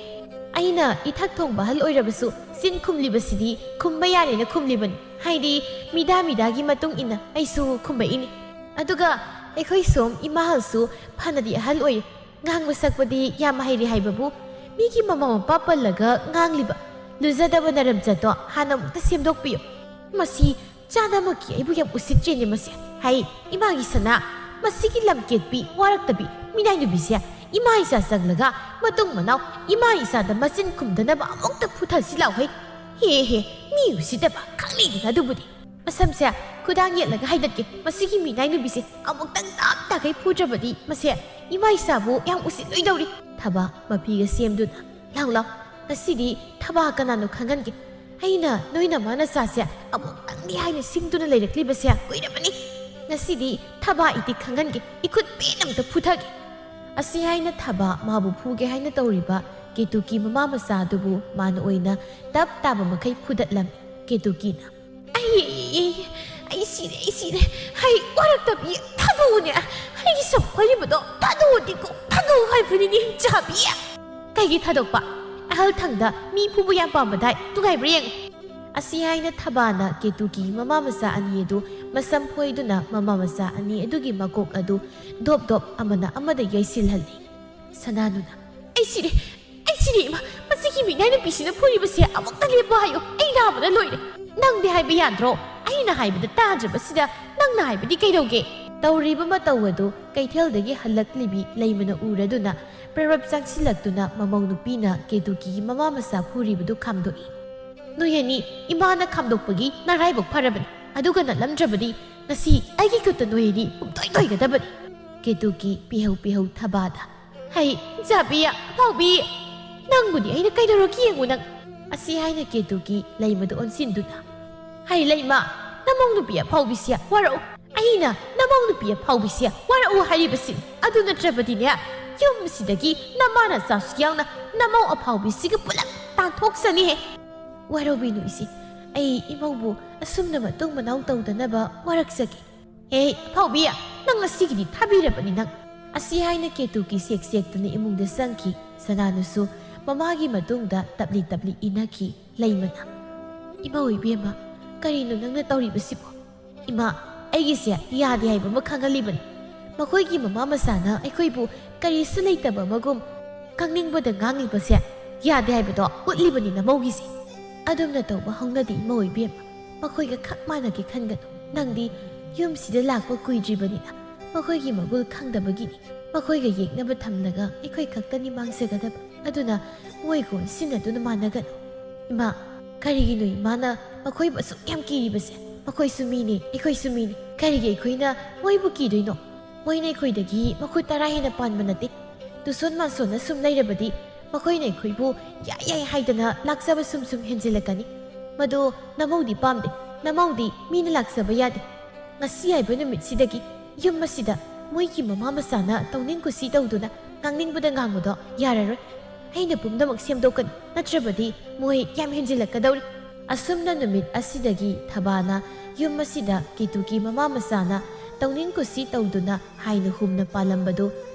ꯑꯩꯅ ꯏꯊꯛ ꯊꯣꯡꯕ ꯑꯍꯜ ꯑꯣꯏꯔꯕꯁꯨ ꯆꯤꯟ ꯈꯨꯝꯂꯤꯕꯁꯤꯗꯤ ꯈꯨꯝꯕ ꯌꯥꯔꯦꯅ ꯈꯨꯝꯂꯤꯕꯅꯤ꯫ ꯍꯥꯏꯗꯤ ꯃꯤꯗꯥ ꯃꯤꯗꯥꯒꯤ ꯃꯇꯨꯡ ꯏꯟꯅ ꯑꯩꯁꯨ ꯈꯨꯝꯕꯛꯏꯅꯤ꯫ ꯑꯗꯨꯒ ꯑꯩꯈꯣꯏ ꯁꯣꯝ ꯏꯃꯥꯍꯜꯁꯨ ꯐꯅꯗꯤ ꯑꯍꯜ ꯑꯣꯏꯔꯦ, ꯉꯥꯡꯕ ꯁꯛꯄꯗꯤ ꯌꯥꯝ ꯍꯩꯔꯦ ꯍꯥꯏꯕꯕꯨ ꯃꯤꯒꯤ ꯃꯃꯥ ꯃꯄꯥ ꯄꯜꯂꯒ ꯉꯥꯡꯂꯤꯕ ꯂꯨꯖꯗꯕ ꯅꯔꯝꯆꯠꯇꯣ ꯍꯥꯟꯅ ꯑꯃꯨꯛꯇ ꯁꯦꯝꯗꯣꯛꯄꯤꯌꯨ꯫ ꯃꯁꯤ ꯆꯥꯅꯃꯛꯀꯤ ꯑꯩꯕꯨ ꯌꯥꯝ ꯎꯁꯤꯠꯇ꯭ꯔꯦꯅꯦ ꯃꯁꯤ꯫ ꯍꯩ, ꯏꯃꯥꯒꯤ ꯁꯅꯥ, ꯃꯁꯤꯒꯤ ꯂꯝꯀꯦꯠꯄꯤ, ꯋꯥꯔꯛꯇꯕꯤ, ꯃꯤꯅꯥꯏ ꯅꯨꯄꯤꯁꯦ ꯏꯃꯥ ꯏꯆꯥ ꯆꯪꯂꯒ ꯃꯇꯨꯡ ꯃꯅꯥꯎ ꯏꯃꯥ ꯏꯆꯥꯗ ꯃꯆꯤꯟ ꯈꯨꯝꯗꯅꯕ ꯑꯃꯨꯛꯇ ꯐꯨꯊꯁꯤ ꯂꯥꯎ ꯍꯩ꯫ ꯍꯦ ꯍꯦ, ꯃꯤ ꯎꯁꯤꯠꯇꯕ ꯈꯪꯂꯤꯗꯅ ꯑꯗꯨꯕꯨꯗꯤ꯫ ꯃꯁꯝꯁꯦ ꯈꯨꯗꯥꯡ ꯌꯦꯠꯂꯒ ꯍꯥꯏꯗꯠꯀꯦ꯫ ꯃꯁꯤꯒꯤ ꯃꯤꯅꯥꯏ ꯅꯨꯄꯤꯁꯦ ꯑꯃꯨꯛꯇꯪ ꯅꯞ ꯇꯥꯈꯩ ꯐꯨꯗ꯭ꯔꯕꯗꯤ ꯃꯁꯦ ꯏꯃꯥ ꯏꯆꯥꯕꯨ ꯌꯥꯝ ꯎꯁꯤꯠꯂꯣꯏꯗꯧꯔꯤ꯫ ꯊꯕꯥ ꯃꯄꯤꯒ ꯁꯦꯝꯗꯨꯅ, "ꯂꯥꯎ ꯂꯥꯎ, ꯉꯁꯤꯗꯤ ꯊꯕꯥ ꯀꯅꯥꯅꯣ ꯈꯪꯍꯟꯒꯦ꯫ ꯑꯩꯅ ꯅꯣꯏ ꯅꯃꯥ ꯅꯆꯥꯁꯦ ꯑꯃꯨꯛꯇꯪꯗꯤ ꯍꯥꯏꯅ ꯁꯤꯡꯗꯨꯅ ꯂꯩꯔꯛꯂꯤꯕꯁꯦ ꯀꯨꯏꯔꯕꯅꯤ꯫ ꯉꯁꯤꯗꯤ ꯊꯕꯥ ꯏꯇꯤꯛ ꯈꯪꯍꯟꯒꯦ, ꯏꯈꯨꯠ ꯄꯦꯟ ꯑꯃꯇ ꯐꯨꯊꯒꯦ"꯫ ꯑꯁꯤ ꯍꯥꯏꯅ ꯊꯕꯥ ꯃꯥꯕꯨ ꯐꯨꯒꯦ ꯍꯥꯏꯅ ꯇꯧꯔꯤꯕ ꯀꯦꯇꯨꯀꯤ ꯃꯃꯥ ꯃꯆꯥ ꯑꯗꯨꯕꯨ ꯃꯥꯅ ꯑꯣꯏꯅ ꯇꯞ ꯇꯥꯕ ꯃꯈꯩ ꯐꯨꯗꯠꯂꯝꯃꯤ꯫ ꯀꯦꯇꯨꯀꯤꯅ, "ꯑꯩ, ꯑꯩ ꯁꯤꯔꯦ, ꯑꯩ ꯁꯤꯔꯦ꯫ ꯍꯩ, ꯋꯥꯔꯛꯇꯕꯤ, ꯊꯥꯗꯣꯛꯎꯅꯦ꯫ ꯑꯩꯒꯤ ꯁꯝ ꯐꯣꯏꯔꯤꯕꯗꯣ ꯊꯥꯗꯣꯛꯑꯣꯗꯤꯀꯣ, ꯊꯥꯗꯣꯛꯎ ꯍꯥꯏꯕꯅꯤꯅꯦ, ꯆꯥꯕꯤ!" "ꯀꯩꯒꯤ ꯊꯥꯗꯣꯛꯄ? ꯑꯍꯜ ꯊꯪꯗ ꯃꯤ ꯐꯨꯕ ꯌꯥꯝ ꯄꯥꯝꯕꯗꯥꯏ, ꯅꯨꯡꯉꯥꯏꯕ꯭ꯔꯥ ꯌꯦꯡꯉꯨ"꯫ ꯑꯁꯤ ꯍꯥꯏꯅ ꯊꯕꯥꯅ ꯀꯦꯇꯨꯀꯤ ꯃꯃꯥ ꯃꯆꯥ ꯑꯅꯤ ꯑꯗꯨ ꯃꯁꯝ ꯐꯣꯏꯗꯨꯅ ꯃꯃꯥ ꯃꯆꯥ ꯑꯅꯤ ꯑꯗꯨꯒꯤ ꯃꯀꯣꯛ ꯑꯗꯨ ꯗꯣꯞ ꯗꯣꯞ ꯑꯃꯅ ꯑꯃꯗ ꯌꯩꯁꯤꯜꯍꯜꯂꯤ꯫ ꯁꯅꯥꯅꯨꯅ, "ꯑꯩ ꯁꯤꯔꯦ, ꯑꯩ ꯁꯤꯗꯤ ꯏꯃꯥ, ꯃꯁꯤꯒꯤ ꯃꯤꯅꯥꯏ ꯅꯨꯄꯤꯁꯤꯅ ꯐꯨꯔꯤꯕꯁꯦ ꯑꯃꯨꯛꯇ ꯂꯦꯞꯄꯣ ꯍꯥꯏꯌꯨ꯫ ꯑꯩ ꯅꯥꯕꯅ ꯂꯣꯏꯔꯦ꯫ ꯅꯪꯗꯤ ꯍꯥꯏꯕ ꯌꯥꯗ꯭ꯔꯣ? ꯑꯩꯅ ꯍꯥꯏꯕꯗ ꯇꯥꯗ꯭ꯔꯕꯁꯤꯗ ꯅꯪꯅ ꯍꯥꯏꯕꯗꯤ ꯀꯩꯗꯧꯒꯦ? ꯇꯧꯔꯤꯕ ꯃꯇꯧ ꯑꯗꯨ ꯀꯩꯊꯦꯜꯗꯒꯤ ꯍꯜꯂꯛꯂꯤꯕꯤ ꯂꯩꯃꯅ ꯎꯔꯗꯨꯅ ꯄ꯭ꯔꯔꯞ ꯆꯪꯁꯤꯜꯂꯛꯇꯨꯅ ꯃꯃꯧ ꯅꯨꯄꯤꯅ ꯀꯦꯇꯨꯀꯤꯒꯤ ꯃꯃꯥ ꯃꯆꯥ ꯐꯨꯔꯤꯕꯗꯨ ꯈꯥꯝꯗꯣꯛꯏ꯫ ꯅꯣꯏ ꯑꯅꯤ ꯏꯃꯥꯅ ꯈꯥꯝꯗꯣꯛꯄꯒꯤ ꯅꯔꯥꯏꯕꯛ ꯐꯔꯕꯅꯤ꯫ ꯑꯗꯨꯒ ꯅꯠꯂꯝꯗ꯭ꯔꯕꯗꯤ ꯉꯁꯤ ꯑꯩꯒꯤ ꯈꯨꯠꯇ ꯅꯣꯏ ꯑꯅꯤ ꯄꯨꯝꯇꯣꯏ ꯇꯣꯏꯒꯗꯕꯅꯤ꯫ ꯀꯦꯇꯨꯀꯤ ꯄꯤꯍꯧ ꯄꯤꯍꯧ ꯊꯕꯥꯗ꯫ ꯍꯩ, ꯆꯥꯕꯤ, ꯑꯐꯥꯎꯕꯤ! ꯅꯪꯕꯨꯗꯤ ꯑꯩꯅ ꯀꯩꯗꯧꯔꯒꯦ ꯌꯦꯡꯉꯨ ꯅꯪ꯫ ꯑꯁꯤ ꯍꯥꯏꯅ ꯀꯦꯇꯨꯀꯤ ꯂꯩꯃꯗ ꯑꯣꯟꯁꯤꯟꯗꯨꯅ꯫ ꯍꯩ, ꯂꯩꯃ, ꯅꯃꯧ ꯅꯨꯄꯤ ꯑꯐꯥꯎꯕꯤꯁꯦ ꯋꯥꯔꯛꯎ꯫ ꯑꯩꯅ ꯅꯃꯧ ꯅꯨꯄꯤ ꯑꯐꯥꯎꯕꯤꯁꯦ ꯋꯥꯔꯛꯎ ꯍꯥꯏꯔꯤꯕꯁꯤ꯫ ꯑꯗꯨ ꯅꯠꯇ꯭ꯔꯕꯗꯤꯅꯦ, ꯌꯨꯝꯁꯤꯗꯒꯤ ꯅꯃꯥ ꯅꯆꯥꯁꯨ ꯌꯥꯎꯅ ꯅꯃꯧ ꯑꯐꯥꯎꯕꯤꯁꯤꯒ ꯄꯨꯂꯞ ꯇꯥꯟꯊꯣꯛꯆꯅꯤꯍꯦ꯫ ꯋꯥꯔꯧꯕꯤꯅꯨ ꯏꯆꯦ, ꯑꯩ ꯏꯃꯧꯕꯨ ꯑꯁꯨꯝꯅ ꯃꯇꯨꯡ ꯃꯅꯥꯎ ꯇꯧꯗꯅꯕ ꯋꯥꯔꯛꯆꯒꯦ꯫ ꯍꯦ, ꯑꯐꯥꯎꯕꯤ, ꯅꯪ ꯉꯁꯤꯒꯤꯗꯤ ꯊꯥꯕꯤꯔꯕꯅꯤ ꯅꯪ꯫ ꯑꯁꯤ ꯍꯥꯏꯅ ꯀꯦꯇꯨꯀꯤ ꯁꯦꯛ ꯁꯦꯛꯇꯨꯅ ꯏꯃꯨꯡꯗ ꯆꯪꯈꯤ꯫ ꯁꯅꯥꯅꯨꯁꯨ ꯃꯃꯥꯒꯤ ꯃꯇꯨꯡꯗ ꯇꯞꯂꯤ ꯇꯞꯂꯤ ꯏꯟꯅꯈꯤ꯫ ꯂꯩꯃꯅ, "ꯏꯃꯧ ꯏꯕꯦꯝꯃ, ꯀꯔꯤꯅꯣ ꯅꯪꯅ ꯇꯧꯔꯤꯕꯁꯤꯕꯣ?" "ꯏꯃꯥ, ꯑꯩꯒꯤꯁꯦ ꯌꯥꯗꯦ ꯍꯥꯏꯕ ꯑꯃ ꯈꯪꯍꯜꯂꯤꯕꯅꯤ꯫ ꯃꯈꯣꯏꯒꯤ ꯃꯃꯥ ꯃꯆꯥꯅ ꯑꯩꯈꯣꯏꯕꯨ ꯀꯔꯤꯁꯨ ꯂꯩꯇꯕ ꯑꯃꯒꯨꯝ ꯉꯥꯡꯅꯤꯡꯕꯗ ꯉꯥꯡꯂꯤꯕꯁꯦ ꯌꯥꯗꯦ ꯍꯥꯏꯕꯗꯣ ꯎꯠꯂꯤꯕꯅꯤ ꯅꯃꯧꯒꯤꯁꯦ꯫ ꯑꯗꯨꯝꯅ ꯇꯧꯕ ꯍꯧꯅꯗꯦ ꯏꯃꯧ ꯏꯕꯦꯝꯃ꯫ ꯃꯈꯣꯏꯒ ꯈꯛ ꯃꯥꯟꯅꯒꯦ ꯈꯟꯒꯅꯨ꯫ ꯅꯪꯗꯤ ꯌꯨꯝꯁꯤꯗ ꯂꯥꯛꯄ ꯀꯨꯏꯗ꯭ꯔꯤꯕꯅꯤꯅ ꯃꯈꯣꯏꯒꯤ ꯃꯒꯨꯟ ꯈꯪꯗꯕꯒꯤꯅꯤ꯫ ꯃꯈꯣꯏꯒ ꯌꯦꯛꯅꯕ ꯊꯝꯂꯒ ꯑꯩꯈꯣꯏ ꯈꯛꯇꯅꯤ ꯃꯥꯡꯖꯒꯗꯕ꯫ ꯑꯗꯨꯅ ꯃꯣꯏꯒ ꯑꯣꯟꯁꯤꯟꯅꯗꯨꯅ ꯃꯥꯟꯅꯒꯅꯨ꯫" "ꯏꯃꯥ, ꯀꯔꯤꯒꯤꯅꯣ ꯏꯃꯥꯅ ꯃꯈꯣꯏꯕꯨ ꯑꯁꯨꯛ ꯌꯥꯝ ꯀꯤꯔꯤꯕꯁꯦ? ꯃꯈꯣꯏꯁꯨ ꯃꯤꯅꯤ, ꯑꯩꯈꯣꯏꯁꯨ ꯃꯤꯅꯤ꯫ ꯀꯔꯤꯒꯤ ꯑꯩꯈꯣꯏꯅ ꯃꯣꯏꯕꯨ ꯀꯤꯗꯣꯏꯅꯣ? ꯃꯣꯏꯅ ꯑꯩꯈꯣꯏꯗꯒꯤ ꯃꯈꯨꯠ ꯇꯔꯥ ꯍꯦꯟꯅ ꯄꯥꯟꯕ ꯅꯠꯇꯦ꯫ ꯇꯨꯁꯣꯟ ꯃꯥꯁꯣꯟꯅ ꯁꯨꯝ ꯂꯩꯔꯕꯗꯤ ꯃꯈꯣꯏꯅ ꯑꯩꯈꯣꯏꯕꯨ ꯌꯥꯏ ꯌꯥꯏ ꯍꯥꯏꯗꯅ ꯂꯥꯛꯆꯕ ꯁꯨꯝ ꯁꯨꯝ ꯍꯦꯟꯖꯤꯜꯂꯛꯀꯅꯤ꯫ ꯃꯗꯨ ꯅꯃꯧꯗꯤ ꯄꯥꯝꯗꯦ꯫ ꯅꯃꯧꯗꯤ ꯃꯤꯅ ꯂꯥꯛꯆꯕ ꯌꯥꯗꯦ꯫ ꯉꯁꯤ ꯍꯥꯏꯕ ꯅꯨꯃꯤꯠꯁꯤꯗꯒꯤ ꯌꯨꯝ ꯑꯁꯤꯗ ꯃꯣꯏꯒꯤ ꯃꯃꯥ ꯃꯆꯥꯅ ꯇꯧꯅꯤꯡ ꯀꯨꯁꯤ ꯇꯧꯗꯨꯅ ꯉꯥꯡꯅꯤꯡꯕꯗ ꯉꯥꯡꯕꯗꯣ ꯌꯥꯔꯔꯣꯏ꯫ ꯑꯩꯅ ꯄꯨꯝꯅꯃꯛ ꯁꯦꯝꯗꯣꯛꯀꯅꯤ, ꯅꯠꯇ꯭ꯔꯕꯗꯤ ꯃꯣꯏ ꯌꯥꯝ ꯍꯦꯟꯖꯤꯜꯂꯛꯀꯗꯧꯔꯤ꯫" ꯑꯁꯨꯝꯅ ꯅꯨꯃꯤꯠ ꯑꯁꯤꯗꯒꯤ ꯊꯕꯥꯅ ꯌꯨꯝ ꯑꯁꯤꯗ ꯀꯦꯇꯨꯀꯤ ꯃꯃꯥ ꯃꯆꯥꯅ ꯇꯧꯅꯤꯡ ꯀꯨꯁꯤ ꯇꯧꯗꯨꯅ ꯍꯥꯏꯅ ꯍꯨꯝꯅ ꯄꯥꯜꯂꯝꯕꯗꯨ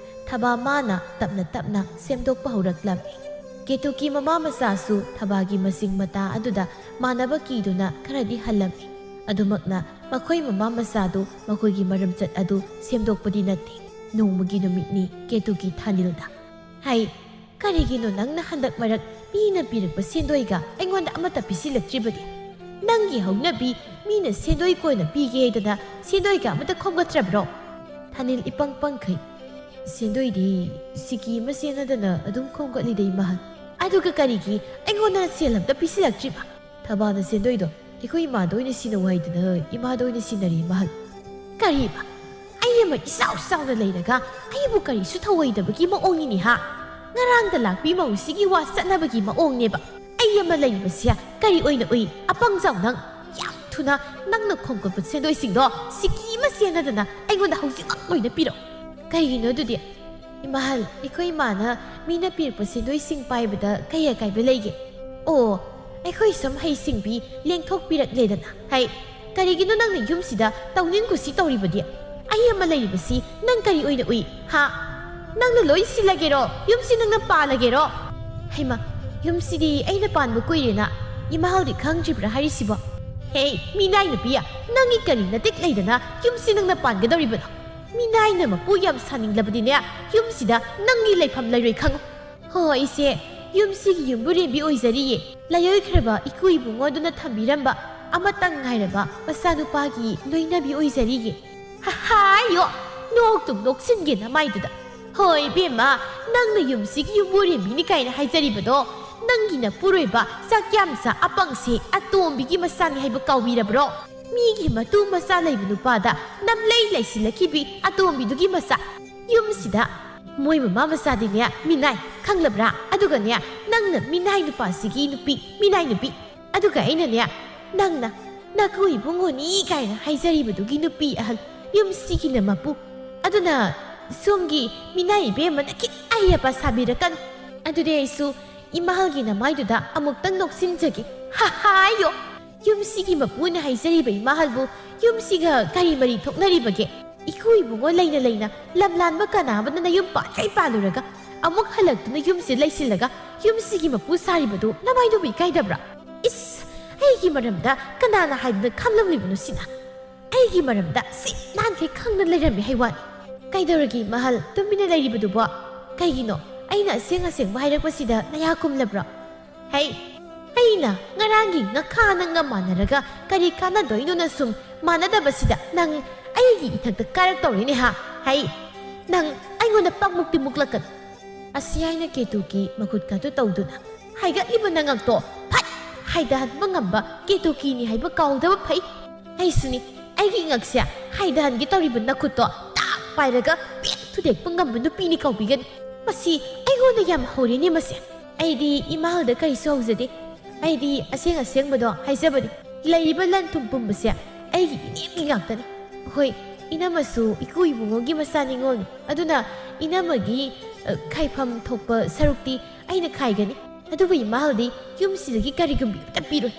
ꯊꯕꯥ ꯃꯥꯅ ꯇꯞꯅ ꯇꯞꯅ ꯁꯦꯝꯗꯣꯛꯄ ꯍꯧꯔꯛꯂꯝꯃꯤ꯫ ꯀꯦꯇꯨꯀꯤ ꯃꯃꯥ ꯃꯆꯥꯁꯨ ꯊꯕꯥꯒꯤ ꯃꯆꯤꯡ ꯃꯇꯥ ꯑꯗꯨꯗ ꯃꯥꯟꯅꯕ ꯀꯤꯗꯨꯅ ꯈꯔꯗꯤ ꯍꯜꯂꯝꯃꯤ꯫ ꯑꯗꯨꯃꯛꯅ ꯃꯈꯣꯏ ꯃꯃꯥ ꯃꯆꯥꯗꯨ ꯃꯈꯣꯏꯒꯤ ꯃꯔꯝꯆꯠ ꯑꯗꯨ ꯁꯦꯝꯗꯣꯛꯄꯗꯤ ꯅꯠꯇꯦ꯫ ꯅꯣꯡꯃꯒꯤ ꯅꯨꯃꯤꯠꯅꯤ ꯀꯦꯇꯨꯀꯤ ꯊꯥꯅꯤꯜꯗ꯫ "ꯍꯩ, "ꯀꯔꯤꯒꯤꯅꯣ ꯅꯪꯅ ꯍꯟꯗꯛ ꯃꯔꯛ ꯃꯤꯅ ꯄꯤꯔꯛꯄ ꯁꯦꯟꯗꯣꯏꯒ ꯑꯩꯉꯣꯟꯗ ꯑꯃꯠꯇ ꯄꯤꯁꯤꯜꯂꯛꯇ꯭ꯔꯤꯕꯗꯤ? ꯅꯪꯒꯤ ꯍꯧꯅꯕꯤ ꯃꯤꯅ ꯁꯦꯟꯗꯣꯏ ꯀꯣꯟꯅ ꯄꯤꯒꯦ ꯍꯥꯏꯗꯅ ꯁꯦꯟꯗꯣꯏꯒ ꯑꯃꯠꯇ ꯈꯣꯝꯒꯠꯇ꯭ꯔꯕ꯭ꯔꯣ?" ꯊꯥꯅꯤꯜ ꯏꯄꯪ ꯄꯪꯈꯩ, "ꯁꯦꯟꯗꯣꯏꯗꯤ ꯁꯤꯀꯤ ꯑꯃ ꯁꯦꯟꯅꯗꯅ ꯑꯗꯨꯝ ꯈꯣꯝꯒꯠꯂꯤꯗ, ꯏꯃꯥꯍꯜ꯫ ꯑꯗꯨꯒ ꯀꯔꯤꯒꯤ ꯑꯩꯉꯣꯟꯗ ꯁꯦꯜ ꯑꯝꯇ ꯄꯤꯁꯤꯜꯂꯛꯇ꯭ꯔꯤꯕ?" "ꯊꯕꯥꯅ ꯁꯦꯟꯗꯣꯏꯗꯣ ꯑꯩꯈꯣꯏ ꯏꯃꯥꯗ ꯑꯣꯏꯅ ꯁꯤꯟꯅꯧ ꯍꯥꯏꯗꯅ ꯏꯃꯥꯗ ꯑꯣꯏꯅ ꯁꯤꯟꯅꯔꯦ, ꯏꯃꯥꯍꯜ꯫" "ꯀꯔꯤꯕ? ꯑꯩ ꯑꯃ ꯏꯆꯥꯎ ꯆꯥꯎꯅ ꯂꯩꯔꯒ ꯑꯩꯕꯨ ꯀꯔꯤꯁꯨ ꯊꯧꯑꯣꯏꯗꯕꯒꯤ ꯃꯑꯣꯡꯅꯤꯅꯦ, ꯍꯥ? ꯉꯔꯥꯡꯗ ꯂꯥꯛꯄꯤ ꯃꯧꯁꯤꯒꯤ ꯋꯥ ꯆꯠꯅꯕꯒꯤ ꯃꯑꯣꯡꯅꯦꯕ꯫ ꯑꯩ ꯑꯃ ꯂꯩꯔꯤꯕꯁꯦ ꯀꯔꯤ ꯑꯣꯏꯅ ꯎꯏ, ꯑꯄꯪꯖꯥꯎ ꯅꯪ? ꯌꯥꯝ ꯊꯨꯅ ꯅꯪꯅ ꯈꯣꯝꯒꯠꯄ ꯁꯦꯟꯗꯣꯏꯁꯤꯡꯗꯣ ꯁꯤꯀꯤ ꯑꯃ ꯁꯦꯟꯅꯗꯅ ꯑꯩꯉꯣꯟꯗ ꯍꯧꯖꯤꯛꯃꯛ ꯂꯣꯏꯅ ꯄꯤꯔꯛꯑꯣ꯫" "ꯀꯩꯒꯤꯅꯣ ꯑꯗꯨꯗꯤ?" "ꯏꯃꯥꯍꯜ, ꯑꯩꯈꯣꯏ ꯏꯃꯥꯅ ꯃꯤꯅ ꯄꯤꯔꯛꯄ ꯁꯦꯟꯗꯣꯏꯁꯤꯡ ꯄꯥꯏꯕꯗ ꯀꯩ ꯑꯀꯥꯏꯕ ꯂꯩꯒꯦ? ꯑꯣ, ꯑꯩꯈꯣꯏ ꯁꯨꯝ ꯍꯩꯁꯤꯡꯕꯤ ꯂꯦꯡꯊꯣꯛꯄꯤꯔꯛꯂꯦꯗꯅ꯫ ꯍꯩ, ꯀꯔꯤꯒꯤꯅꯣ ꯅꯪꯅ ꯌꯨꯝꯁꯤꯗ ꯇꯧꯅꯤꯡ ꯀꯨꯁꯤ ꯇꯧꯔꯤꯕꯗꯤ? ꯑꯩ ꯑꯃ ꯂꯩꯔꯤꯕꯁꯤ ꯅꯪ ꯀꯔꯤ ꯑꯣꯏꯅ ꯎꯏ, ꯍꯥ? ꯅꯪꯅ ꯂꯣꯏ ꯁꯤꯜꯂꯒꯦꯔꯣ? ꯌꯨꯝꯁꯤ ꯅꯪꯅ ꯄꯥꯜꯂꯒꯦꯔꯣ?" "ꯍꯩꯃꯥ, ꯌꯨꯝꯁꯤꯗꯤ ꯑꯩꯅ ꯄꯥꯟꯕ ꯀꯨꯏꯔꯦꯅ ꯏꯃꯥꯍꯜꯗꯤ ꯈꯪꯗ꯭ꯔꯤꯕ꯭ꯔꯥ ꯍꯥꯏꯔꯤꯁꯤꯕꯣ?" "ꯍꯦ, ꯃꯤꯅꯥꯏ ꯅꯨꯄꯤ, ꯅꯪꯒꯤ ꯀꯔꯤ ꯅꯇꯤꯛ ꯂꯩꯗꯅ ꯌꯨꯝꯁꯤ ꯅꯪꯅ ꯄꯥꯟꯒꯗꯧꯔꯤꯕꯅꯣ? ꯃꯤꯅꯥꯏꯅ ꯃꯄꯨ ꯌꯥꯝ ꯁꯥꯅꯤꯡꯂꯕꯗꯤꯅꯦ, ꯌꯨꯝꯁꯤꯗ ꯅꯪꯒꯤ ꯂꯩꯐꯝ ꯂꯩꯔꯣꯏ, ꯈꯪꯉꯨ꯫" "ꯍꯣ, ꯑꯩꯁꯦ ꯌꯨꯝꯁꯤꯒꯤ ꯌꯨꯝꯕꯨꯔꯦꯝꯕꯤ ꯑꯣꯏꯖꯔꯤꯌꯦ꯫ ꯂꯥꯏꯑꯣꯏꯈ꯭ꯔꯕ ꯏꯀꯨ ꯏꯕꯨꯡꯉꯣ ꯑꯗꯨꯅ ꯊꯝꯕꯤꯔꯝꯕ ꯑꯃꯇꯪ ꯉꯥꯏꯔꯕ ꯃꯆꯥꯅꯨꯄꯥꯒꯤ ꯂꯣꯏꯅꯕꯤ ꯑꯣꯏꯖꯔꯤꯌꯦ꯫" "ꯍꯥꯏꯌꯣ, ꯅꯣꯛꯇꯨꯝ ꯅꯣꯛꯁꯤꯟꯒꯦ ꯅꯃꯥꯏꯗꯨꯗ꯫ ꯍꯣꯏ ꯏꯕꯦꯝꯃ, ꯅꯪꯅ ꯌꯨꯝꯁꯤꯒꯤ ꯌꯨꯝꯕꯨꯔꯦꯝꯕꯤꯅꯤ ꯀꯥꯏꯅ ꯍꯥꯏꯖꯔꯤꯕꯗꯣ, ꯅꯪꯒꯤ ꯅꯄꯨꯔꯣꯏꯕ ꯆꯥꯛꯌꯥꯝꯆꯥ ꯑꯄꯪꯁꯦ ꯑꯇꯣꯝꯕꯤꯒꯤ ꯃꯆꯥꯅꯤ ꯍꯥꯏꯕ ꯀꯥꯎꯕꯤꯔꯕ꯭ꯔꯣ? ꯃꯤꯒꯤ ꯃꯇꯨ ꯃꯆꯥ ꯂꯩꯕ ꯅꯨꯄꯥꯗ ꯅꯝꯂꯩ ꯂꯩꯁꯤꯜꯂꯛꯈꯤꯕꯤ ꯑꯇꯣꯝꯕꯤꯗꯨꯒꯤ ꯃꯆꯥ꯫ ꯌꯨꯝꯁꯤꯗ ꯃꯣꯏ ꯃꯃꯥ ꯃꯆꯥꯗꯤꯅꯦ ꯃꯤꯅꯥꯏ, ꯈꯪꯂꯕ꯭ꯔꯥ? ꯑꯗꯨꯒꯅꯦ, ꯅꯪꯅ ꯃꯤꯅꯥꯏ ꯅꯨꯄꯥꯁꯤꯒꯤ ꯅꯨꯄꯤ, ꯃꯤꯅꯥꯏ ꯅꯨꯄꯤ꯫ ꯑꯗꯨꯒ ꯑꯩꯅꯅꯦ, ꯅꯪꯅ ꯅꯀꯨ ꯏꯕꯨꯡꯉꯣꯅꯤ ꯀꯥꯏꯅ ꯍꯥꯏꯖꯔꯤꯕꯗꯨꯒꯤ ꯅꯨꯄꯤ ꯑꯍꯜ, ꯌꯨꯝꯁꯤꯒꯤꯅ ꯃꯄꯨ꯫ ꯑꯗꯨꯅ ꯁꯣꯝꯒꯤ ꯃꯤꯅꯥꯏ ꯏꯕꯦꯝꯃꯅ ꯈꯤꯠ ꯑꯍꯩ ꯑꯄꯥ ꯁꯥꯕꯤꯔꯛꯀꯅꯨ꯫" "ꯑꯗꯨꯗꯤ ꯑꯩꯁꯨ ꯏꯃꯥꯍꯜꯒꯤ ꯅꯃꯥꯏꯗꯨꯗ ꯑꯃꯨꯛꯇꯪ ꯅꯣꯛꯁꯤꯟꯖꯒꯦ꯫ ꯍꯥ, ꯍꯥꯏꯌꯣ! ꯌꯨꯝꯁꯤꯒꯤ ꯃꯄꯨꯅ ꯍꯥꯏꯖꯔꯤꯕ ꯏꯃꯥꯍꯜꯕꯨ ꯌꯨꯝꯁꯤꯒ ꯀꯔꯤ ꯃꯔꯤ ꯊꯣꯛꯅꯔꯤꯕꯒꯦ? ꯏꯀꯨ ꯏꯕꯨꯡꯉꯣ ꯂꯩꯅ ꯂꯩꯅ ꯂꯝꯂꯥꯟꯕ ꯀꯅꯥ ꯑꯃꯅ ꯅꯌꯨꯝ ꯄꯥꯟꯈꯩ ꯄꯥꯜꯂꯨꯔꯒ ꯑꯃꯨꯛ ꯍꯜꯂꯛꯇꯨꯅ ꯌꯨꯝꯁꯤ ꯂꯩꯁꯤꯜꯂꯒ ꯌꯨꯝꯁꯤꯒꯤ ꯃꯄꯨ ꯁꯥꯔꯤꯕꯗꯨ ꯅꯃꯥꯏꯗꯨꯕꯨ ꯏꯀꯥꯏꯗꯕ꯭ꯔꯥ? ꯏꯁ! ꯑꯩꯒꯤ ꯃꯔꯝꯗ ꯀꯅꯥꯅ ꯍꯥꯏꯗꯅ ꯈꯪꯂꯝꯂꯤꯕꯅꯣ ꯁꯤꯅ? ꯑꯩꯒꯤ ꯃꯔꯝꯗ ꯁꯤ ꯅꯍꯥꯟꯈꯩ ꯈꯪꯅ ꯂꯩꯔꯝꯃꯤ ꯍꯥꯏ ꯋꯥꯅꯤ꯫ ꯀꯩꯗꯧꯔꯒꯦ ꯏꯃꯥꯍꯜ, ꯇꯨꯃꯤꯟꯅ ꯂꯩꯔꯤꯕꯗꯨꯕꯣ? ꯀꯩꯒꯤꯅꯣ? ꯑꯩꯅ ꯑꯁꯦꯡ ꯑꯁꯦꯡꯕ ꯍꯥꯏꯔꯛꯄꯁꯤꯗ ꯅꯌꯥ ꯀꯨꯝꯂꯕ꯭ꯔꯣ? ꯍꯩ, ꯑꯩꯅ ꯉꯔꯥꯡꯒꯤ ꯉꯈꯥ ꯅꯪꯒ ꯃꯥꯟꯅꯔꯒ ꯀꯔꯤ ꯀꯥꯟꯅꯗꯣꯏꯅꯣꯅ ꯁꯨꯝ ꯃꯥꯟꯅꯗꯕꯁꯤꯗ ꯅꯪ ꯑꯩꯒꯤ ꯏꯊꯛꯇ ꯀꯥꯔꯛꯇꯧꯔꯤꯅꯦ ꯍꯥ? ꯍꯩ, ꯅꯪ ꯑꯩꯉꯣꯟꯗ ꯄꯪꯃꯨꯛꯇꯤ ꯃꯨꯛꯂꯛꯀꯅꯨ꯫ ꯑꯁꯤ ꯍꯥꯏꯅ ꯀꯦꯇꯨꯀꯤ ꯃꯈꯨꯠꯀꯥꯗꯨ ꯇꯧꯗꯨꯅ ꯍꯥꯏꯒꯠꯂꯤꯕ ꯅꯉꯛꯇꯣ ꯐꯠ ꯍꯥꯏꯗꯍꯟꯕ ꯉꯝꯕ ꯀꯦꯇꯨꯀꯤꯅꯤ ꯍꯥꯏꯕ ꯀꯥꯎꯗꯕ ꯐꯩ꯫ ꯑꯩꯁꯨꯅꯤ, ꯑꯩꯒꯤ ꯉꯛꯁꯦ ꯍꯥꯏꯗꯍꯟꯒꯦ ꯇꯧꯔꯤꯕ ꯅꯈꯨꯠꯇꯣ ꯇꯥꯛ ꯄꯥꯏꯔꯒ ꯄꯦꯠ ꯊꯨꯗꯦꯛꯄ ꯉꯝꯕ ꯅꯨꯄꯤꯅꯤ ꯀꯧꯕꯤꯒꯅꯤ꯫ ꯃꯁꯤ ꯑꯩꯉꯣꯟꯗ ꯌꯥꯝ ꯍꯧꯔꯦꯅꯦ ꯃꯁꯦ꯫ ꯑꯩꯗꯤ ꯏꯃꯥ ꯍꯣꯏꯗ ꯀꯔꯤꯁꯨ ꯍꯧꯖꯗꯦ꯫ ꯑꯩꯗꯤ ꯑꯁꯦꯡ ꯑꯁꯦꯡꯕꯗꯣ ꯍꯥꯏꯖꯕꯅꯤ꯫ ꯂꯩꯔꯤꯕ ꯂꯟ ꯊꯨꯝ ꯄꯨꯝꯕꯁꯦ ꯑꯩꯒꯤ ꯏꯅꯦꯝꯒꯤ ꯉꯥꯛꯇꯅꯤ꯫ ꯍꯣꯏ, ꯏꯅꯝꯃꯁꯨ ꯏꯀꯨ ꯏꯕꯨꯡꯉꯣꯒꯤ ꯃꯆꯥ ꯅꯤꯉꯣꯜꯅꯤ꯫ ꯑꯗꯨꯅ ꯏꯅꯝꯃꯒꯤ, ꯑ, ꯈꯥꯏꯐꯝ ꯊꯣꯛꯄ ꯁꯔꯨꯛꯇꯤ ꯑꯩꯅ ꯈꯥꯏꯒꯅꯤ꯫ ꯑꯗꯨꯕꯨ ꯏꯃꯥ ꯍꯣꯏꯗꯤ ꯌꯨꯝꯁꯤꯗꯒꯤ ꯀꯔꯤꯒꯨꯝꯕ ꯑꯃꯠꯇ ꯄꯤꯔꯣꯏ꯫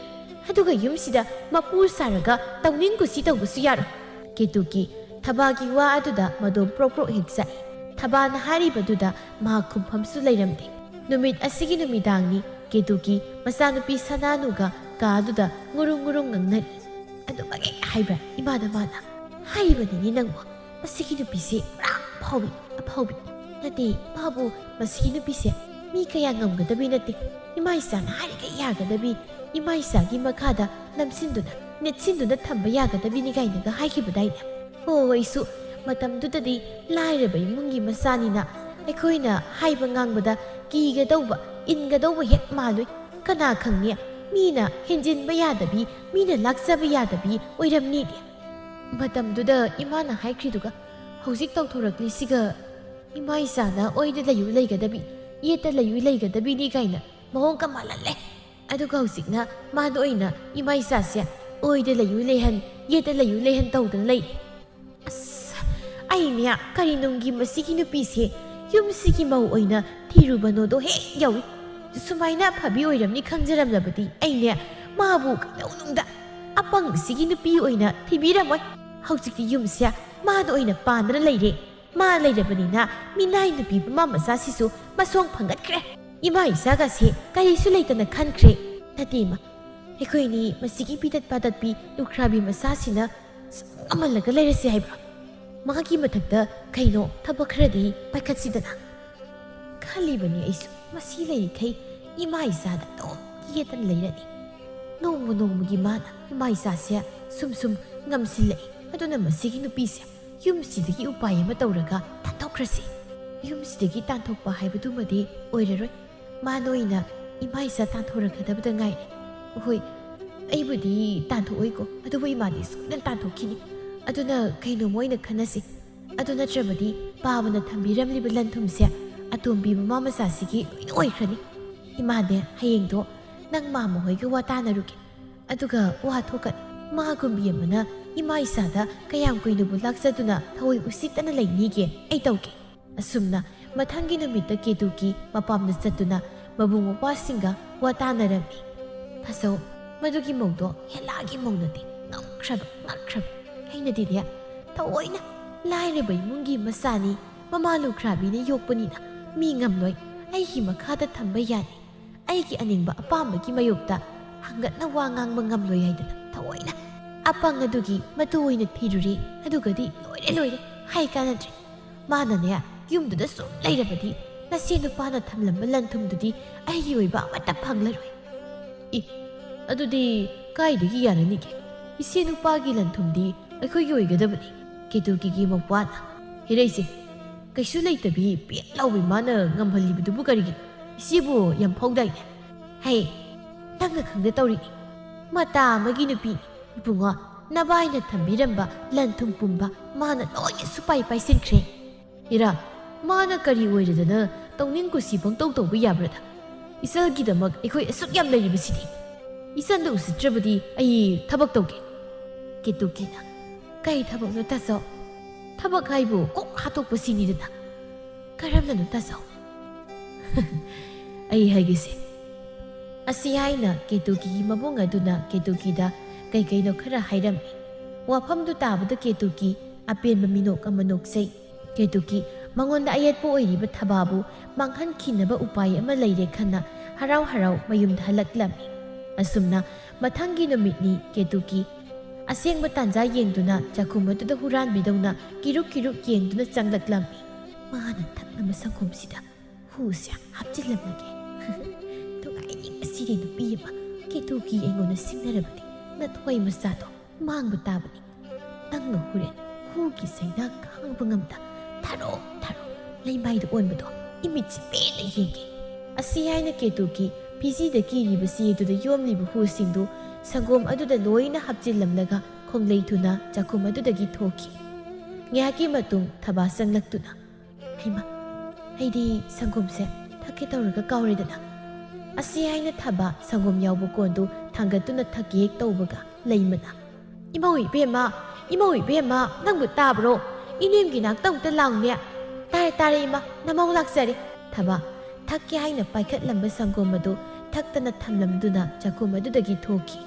ꯑꯗꯨꯒ ꯌꯨꯝꯁꯤꯗ ꯃꯄꯨ ꯁꯥꯔꯒ ꯇꯧꯅꯤꯡ ꯀꯨꯁꯤ ꯇꯧꯕꯁꯨ ꯌꯥꯔꯣꯏ꯫ ꯀꯦꯇꯨꯀꯤ ꯊꯕꯥꯒꯤ ꯋꯥ ꯑꯗꯨꯗ ꯃꯗꯣ ꯄ꯭ꯔꯣꯛ ꯄ꯭ꯔꯣꯛ ꯍꯦꯛ ꯆꯥꯛꯏ꯫ ꯊꯕꯥꯅ ꯍꯥꯏꯔꯤꯕꯗꯨꯗ ꯃꯍꯥꯛ ꯈꯨꯝꯐꯝꯁꯨ ꯂꯩꯔꯝꯗꯦ꯫ ꯅꯨꯃꯤꯠ ꯑꯁꯤꯒꯤ ꯅꯨꯃꯤꯗꯥꯡꯅꯤ꯫ ꯀꯦꯇꯨꯀꯤ ꯃꯆꯥꯅꯨꯄꯤ ꯁꯅꯥꯅꯨꯒ ꯀꯥꯗꯨꯗ ꯉꯨꯔꯨꯡ ꯉꯨꯔꯨꯡ ꯉꯥꯡꯅꯔꯤ꯫ ꯑꯗꯨꯃꯛ ꯍꯦꯛ ꯍꯥꯏꯕ꯭ꯔꯥ ꯏꯃꯥ ꯅꯃꯥꯅ? ꯍꯥꯏꯔꯤꯕꯅꯤꯅꯦ ꯅꯪꯕꯨ꯫ ꯃꯁꯤꯒꯤ ꯅꯨꯄꯤꯁꯤ ꯄꯨꯔꯥ ꯑꯐꯥꯎꯕꯤ, ꯑꯐꯥꯎꯕꯤ꯫ ꯅꯠꯇꯦ, ꯃꯥꯕꯨ ꯃꯁꯤꯒꯤ ꯅꯨꯄꯤꯁꯦ ꯃꯤ ꯀꯌꯥ ꯉꯝꯒꯗꯕꯤ ꯅꯠꯇꯦ꯫ ꯏꯃꯥ ꯏꯆꯥꯅ ꯍꯥꯏꯔꯤꯈꯩ ꯌꯥꯒꯗꯕꯤ, ꯏꯃꯥ ꯏꯆꯥꯒꯤ ꯃꯈꯥꯗ ꯅꯝꯁꯤꯟꯗꯨꯅ, ꯅꯦꯠꯁꯤꯟꯗꯨꯅ ꯊꯝꯕ ꯌꯥꯒꯗꯕꯤꯅꯤ ꯀꯥꯏꯅꯒ ꯍꯥꯏꯈꯤꯕꯗꯥꯏꯅꯦ? ꯍꯣ, ꯑꯩꯁꯨ ꯃꯇꯝꯗꯨꯗꯗꯤ ꯂꯥꯏꯔꯕ ꯏꯃꯨꯡꯒꯤ ꯃꯆꯥꯅꯤꯅ ꯑꯩꯈꯣꯏꯅ ꯍꯥꯏꯕ ꯉꯥꯡꯕꯗ ꯀꯤꯒꯗꯧꯕ, ꯏꯟꯒꯗꯧꯕ ꯍꯦꯛ ꯃꯥꯜꯂꯨꯏ꯫ ꯀꯅꯥ ꯈꯪꯅꯤ, ꯃꯤꯅ ꯍꯦꯟꯖꯤꯟꯕ ꯌꯥꯗꯕꯤ, ꯃꯤꯅ ꯂꯥꯛꯆꯕ ꯌꯥꯗꯕꯤ ꯑꯣꯏꯔꯝꯅꯤꯗꯤ꯫ ꯃꯇꯝꯗꯨꯗ ꯏꯃꯥꯅ ꯍꯥꯏꯈ꯭ꯔꯤꯗꯨꯒ ꯍꯧꯖꯤꯛ ꯇꯧꯊꯣꯔꯛꯂꯤꯁꯤꯒ, ꯏꯃꯥ ꯏꯆꯥꯅ ꯑꯣꯏꯗ ꯂꯩꯌꯨ ꯂꯩꯒꯗꯕꯤ, ꯌꯦꯠꯇ ꯂꯩꯌꯨ ꯂꯩꯒꯗꯕꯤꯅꯤ ꯀꯥꯏꯅ ꯃꯑꯣꯡꯒ ꯃꯥꯜꯍꯜꯂꯦ꯫ ꯑꯗꯨꯒ ꯍꯧꯖꯤꯛꯅ ꯃꯥꯅ ꯑꯣꯏꯅ ꯏꯃꯥ ꯏꯆꯥꯁꯦ ꯑꯣꯏꯗ ꯂꯩꯌꯨ ꯂꯩꯍꯟ, ꯌꯦꯠꯇ ꯂꯩꯌꯨ ꯂꯩꯍꯟ ꯇꯧꯗꯅ ꯂꯩꯔꯦ꯫ ꯑꯁ, ꯑꯩꯅꯦ ꯀꯔꯤ ꯅꯨꯡꯒꯤ ꯃꯁꯤꯒꯤ ꯅꯨꯄꯤꯁꯦ ꯌꯨꯝꯁꯤꯒꯤ ꯃꯧ ꯑꯣꯏꯅ ꯊꯤꯔꯨꯕꯅꯣꯗꯣ ꯍꯦꯛ ꯌꯧꯏ꯫ ꯁꯨꯃꯥꯏꯅ ꯑꯐꯕꯤ ꯑꯣꯏꯔꯝꯅꯤ ꯈꯪꯖꯔꯝꯂꯕꯗꯤ ꯑꯩꯅꯦ ꯃꯥꯕꯨ ꯀꯩꯗꯧꯅꯨꯡꯗ ꯑꯄꯪꯁꯤꯒꯤ ꯅꯨꯄꯤ ꯑꯣꯏꯅ ꯊꯤꯕꯤꯔꯝꯃꯣꯏ꯫ ꯍꯧꯖꯤꯛꯇꯤ ꯌꯨꯝꯁꯦ ꯃꯥꯅ ꯑꯣꯏꯅ ꯄꯥꯟꯗꯅ ꯂꯩꯔꯦ꯫ ꯃꯥ ꯂꯩꯔꯕꯅꯤꯅ ꯃꯤꯅꯥꯏ ꯅꯨꯄꯤ ꯃꯃꯥ ꯃꯆꯥꯁꯤꯁꯨ ꯃꯁꯣꯡ ꯐꯪꯒꯠꯈ꯭ꯔꯦ꯫ ꯏꯃꯥ ꯏꯆꯥꯒꯁꯦ ꯀꯔꯤꯁꯨ ꯂꯩꯇꯅ ꯈꯟꯈ꯭ꯔꯦ꯫ ꯅꯠꯇꯦ ꯏꯃꯥ, ꯑꯩꯈꯣꯏꯅꯤ ꯃꯁꯤꯒꯤ ꯄꯤꯇꯠ ꯄꯥꯇꯠꯄꯤ ꯂꯨꯈ꯭ꯔꯥꯕꯤ ꯃꯆꯥꯁꯤꯅ ꯁꯨꯝ ꯉꯝꯍꯜꯂꯒ ꯂꯩꯔꯁꯤ ꯍꯥꯏꯕ꯭ꯔꯣ? ꯃꯥꯒꯤ ꯃꯊꯛꯇ ꯀꯩꯅꯣ ꯊꯕꯛ ꯈꯔꯗꯤ ꯄꯥꯏꯈꯠꯁꯤꯗꯅ꯫ ꯈꯜꯂꯤꯕꯅꯤ ꯑꯩꯁꯨ, ꯃꯁꯤ ꯂꯩꯔꯤꯈꯩ ꯏꯃꯥ ꯏꯆꯥꯗ ꯑꯗꯨꯝ ꯌꯦꯠꯇꯅ ꯂꯩꯔꯅꯤ꯫ ꯅꯣꯡꯃ ꯅꯣꯡꯃꯒꯤ ꯃꯥꯅ ꯏꯃꯥ ꯏꯆꯥꯁꯦ ꯁꯨꯝ ꯁꯨꯝ ꯉꯝꯁꯤꯜꯂꯛꯏ꯫ ꯑꯗꯨꯅ ꯃꯁꯤꯒꯤ ꯅꯨꯄꯤꯁꯦ ꯌꯨꯝꯁꯤꯗꯒꯤ ꯎꯄꯥꯏ ꯑꯃ ꯇꯧꯔꯒ ꯇꯥꯟꯊꯣꯛꯈ꯭ꯔꯁꯤ꯫ ꯌꯨꯝꯁꯤꯗꯒꯤ ꯇꯥꯟꯊꯣꯛꯄ ꯍꯥꯏꯕꯗꯨꯃꯗꯤ ꯑꯣꯏꯔꯔꯣꯏ꯫ ꯃꯥ ꯅꯣꯏꯅ ꯏꯃꯥ ꯏꯆꯥ ꯇꯥꯟꯊꯣꯔꯛꯀꯗꯕꯗ ꯉꯥꯏꯔꯦ꯫ ꯍꯣꯏ, ꯑꯩꯕꯨꯗꯤ ꯇꯥꯟꯊꯣꯛꯑꯣꯏꯀꯣ, ꯑꯗꯨꯕꯨ ꯏꯃꯥꯗꯤ ꯁꯣꯏꯗꯅ ꯇꯥꯟꯊꯣꯛꯈꯤꯅꯤ꯫ ꯑꯗꯨꯅ ꯀꯩꯅꯣꯝꯃ ꯑꯣꯏꯅ ꯈꯟꯅꯁꯤ꯫ ꯑꯗꯨ ꯅꯠꯇ꯭ꯔꯕꯗꯤ ꯄꯥꯕꯅ ꯊꯝꯕꯤꯔꯝꯂꯤꯕ ꯂꯟ ꯊꯨꯝꯁꯦ ꯑꯇꯣꯝꯕꯤ ꯃꯃꯥ ꯃꯆꯥꯁꯤꯒꯤ ꯂꯣꯏꯅ ꯑꯣꯏꯈ꯭ꯔꯅꯤ꯫ ꯏꯃꯥꯅꯦ, ꯍꯌꯦꯡꯗꯣ ꯅꯪ ꯃꯥꯃ ꯍꯣꯏꯒ ꯋꯥ ꯇꯥꯅꯔꯨꯒꯦ꯫ ꯑꯗꯨꯒ ꯋꯥ ꯊꯣꯛꯀꯅꯤ꯫ ꯃꯥꯒꯨꯝꯕꯤ ꯑꯃꯅ ꯏꯃꯥ ꯏꯆꯥꯗ ꯀꯌꯥꯝ ꯀꯨꯏꯅꯕꯨ ꯂꯥꯛꯆꯗꯨꯅ ꯊꯑꯣꯏ ꯎꯁꯤꯠꯇꯅ ꯂꯩꯅꯤꯒꯦ? ꯑꯩ ꯇꯧꯒꯦ꯫ ꯑꯁꯨꯝꯅ ꯃꯊꯪꯒꯤ ꯅꯨꯃꯤꯠꯇ ꯀꯦꯇꯨꯀꯤ ꯃꯄꯥꯝꯗ ꯆꯠꯇꯨꯅ ꯃꯕꯨꯡ ꯃꯧꯄ꯭ꯋꯥꯁꯤꯡꯒ ꯋꯥ ꯇꯥꯅꯔꯝꯃꯤ꯫ ꯇꯥꯆꯧ, ꯃꯗꯨꯒꯤ ꯃꯧꯗꯣ ꯍꯦꯂꯥꯒꯤ ꯃꯧꯅꯗꯤ ꯉꯝꯈ꯭ꯔꯕ, ꯉꯛꯈ꯭ꯔꯕ꯫ ꯑꯩꯅꯗꯤꯅꯦ, ꯊꯑꯣꯏꯅ ꯂꯥꯏꯔꯕ ꯏꯃꯨꯡꯒꯤ ꯃꯆꯥꯅꯤ, ꯃꯃꯥ ꯂꯨꯈ꯭ꯔꯥꯕꯤꯅ ꯌꯣꯛꯄꯅꯤꯅ ꯃꯤ ꯉꯝꯂꯣꯏ, ꯑꯩꯒꯤ ꯃꯈꯥꯗ ꯊꯝꯕ ꯌꯥꯅꯤ, ꯑꯩꯒꯤ ꯑꯅꯤꯡꯕ ꯑꯄꯥꯝꯕꯒꯤ ꯃꯥꯌꯣꯛꯇ ꯍꯪꯒꯠꯅ ꯋꯥ ꯉꯥꯡꯕ ꯉꯝꯂꯣꯏ ꯍꯥꯏꯗꯅ ꯊꯑꯣꯏꯅ ꯑꯄꯪ ꯑꯗꯨꯒꯤ ꯃꯇꯨ ꯑꯣꯏꯅ ꯊꯤꯔꯨꯔꯦ꯫ ꯑꯗꯨꯒꯗꯤ ꯂꯣꯏꯔꯦ, ꯂꯣꯏꯔꯦ, ꯍꯥꯏ ꯀꯥꯟꯅꯗ꯭ꯔꯦ꯫ ꯃꯥꯅꯅꯦ, ꯌꯨꯝꯗꯨꯗ ꯁꯨꯝ ꯂꯩꯔꯕꯗꯤ ꯅꯆꯦ ꯅꯨꯄꯥꯅ ꯊꯝꯂꯝꯕ ꯂꯟ ꯊꯨꯝꯗꯨꯗꯤ ꯑꯩꯒꯤ ꯑꯣꯏꯕ ꯑꯃꯠꯇ ꯐꯪꯂꯔꯣꯏ꯫ ꯏ, ꯑꯗꯨꯗꯤ ꯀꯥꯏꯗꯒꯤ ꯌꯥꯔꯅꯤꯒꯦ? ꯏꯆꯦ ꯅꯨꯄꯥꯒꯤ ꯂꯟ ꯊꯨꯝꯗꯤ ꯑꯩꯈꯣꯏꯒꯤ ꯑꯣꯏꯒꯗꯕꯅꯤ꯫ ꯀꯦꯇꯨꯀꯤꯒꯤ ꯃꯧꯄ꯭ꯋꯥꯅ, ꯍꯦꯔꯩꯁꯦ, ꯀꯩꯁꯨ ꯂꯩꯇꯕꯤ ꯄꯦꯠ ꯂꯥꯎꯕꯤ ꯃꯥꯅ ꯉꯝꯍꯜꯂꯤꯕꯗꯨꯕꯨ ꯀꯔꯤꯒꯤꯅꯣ? ꯏꯆꯦꯕꯨ ꯌꯥꯝ ꯐꯥꯎꯗꯥꯏꯅꯦ? ꯍꯩ, ꯅꯪꯅ ꯈꯪꯗ ꯇꯧꯔꯤꯅꯤ꯫ ꯃꯇꯥ ꯑꯃꯒꯤ ꯅꯨꯄꯤꯅꯤ꯫ ꯏꯕꯨꯡꯉꯣ, ꯅꯕꯥꯏꯅ ꯊꯝꯕꯤꯔꯝꯕ ꯂꯟ ꯊꯨꯝ ꯄꯨꯝꯕ ꯃꯥꯅ ꯂꯣꯏꯅ ꯁꯨꯄꯥꯏ ꯄꯥꯏꯁꯤꯟꯈ꯭ꯔꯦ꯫ ꯏꯔꯥ, ꯃꯥꯅ ꯀꯔꯤ ꯑꯣꯏꯔꯗꯅ ꯇꯧꯅꯤꯡ ꯀꯨꯁꯤ ꯄꯪꯇꯧ ꯇꯧꯕ ꯌꯥꯕ꯭ꯔꯗ? ꯏꯆꯜꯒꯤꯗꯃꯛ ꯑꯩꯈꯣꯏ ꯑꯁꯨꯛ ꯌꯥꯝ ꯂꯩꯔꯤꯕꯁꯤꯗꯤ꯫ ꯏꯆꯜꯗ ꯎꯁꯤꯠꯇ꯭ꯔꯕꯗꯤ ꯑꯩ ꯊꯕꯛ ꯇꯧꯒꯦ꯫ ꯀꯦꯇꯨꯀꯤꯅ, ꯀꯩ ꯊꯕꯛꯅꯣ ꯇꯥꯆꯧ? ꯊꯕꯛ ꯍꯥꯏꯕꯨ ꯀꯣꯛ ꯍꯥꯠꯇꯣꯛꯄꯁꯤꯅꯤꯗꯅ꯫ ꯀꯔꯝꯅꯅꯣ ꯇꯥꯆꯧ? ꯑꯩ ꯍꯥꯏꯒꯦꯁꯦ꯫ ꯑꯁꯤ ꯍꯥꯏꯅ ꯀꯦꯇꯨꯀꯤꯒꯤ ꯃꯕꯨꯡ ꯑꯗꯨꯅ ꯀꯦꯇꯨꯀꯤꯗ ꯀꯩ ꯀꯩꯅꯣ ꯈꯔ ꯍꯥꯏꯔꯝꯃꯤ꯫ ꯋꯥꯐꯝꯗꯨ ꯇꯥꯕꯗ ꯀꯦꯇꯨꯀꯤ ꯑꯄꯦꯟꯕ ꯃꯤꯅꯣꯛ ꯑꯃ ꯅꯣꯛꯆꯩ꯫ ꯀꯦꯇꯨꯀꯤ ꯃꯉꯣꯟꯗ ꯑꯌꯦꯠꯄ ꯑꯣꯏꯔꯤꯕ ꯊꯕꯥꯕꯨ ꯃꯥꯡꯍꯟꯈꯤꯅꯕ ꯎꯄꯥꯏ ꯑꯃ ꯂꯩꯔꯦ ꯈꯟꯅ ꯍꯔꯥꯎ ꯍꯔꯥꯎ ꯃꯌꯨꯝꯗ ꯍꯜꯂꯛꯂꯝꯃꯤ꯫ ꯑꯁꯨꯝꯅ ꯃꯊꯪꯒꯤ ꯅꯨꯃꯤꯠꯅꯤ꯫ ꯀꯦꯇꯨꯀꯤ ꯑꯁꯦꯡꯕ ꯇꯥꯟꯖꯥ ꯌꯦꯡꯗꯨꯅ ꯆꯥꯛꯈꯨꯝ ꯑꯗꯨꯗ ꯍꯨꯔꯥꯟꯕꯤꯗꯧꯅ ꯀꯤꯔꯨꯛ ꯀꯤꯔꯨꯛ ꯌꯦꯡꯗꯨꯅ ꯆꯪꯂꯛꯂꯝꯃꯤ꯫ ꯃꯥꯅ ꯊꯛꯂꯝꯕ ꯁꯪꯒꯣꯝꯁꯤꯗ ꯍꯨꯁꯦ ꯍꯥꯞꯆꯤꯜꯂꯝꯂꯒꯦ꯫ ꯅꯨꯡꯉꯥꯏꯅꯤꯡꯕꯁꯤꯗꯤ ꯅꯨꯄꯤ ꯑꯃ꯫ ꯀꯦꯇꯨꯀꯤ ꯑꯩꯉꯣꯟꯗ ꯁꯤꯡꯅꯔꯕꯗꯤ ꯅꯊꯣꯏ ꯃꯆꯥꯗꯣ ꯃꯥꯡꯕ ꯇꯥꯕꯅꯤ꯫ ꯅꯪꯅ ꯍꯣꯔꯦꯟ ꯍꯨꯒꯤ ꯆꯩꯅꯥ ꯈꯥꯡꯕ ꯉꯝꯗ ꯊꯥꯔꯣ ꯊꯥꯔꯣ ꯂꯩꯃꯥꯏꯗ ꯑꯣꯟꯕꯗꯣ ꯏꯃꯤꯠꯁꯤ ꯄꯦꯟꯅ ꯌꯦꯡꯒꯦ꯫ ꯑꯁꯤ ꯍꯥꯏꯅ ꯀꯦꯇꯨꯀꯤ ꯐꯤꯖꯤꯗ ꯀꯤꯔꯤꯕ ꯆꯦꯗꯨꯗ ꯌꯣꯝꯂꯤꯕ ꯍꯨꯁꯤꯡꯗꯨ ꯁꯪꯒꯣꯝ ꯑꯗꯨꯗ ꯂꯣꯏꯅ ꯍꯥꯞꯆꯤꯜꯂꯝꯂꯒ ꯈꯣꯡꯂꯩ ꯊꯨꯅ ꯆꯥꯛꯈꯨꯝ ꯑꯗꯨꯗꯒꯤ ꯊꯣꯛꯈꯤ꯫ ꯉꯥꯏꯍꯥꯛꯀꯤ ꯃꯇꯨꯡ ꯊꯕꯥ ꯆꯪꯂꯛꯇꯨꯅ, "ꯍꯩꯃꯥ, ꯑꯩꯗꯤ ꯁꯪꯒꯣꯝꯁꯦ ꯊꯛꯀꯦ ꯇꯧꯔꯒ ꯀꯥꯎꯔꯦꯗꯅ꯫" ꯑꯁꯤ ꯍꯥꯏꯅ ꯊꯕꯥ ꯁꯪꯒꯣꯝ ꯌꯥꯎꯕ ꯀꯣꯟꯗꯨ ꯊꯥꯡꯒꯠꯇꯨꯅ ꯊꯛꯀꯦ ꯍꯦꯛ ꯇꯧꯕꯒ ꯂꯩꯃꯅ, "ꯏꯃꯧ ꯏꯕꯦꯝꯃ, ꯏꯃꯧ ꯏꯕꯦꯝꯃ, ꯅꯪꯕꯨ ꯇꯥꯕ꯭ꯔꯣ? ꯏꯅꯦꯝꯒꯤ ꯅꯥꯛꯇ ꯑꯃꯨꯛꯇ ꯂꯥꯎꯅꯦ꯫" "ꯇꯥꯔꯦ, ꯇꯥꯔꯦ ꯏꯃꯥ, ꯅꯃꯧ ꯂꯥꯛꯆꯔꯦ꯫" ꯊꯕꯥ ꯊꯛꯀꯦ ꯍꯥꯏꯅ ꯄꯥꯏꯈꯠꯂꯝꯕ ꯁꯪꯒꯣꯝ ꯑꯗꯨ ꯊꯛꯇꯅ ꯊꯝꯂꯝꯗꯨꯅ ꯆꯥꯛꯈꯨꯝ ꯑꯗꯨꯗꯒꯤ ꯊꯣꯛꯈꯤ꯫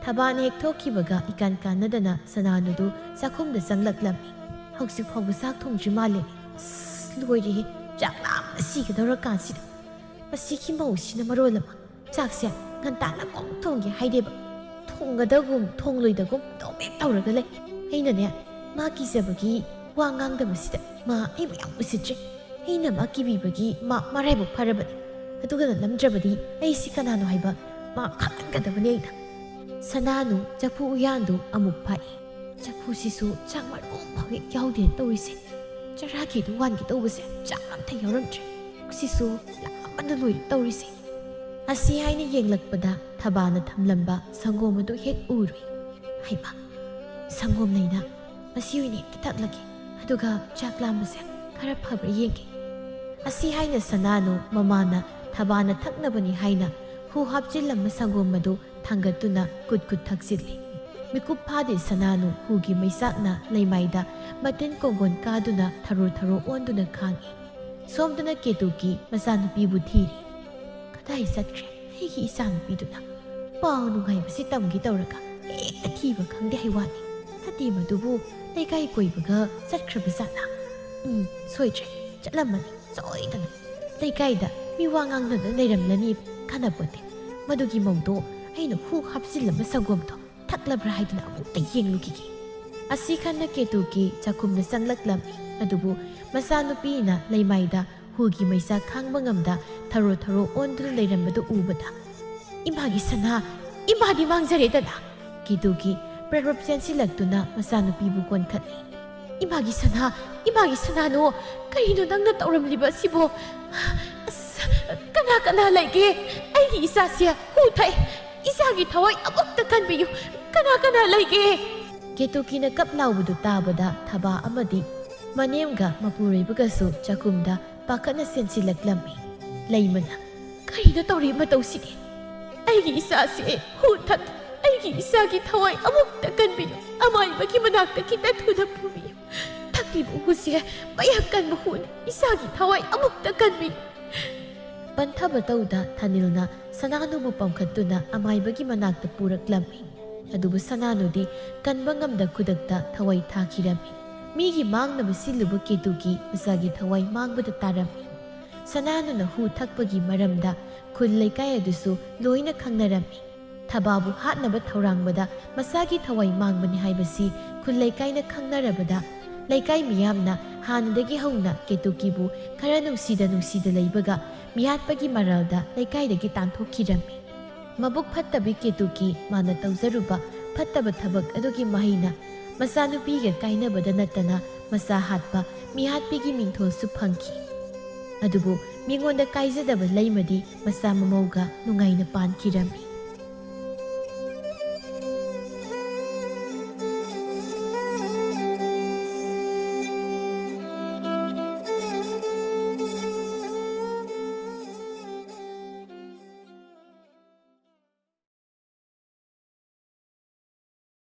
ꯊꯕꯥꯅ ꯍꯦꯛ ꯊꯣꯛꯈꯤꯕꯒ ꯏꯀꯥꯟ ꯀꯥꯟꯅꯗꯅ ꯁꯅꯥꯅꯨꯗꯨ ꯆꯥꯛꯈꯨꯝꯗ ꯆꯪꯂꯛꯂꯝꯃꯤ꯫ "ꯍꯧꯖꯤꯛ ꯐꯥꯎꯕ ꯆꯥꯛ ꯊꯣꯡꯗ꯭ꯔꯤ ꯃꯥꯜꯂꯦ꯫ ꯑꯁ, ꯂꯣꯏꯔꯦꯍꯦ, ꯆꯥꯛ ꯂꯥꯝꯕ ꯁꯤꯒꯗꯧꯔ ꯀꯥꯟꯁꯤꯗ꯫ ꯃꯁꯤꯒꯤ ꯃꯧꯁꯤꯅ ꯃꯔꯣꯜ ꯑꯃ ꯆꯥꯛꯁꯦ ꯉꯟꯇꯥꯅ ꯀꯣꯛ ꯊꯣꯡꯒꯦ ꯍꯥꯏꯗꯦꯕ꯫ ꯊꯣꯡꯒꯗꯒꯨꯝ ꯊꯣꯡꯂꯣꯏꯗꯒꯨꯝ ꯑꯗꯨꯝ ꯍꯦꯛ ꯇꯧꯔꯒ ꯂꯩ꯫ ꯑꯩꯅꯅꯦ, ꯃꯥ ꯀꯤꯖꯕꯒꯤ ꯋꯥ ꯉꯥꯡꯗꯕꯁꯤꯗ ꯃꯥ ꯑꯩꯕꯨ ꯌꯥꯝ ꯎꯁꯤꯠꯇ꯭ꯔꯦ꯫ ꯑꯩꯅ ꯃꯥ ꯀꯤꯕꯤꯕꯒꯤ ꯃꯥ ꯃꯔꯥꯏꯕꯛ ꯐꯔꯕꯅꯤ꯫ ꯑꯗꯨꯒ ꯅꯠꯂꯝꯗ꯭ꯔꯕꯗꯤ ꯑꯩꯁꯤ ꯀꯅꯥꯅꯣ ꯍꯥꯏꯕ ꯃꯥ ꯈꯪꯍꯟꯒꯗꯕꯅꯤ ꯑꯩꯅ꯫" ꯁꯅꯥꯅꯨ ꯆꯐꯨ ꯎꯌꯥꯟꯗꯨ ꯑꯃꯨꯛ ꯐꯥꯛꯏ꯫ "ꯆꯐꯨꯁꯤꯁꯨ ꯆꯥꯛ ꯃꯔꯨꯝ ꯐꯥꯎ ꯍꯦꯛ ꯌꯥꯎꯗꯦ ꯇꯧꯔꯤꯁꯦ꯫ ꯆꯔꯥꯒꯤꯗꯨ ꯋꯥꯟꯒꯦ ꯇꯧꯕꯁꯦ ꯆꯥꯛ ꯑꯝꯇ ꯌꯥꯎꯔꯝꯗ꯭ꯔꯦ꯫ ꯄꯨꯛꯁꯤꯁꯨ ꯂꯥꯝꯕꯅ ꯂꯣꯏꯔꯦ ꯇꯧꯔꯤꯁꯦ꯫" ꯑꯁꯤ ꯍꯥꯏꯅ ꯌꯦꯡꯂꯛꯄꯗ ꯊꯕꯥꯅ ꯊꯝꯂꯝꯕ ꯁꯪꯒꯣꯝ ꯑꯗꯨ ꯍꯦꯛ ꯎꯔꯨꯏ꯫ "ꯍꯩꯃꯥ, ꯁꯪꯒꯣꯝ ꯂꯩꯅ, ꯃꯁꯤ ꯑꯣꯏꯅ ꯍꯦꯛꯇ ꯊꯛꯂꯒꯦ꯫ ꯑꯗꯨꯒ ꯆꯥꯛ ꯂꯥꯝꯕꯁꯦ ꯈꯔ ꯐꯕ꯭ꯔꯥ ꯌꯦꯡꯒꯦ꯫" ꯑꯁꯤ ꯍꯥꯏꯅ ꯁꯅꯥꯅꯨ ꯃꯃꯥꯅ ꯊꯕꯥꯅ ꯊꯛꯅꯕꯅꯤ ꯍꯥꯏꯅ ꯍꯨ ꯍꯥꯞꯆꯤꯜꯂꯝꯕ ꯁꯪꯒꯣꯝ ꯑꯗꯨ ꯊꯥꯡꯒꯠꯇꯨꯅ ꯀꯨꯠ ꯀꯨꯠ ꯊꯛꯆꯤꯜꯂꯤ꯫ ꯃꯤꯀꯨꯞ ꯐꯥꯗꯦ ꯁꯅꯥꯅꯨ ꯍꯨꯒꯤ ꯃꯩꯆꯥꯛꯅ ꯂꯩꯃꯥꯏꯗ ꯃꯇꯤꯟ ꯀꯣꯡꯒꯣꯟ ꯀꯥꯗꯨꯅ ꯊꯔꯣ ꯊꯔꯣ ꯑꯣꯟꯗꯨꯅ ꯈꯥꯡꯏ꯫ ꯁꯣꯝꯗꯅ ꯀꯦꯇꯨꯀꯤ ꯃꯆꯥꯅꯨꯄꯤꯕꯨ ꯊꯤꯔꯤ꯫ "ꯀꯗꯥꯏ ꯆꯠꯈ꯭ꯔꯦ ꯑꯩꯒꯤ ꯏꯆꯥꯅꯨꯄꯤꯗꯨꯅ? ꯄꯥꯎ ꯅꯨꯡꯉꯥꯏꯕꯁꯤ ꯇꯝꯒꯦ ꯇꯧꯔꯒ ꯍꯦꯛꯇ ꯊꯤꯕ ꯈꯪꯗꯦ ꯍꯥꯏꯋꯥꯅꯤ꯫ ꯅꯠꯇꯦ ꯃꯗꯨꯕꯨ ꯂꯩꯀꯥꯏ ꯀꯣꯏꯕꯒ ꯆꯠꯈ꯭ꯔꯕ ꯖꯥꯠꯂꯥ? ꯎꯝ, ꯁꯣꯏꯗ꯭ꯔꯦ, ꯆꯠꯂꯝꯃꯅꯤ ꯁꯣꯏꯗꯅ꯫ ꯂꯩꯀꯥꯏꯗ ꯃꯤ ꯋꯥ ꯉꯥꯡꯅꯗꯅ ꯂꯩꯔꯝꯂꯅꯤ, ꯀꯥꯟꯅꯄꯣꯠꯇꯦ꯫ ꯃꯗꯨꯒꯤ ꯃꯧꯗꯣ ꯑꯩꯅ ꯍꯨ ꯍꯥꯞꯆꯤꯜꯂꯝꯕ ꯁꯪꯒꯣꯝꯗꯣ ꯊꯛꯂꯕ꯭ꯔꯥ ꯍꯥꯏꯗꯨꯅ ꯑꯃꯨꯛꯇ ꯌꯦꯡꯂꯨꯈꯤꯒꯦ꯫" ꯑꯁꯤ ꯈꯟꯅ ꯀꯦꯇꯨꯀꯤ ꯆꯥꯛꯈꯨꯝꯗ ꯆꯪꯂꯛꯂꯝꯃꯤ꯫ ꯑꯗꯨꯕꯨ ꯃꯆꯥꯅꯨꯄꯤꯅ ꯂꯩꯃꯥꯏꯗ ꯍꯨꯒꯤ ꯃꯩꯁꯥ ꯈꯥꯡꯕ ꯉꯝꯗ ꯊꯔꯣ ꯊꯔꯣ ꯑꯣꯟꯗꯨꯅ ꯂꯩꯔꯝꯕꯗꯨ ꯎꯕꯗ, "ꯏꯃꯥꯒꯤ ꯁꯅꯥ, ꯏꯃꯥꯗꯤ ꯃꯥꯡꯖꯔꯦꯗꯅ!" ꯀꯦꯇꯨꯀꯤ ꯄ꯭ꯔꯞ ꯄ꯭ꯔꯞ ꯆꯦꯟꯁꯤꯜꯂꯛꯇꯨꯅ ꯃꯆꯥꯅꯨꯄꯤꯕꯨ ꯀꯣꯟꯈꯠꯂꯤ꯫ "ꯏꯃꯥꯒꯤ ꯁꯅꯥ, ꯏꯃꯥꯒꯤ ꯁꯅꯥꯅꯣ, ꯀꯔꯤꯅꯣ ꯅꯪꯅ ꯇꯧꯔꯝꯂꯤꯕ ꯑꯁꯤꯕꯣ? ꯑꯁ, ꯀꯅꯥ ꯀꯅꯥ ꯂꯩꯒꯦ? ꯑꯩꯒꯤ ꯏꯆꯥꯁꯦ ꯍꯨ ꯊꯛꯑꯦ꯫ ꯏꯆꯥꯒꯤ ꯊꯋꯥꯏ ꯑꯃꯨꯛꯇ ꯀꯟꯕꯤꯌꯨ꯫ ꯀꯅꯥ ꯀꯅꯥ ꯂꯩꯒꯦ?" ꯀꯦꯇꯨꯀꯤꯅ ꯀꯞ ꯂꯥꯎꯕꯗꯨ ꯇꯥꯕꯗ ꯊꯕꯥ ꯑꯃꯗꯤ ꯃꯅꯦꯝꯒ ꯃꯄꯨꯔꯣꯏꯕꯒꯁꯨ ꯆꯥꯛꯈꯨꯝꯗ ꯄꯥꯈꯠꯅ ꯆꯦꯟꯁꯤꯜꯂꯛꯂꯝꯃꯤ꯫ ꯂꯩꯃꯅ, "ꯀꯔꯤꯅꯣ ꯇꯧꯔꯤ ꯃꯇꯧꯁꯤꯗꯤ? ꯑꯩꯒꯤ ꯏꯆꯥꯁꯦ ꯍꯨ ꯊꯛ, ꯑꯩꯒꯤ ꯏꯆꯥꯒꯤ ꯊꯋꯥꯏ ꯑꯃꯨꯛꯇ ꯀꯟꯕꯤꯌꯨ꯫ ꯑꯃꯥꯏꯕꯒꯤ ꯃꯅꯥꯛꯇ ꯈꯤꯇ ꯊꯨꯅ ꯄꯨꯕꯤꯌꯨ꯫ ꯊꯛꯂꯤꯕ ꯍꯨꯁꯦ ꯃꯌꯥꯛ ꯀꯟꯕ ꯍꯨꯅꯤ꯫ ꯏꯆꯥꯒꯤ ꯊꯋꯥꯏ ꯑꯃꯨꯛꯇ ꯀꯟꯕꯤꯌꯨ꯫" ꯄꯟꯊꯕ ꯇꯧꯗ ꯊꯥꯅꯤꯜꯅ ꯁꯅꯥꯅꯨꯕꯨ ꯄꯝꯈꯠꯇꯨꯅ ꯑꯃꯥꯏꯕꯒꯤ ꯃꯅꯥꯛꯇ ꯄꯨꯔꯛꯂꯝꯃꯤ꯫ ꯑꯗꯨꯕꯨ ꯁꯅꯥꯅꯨꯗꯤ ꯀꯟꯕ ꯉꯝꯗ ꯈꯨꯗꯛꯇ ꯊꯋꯥꯏ ꯊꯥꯈꯤꯔꯝꯃꯤ꯫ ꯃꯤꯒꯤ ꯃꯥꯡꯅꯕ ꯁꯤꯜꯂꯨꯕ ꯀꯦꯇꯨꯀꯤ ꯃꯆꯥꯒꯤ ꯊꯋꯥꯏ ꯃꯥꯡꯕꯗ ꯇꯥꯔꯝꯃꯤ꯫ ꯁꯅꯥꯅꯨꯅ ꯍꯨ ꯊꯛꯄꯒꯤ ꯃꯔꯝꯗ ꯈꯨꯜ ꯂꯩꯀꯥꯏ ꯑꯗꯨꯁꯨ ꯂꯣꯏꯅ ꯈꯪꯅꯔꯝꯃꯤ꯫ ꯊꯕꯥꯕꯨ ꯍꯥꯠꯅꯕ ꯊꯧꯔꯥꯡꯕꯗ ꯃꯆꯥꯒꯤ ꯊꯋꯥꯏ ꯃꯥꯡꯕꯅꯤ ꯍꯥꯏꯕꯁꯤ ꯈꯨꯜ ꯂꯩꯀꯥꯏꯅ ꯈꯪꯅꯔꯕꯗ, ꯂꯩꯀꯥꯏ ꯃꯤꯌꯥꯝꯅ ꯍꯥꯟꯅꯗꯒꯤ ꯍꯧꯅ ꯀꯦꯇꯨꯀꯤꯕꯨ ꯈꯔ ꯅꯨꯡꯁꯤꯗ ꯅꯨꯡꯁꯤꯗ ꯂꯩꯕꯒ ꯃꯤꯍꯥꯠꯄꯒꯤ ꯃꯔꯥꯜꯗ ꯂꯩꯀꯥꯏꯗꯒꯤ ꯇꯥꯟꯊꯣꯛꯈꯤꯔꯝꯃꯤ꯫ ꯃꯕꯨꯛ ꯐꯠꯇꯕꯤ ꯀꯦꯇꯨꯀꯤ ꯃꯥꯅ ꯇꯧꯖꯔꯨꯕ ꯐꯠꯇꯕ ꯊꯕꯛ ꯑꯗꯨꯒꯤ ꯃꯍꯩꯅ ꯃꯆꯥꯅꯨꯄꯤꯒ ꯀꯥꯏꯅꯕꯗ ꯅꯠꯇꯅ ꯃꯆꯥ ꯍꯥꯠꯄ ꯃꯤꯍꯥꯠꯄꯤꯒꯤ ꯃꯤꯡꯊꯣꯜꯁꯨ ꯐꯪꯈꯤ꯫ ꯑꯗꯨꯕꯨ ꯃꯤꯉꯣꯟꯗ ꯀꯥꯏꯖꯗꯕ ꯂꯩꯃꯗꯤ ꯃꯆꯥ ꯃꯃꯧꯒ ꯅꯨꯡꯉꯥꯏꯅ ꯄꯥꯟꯈꯤꯔꯝꯃꯤ꯫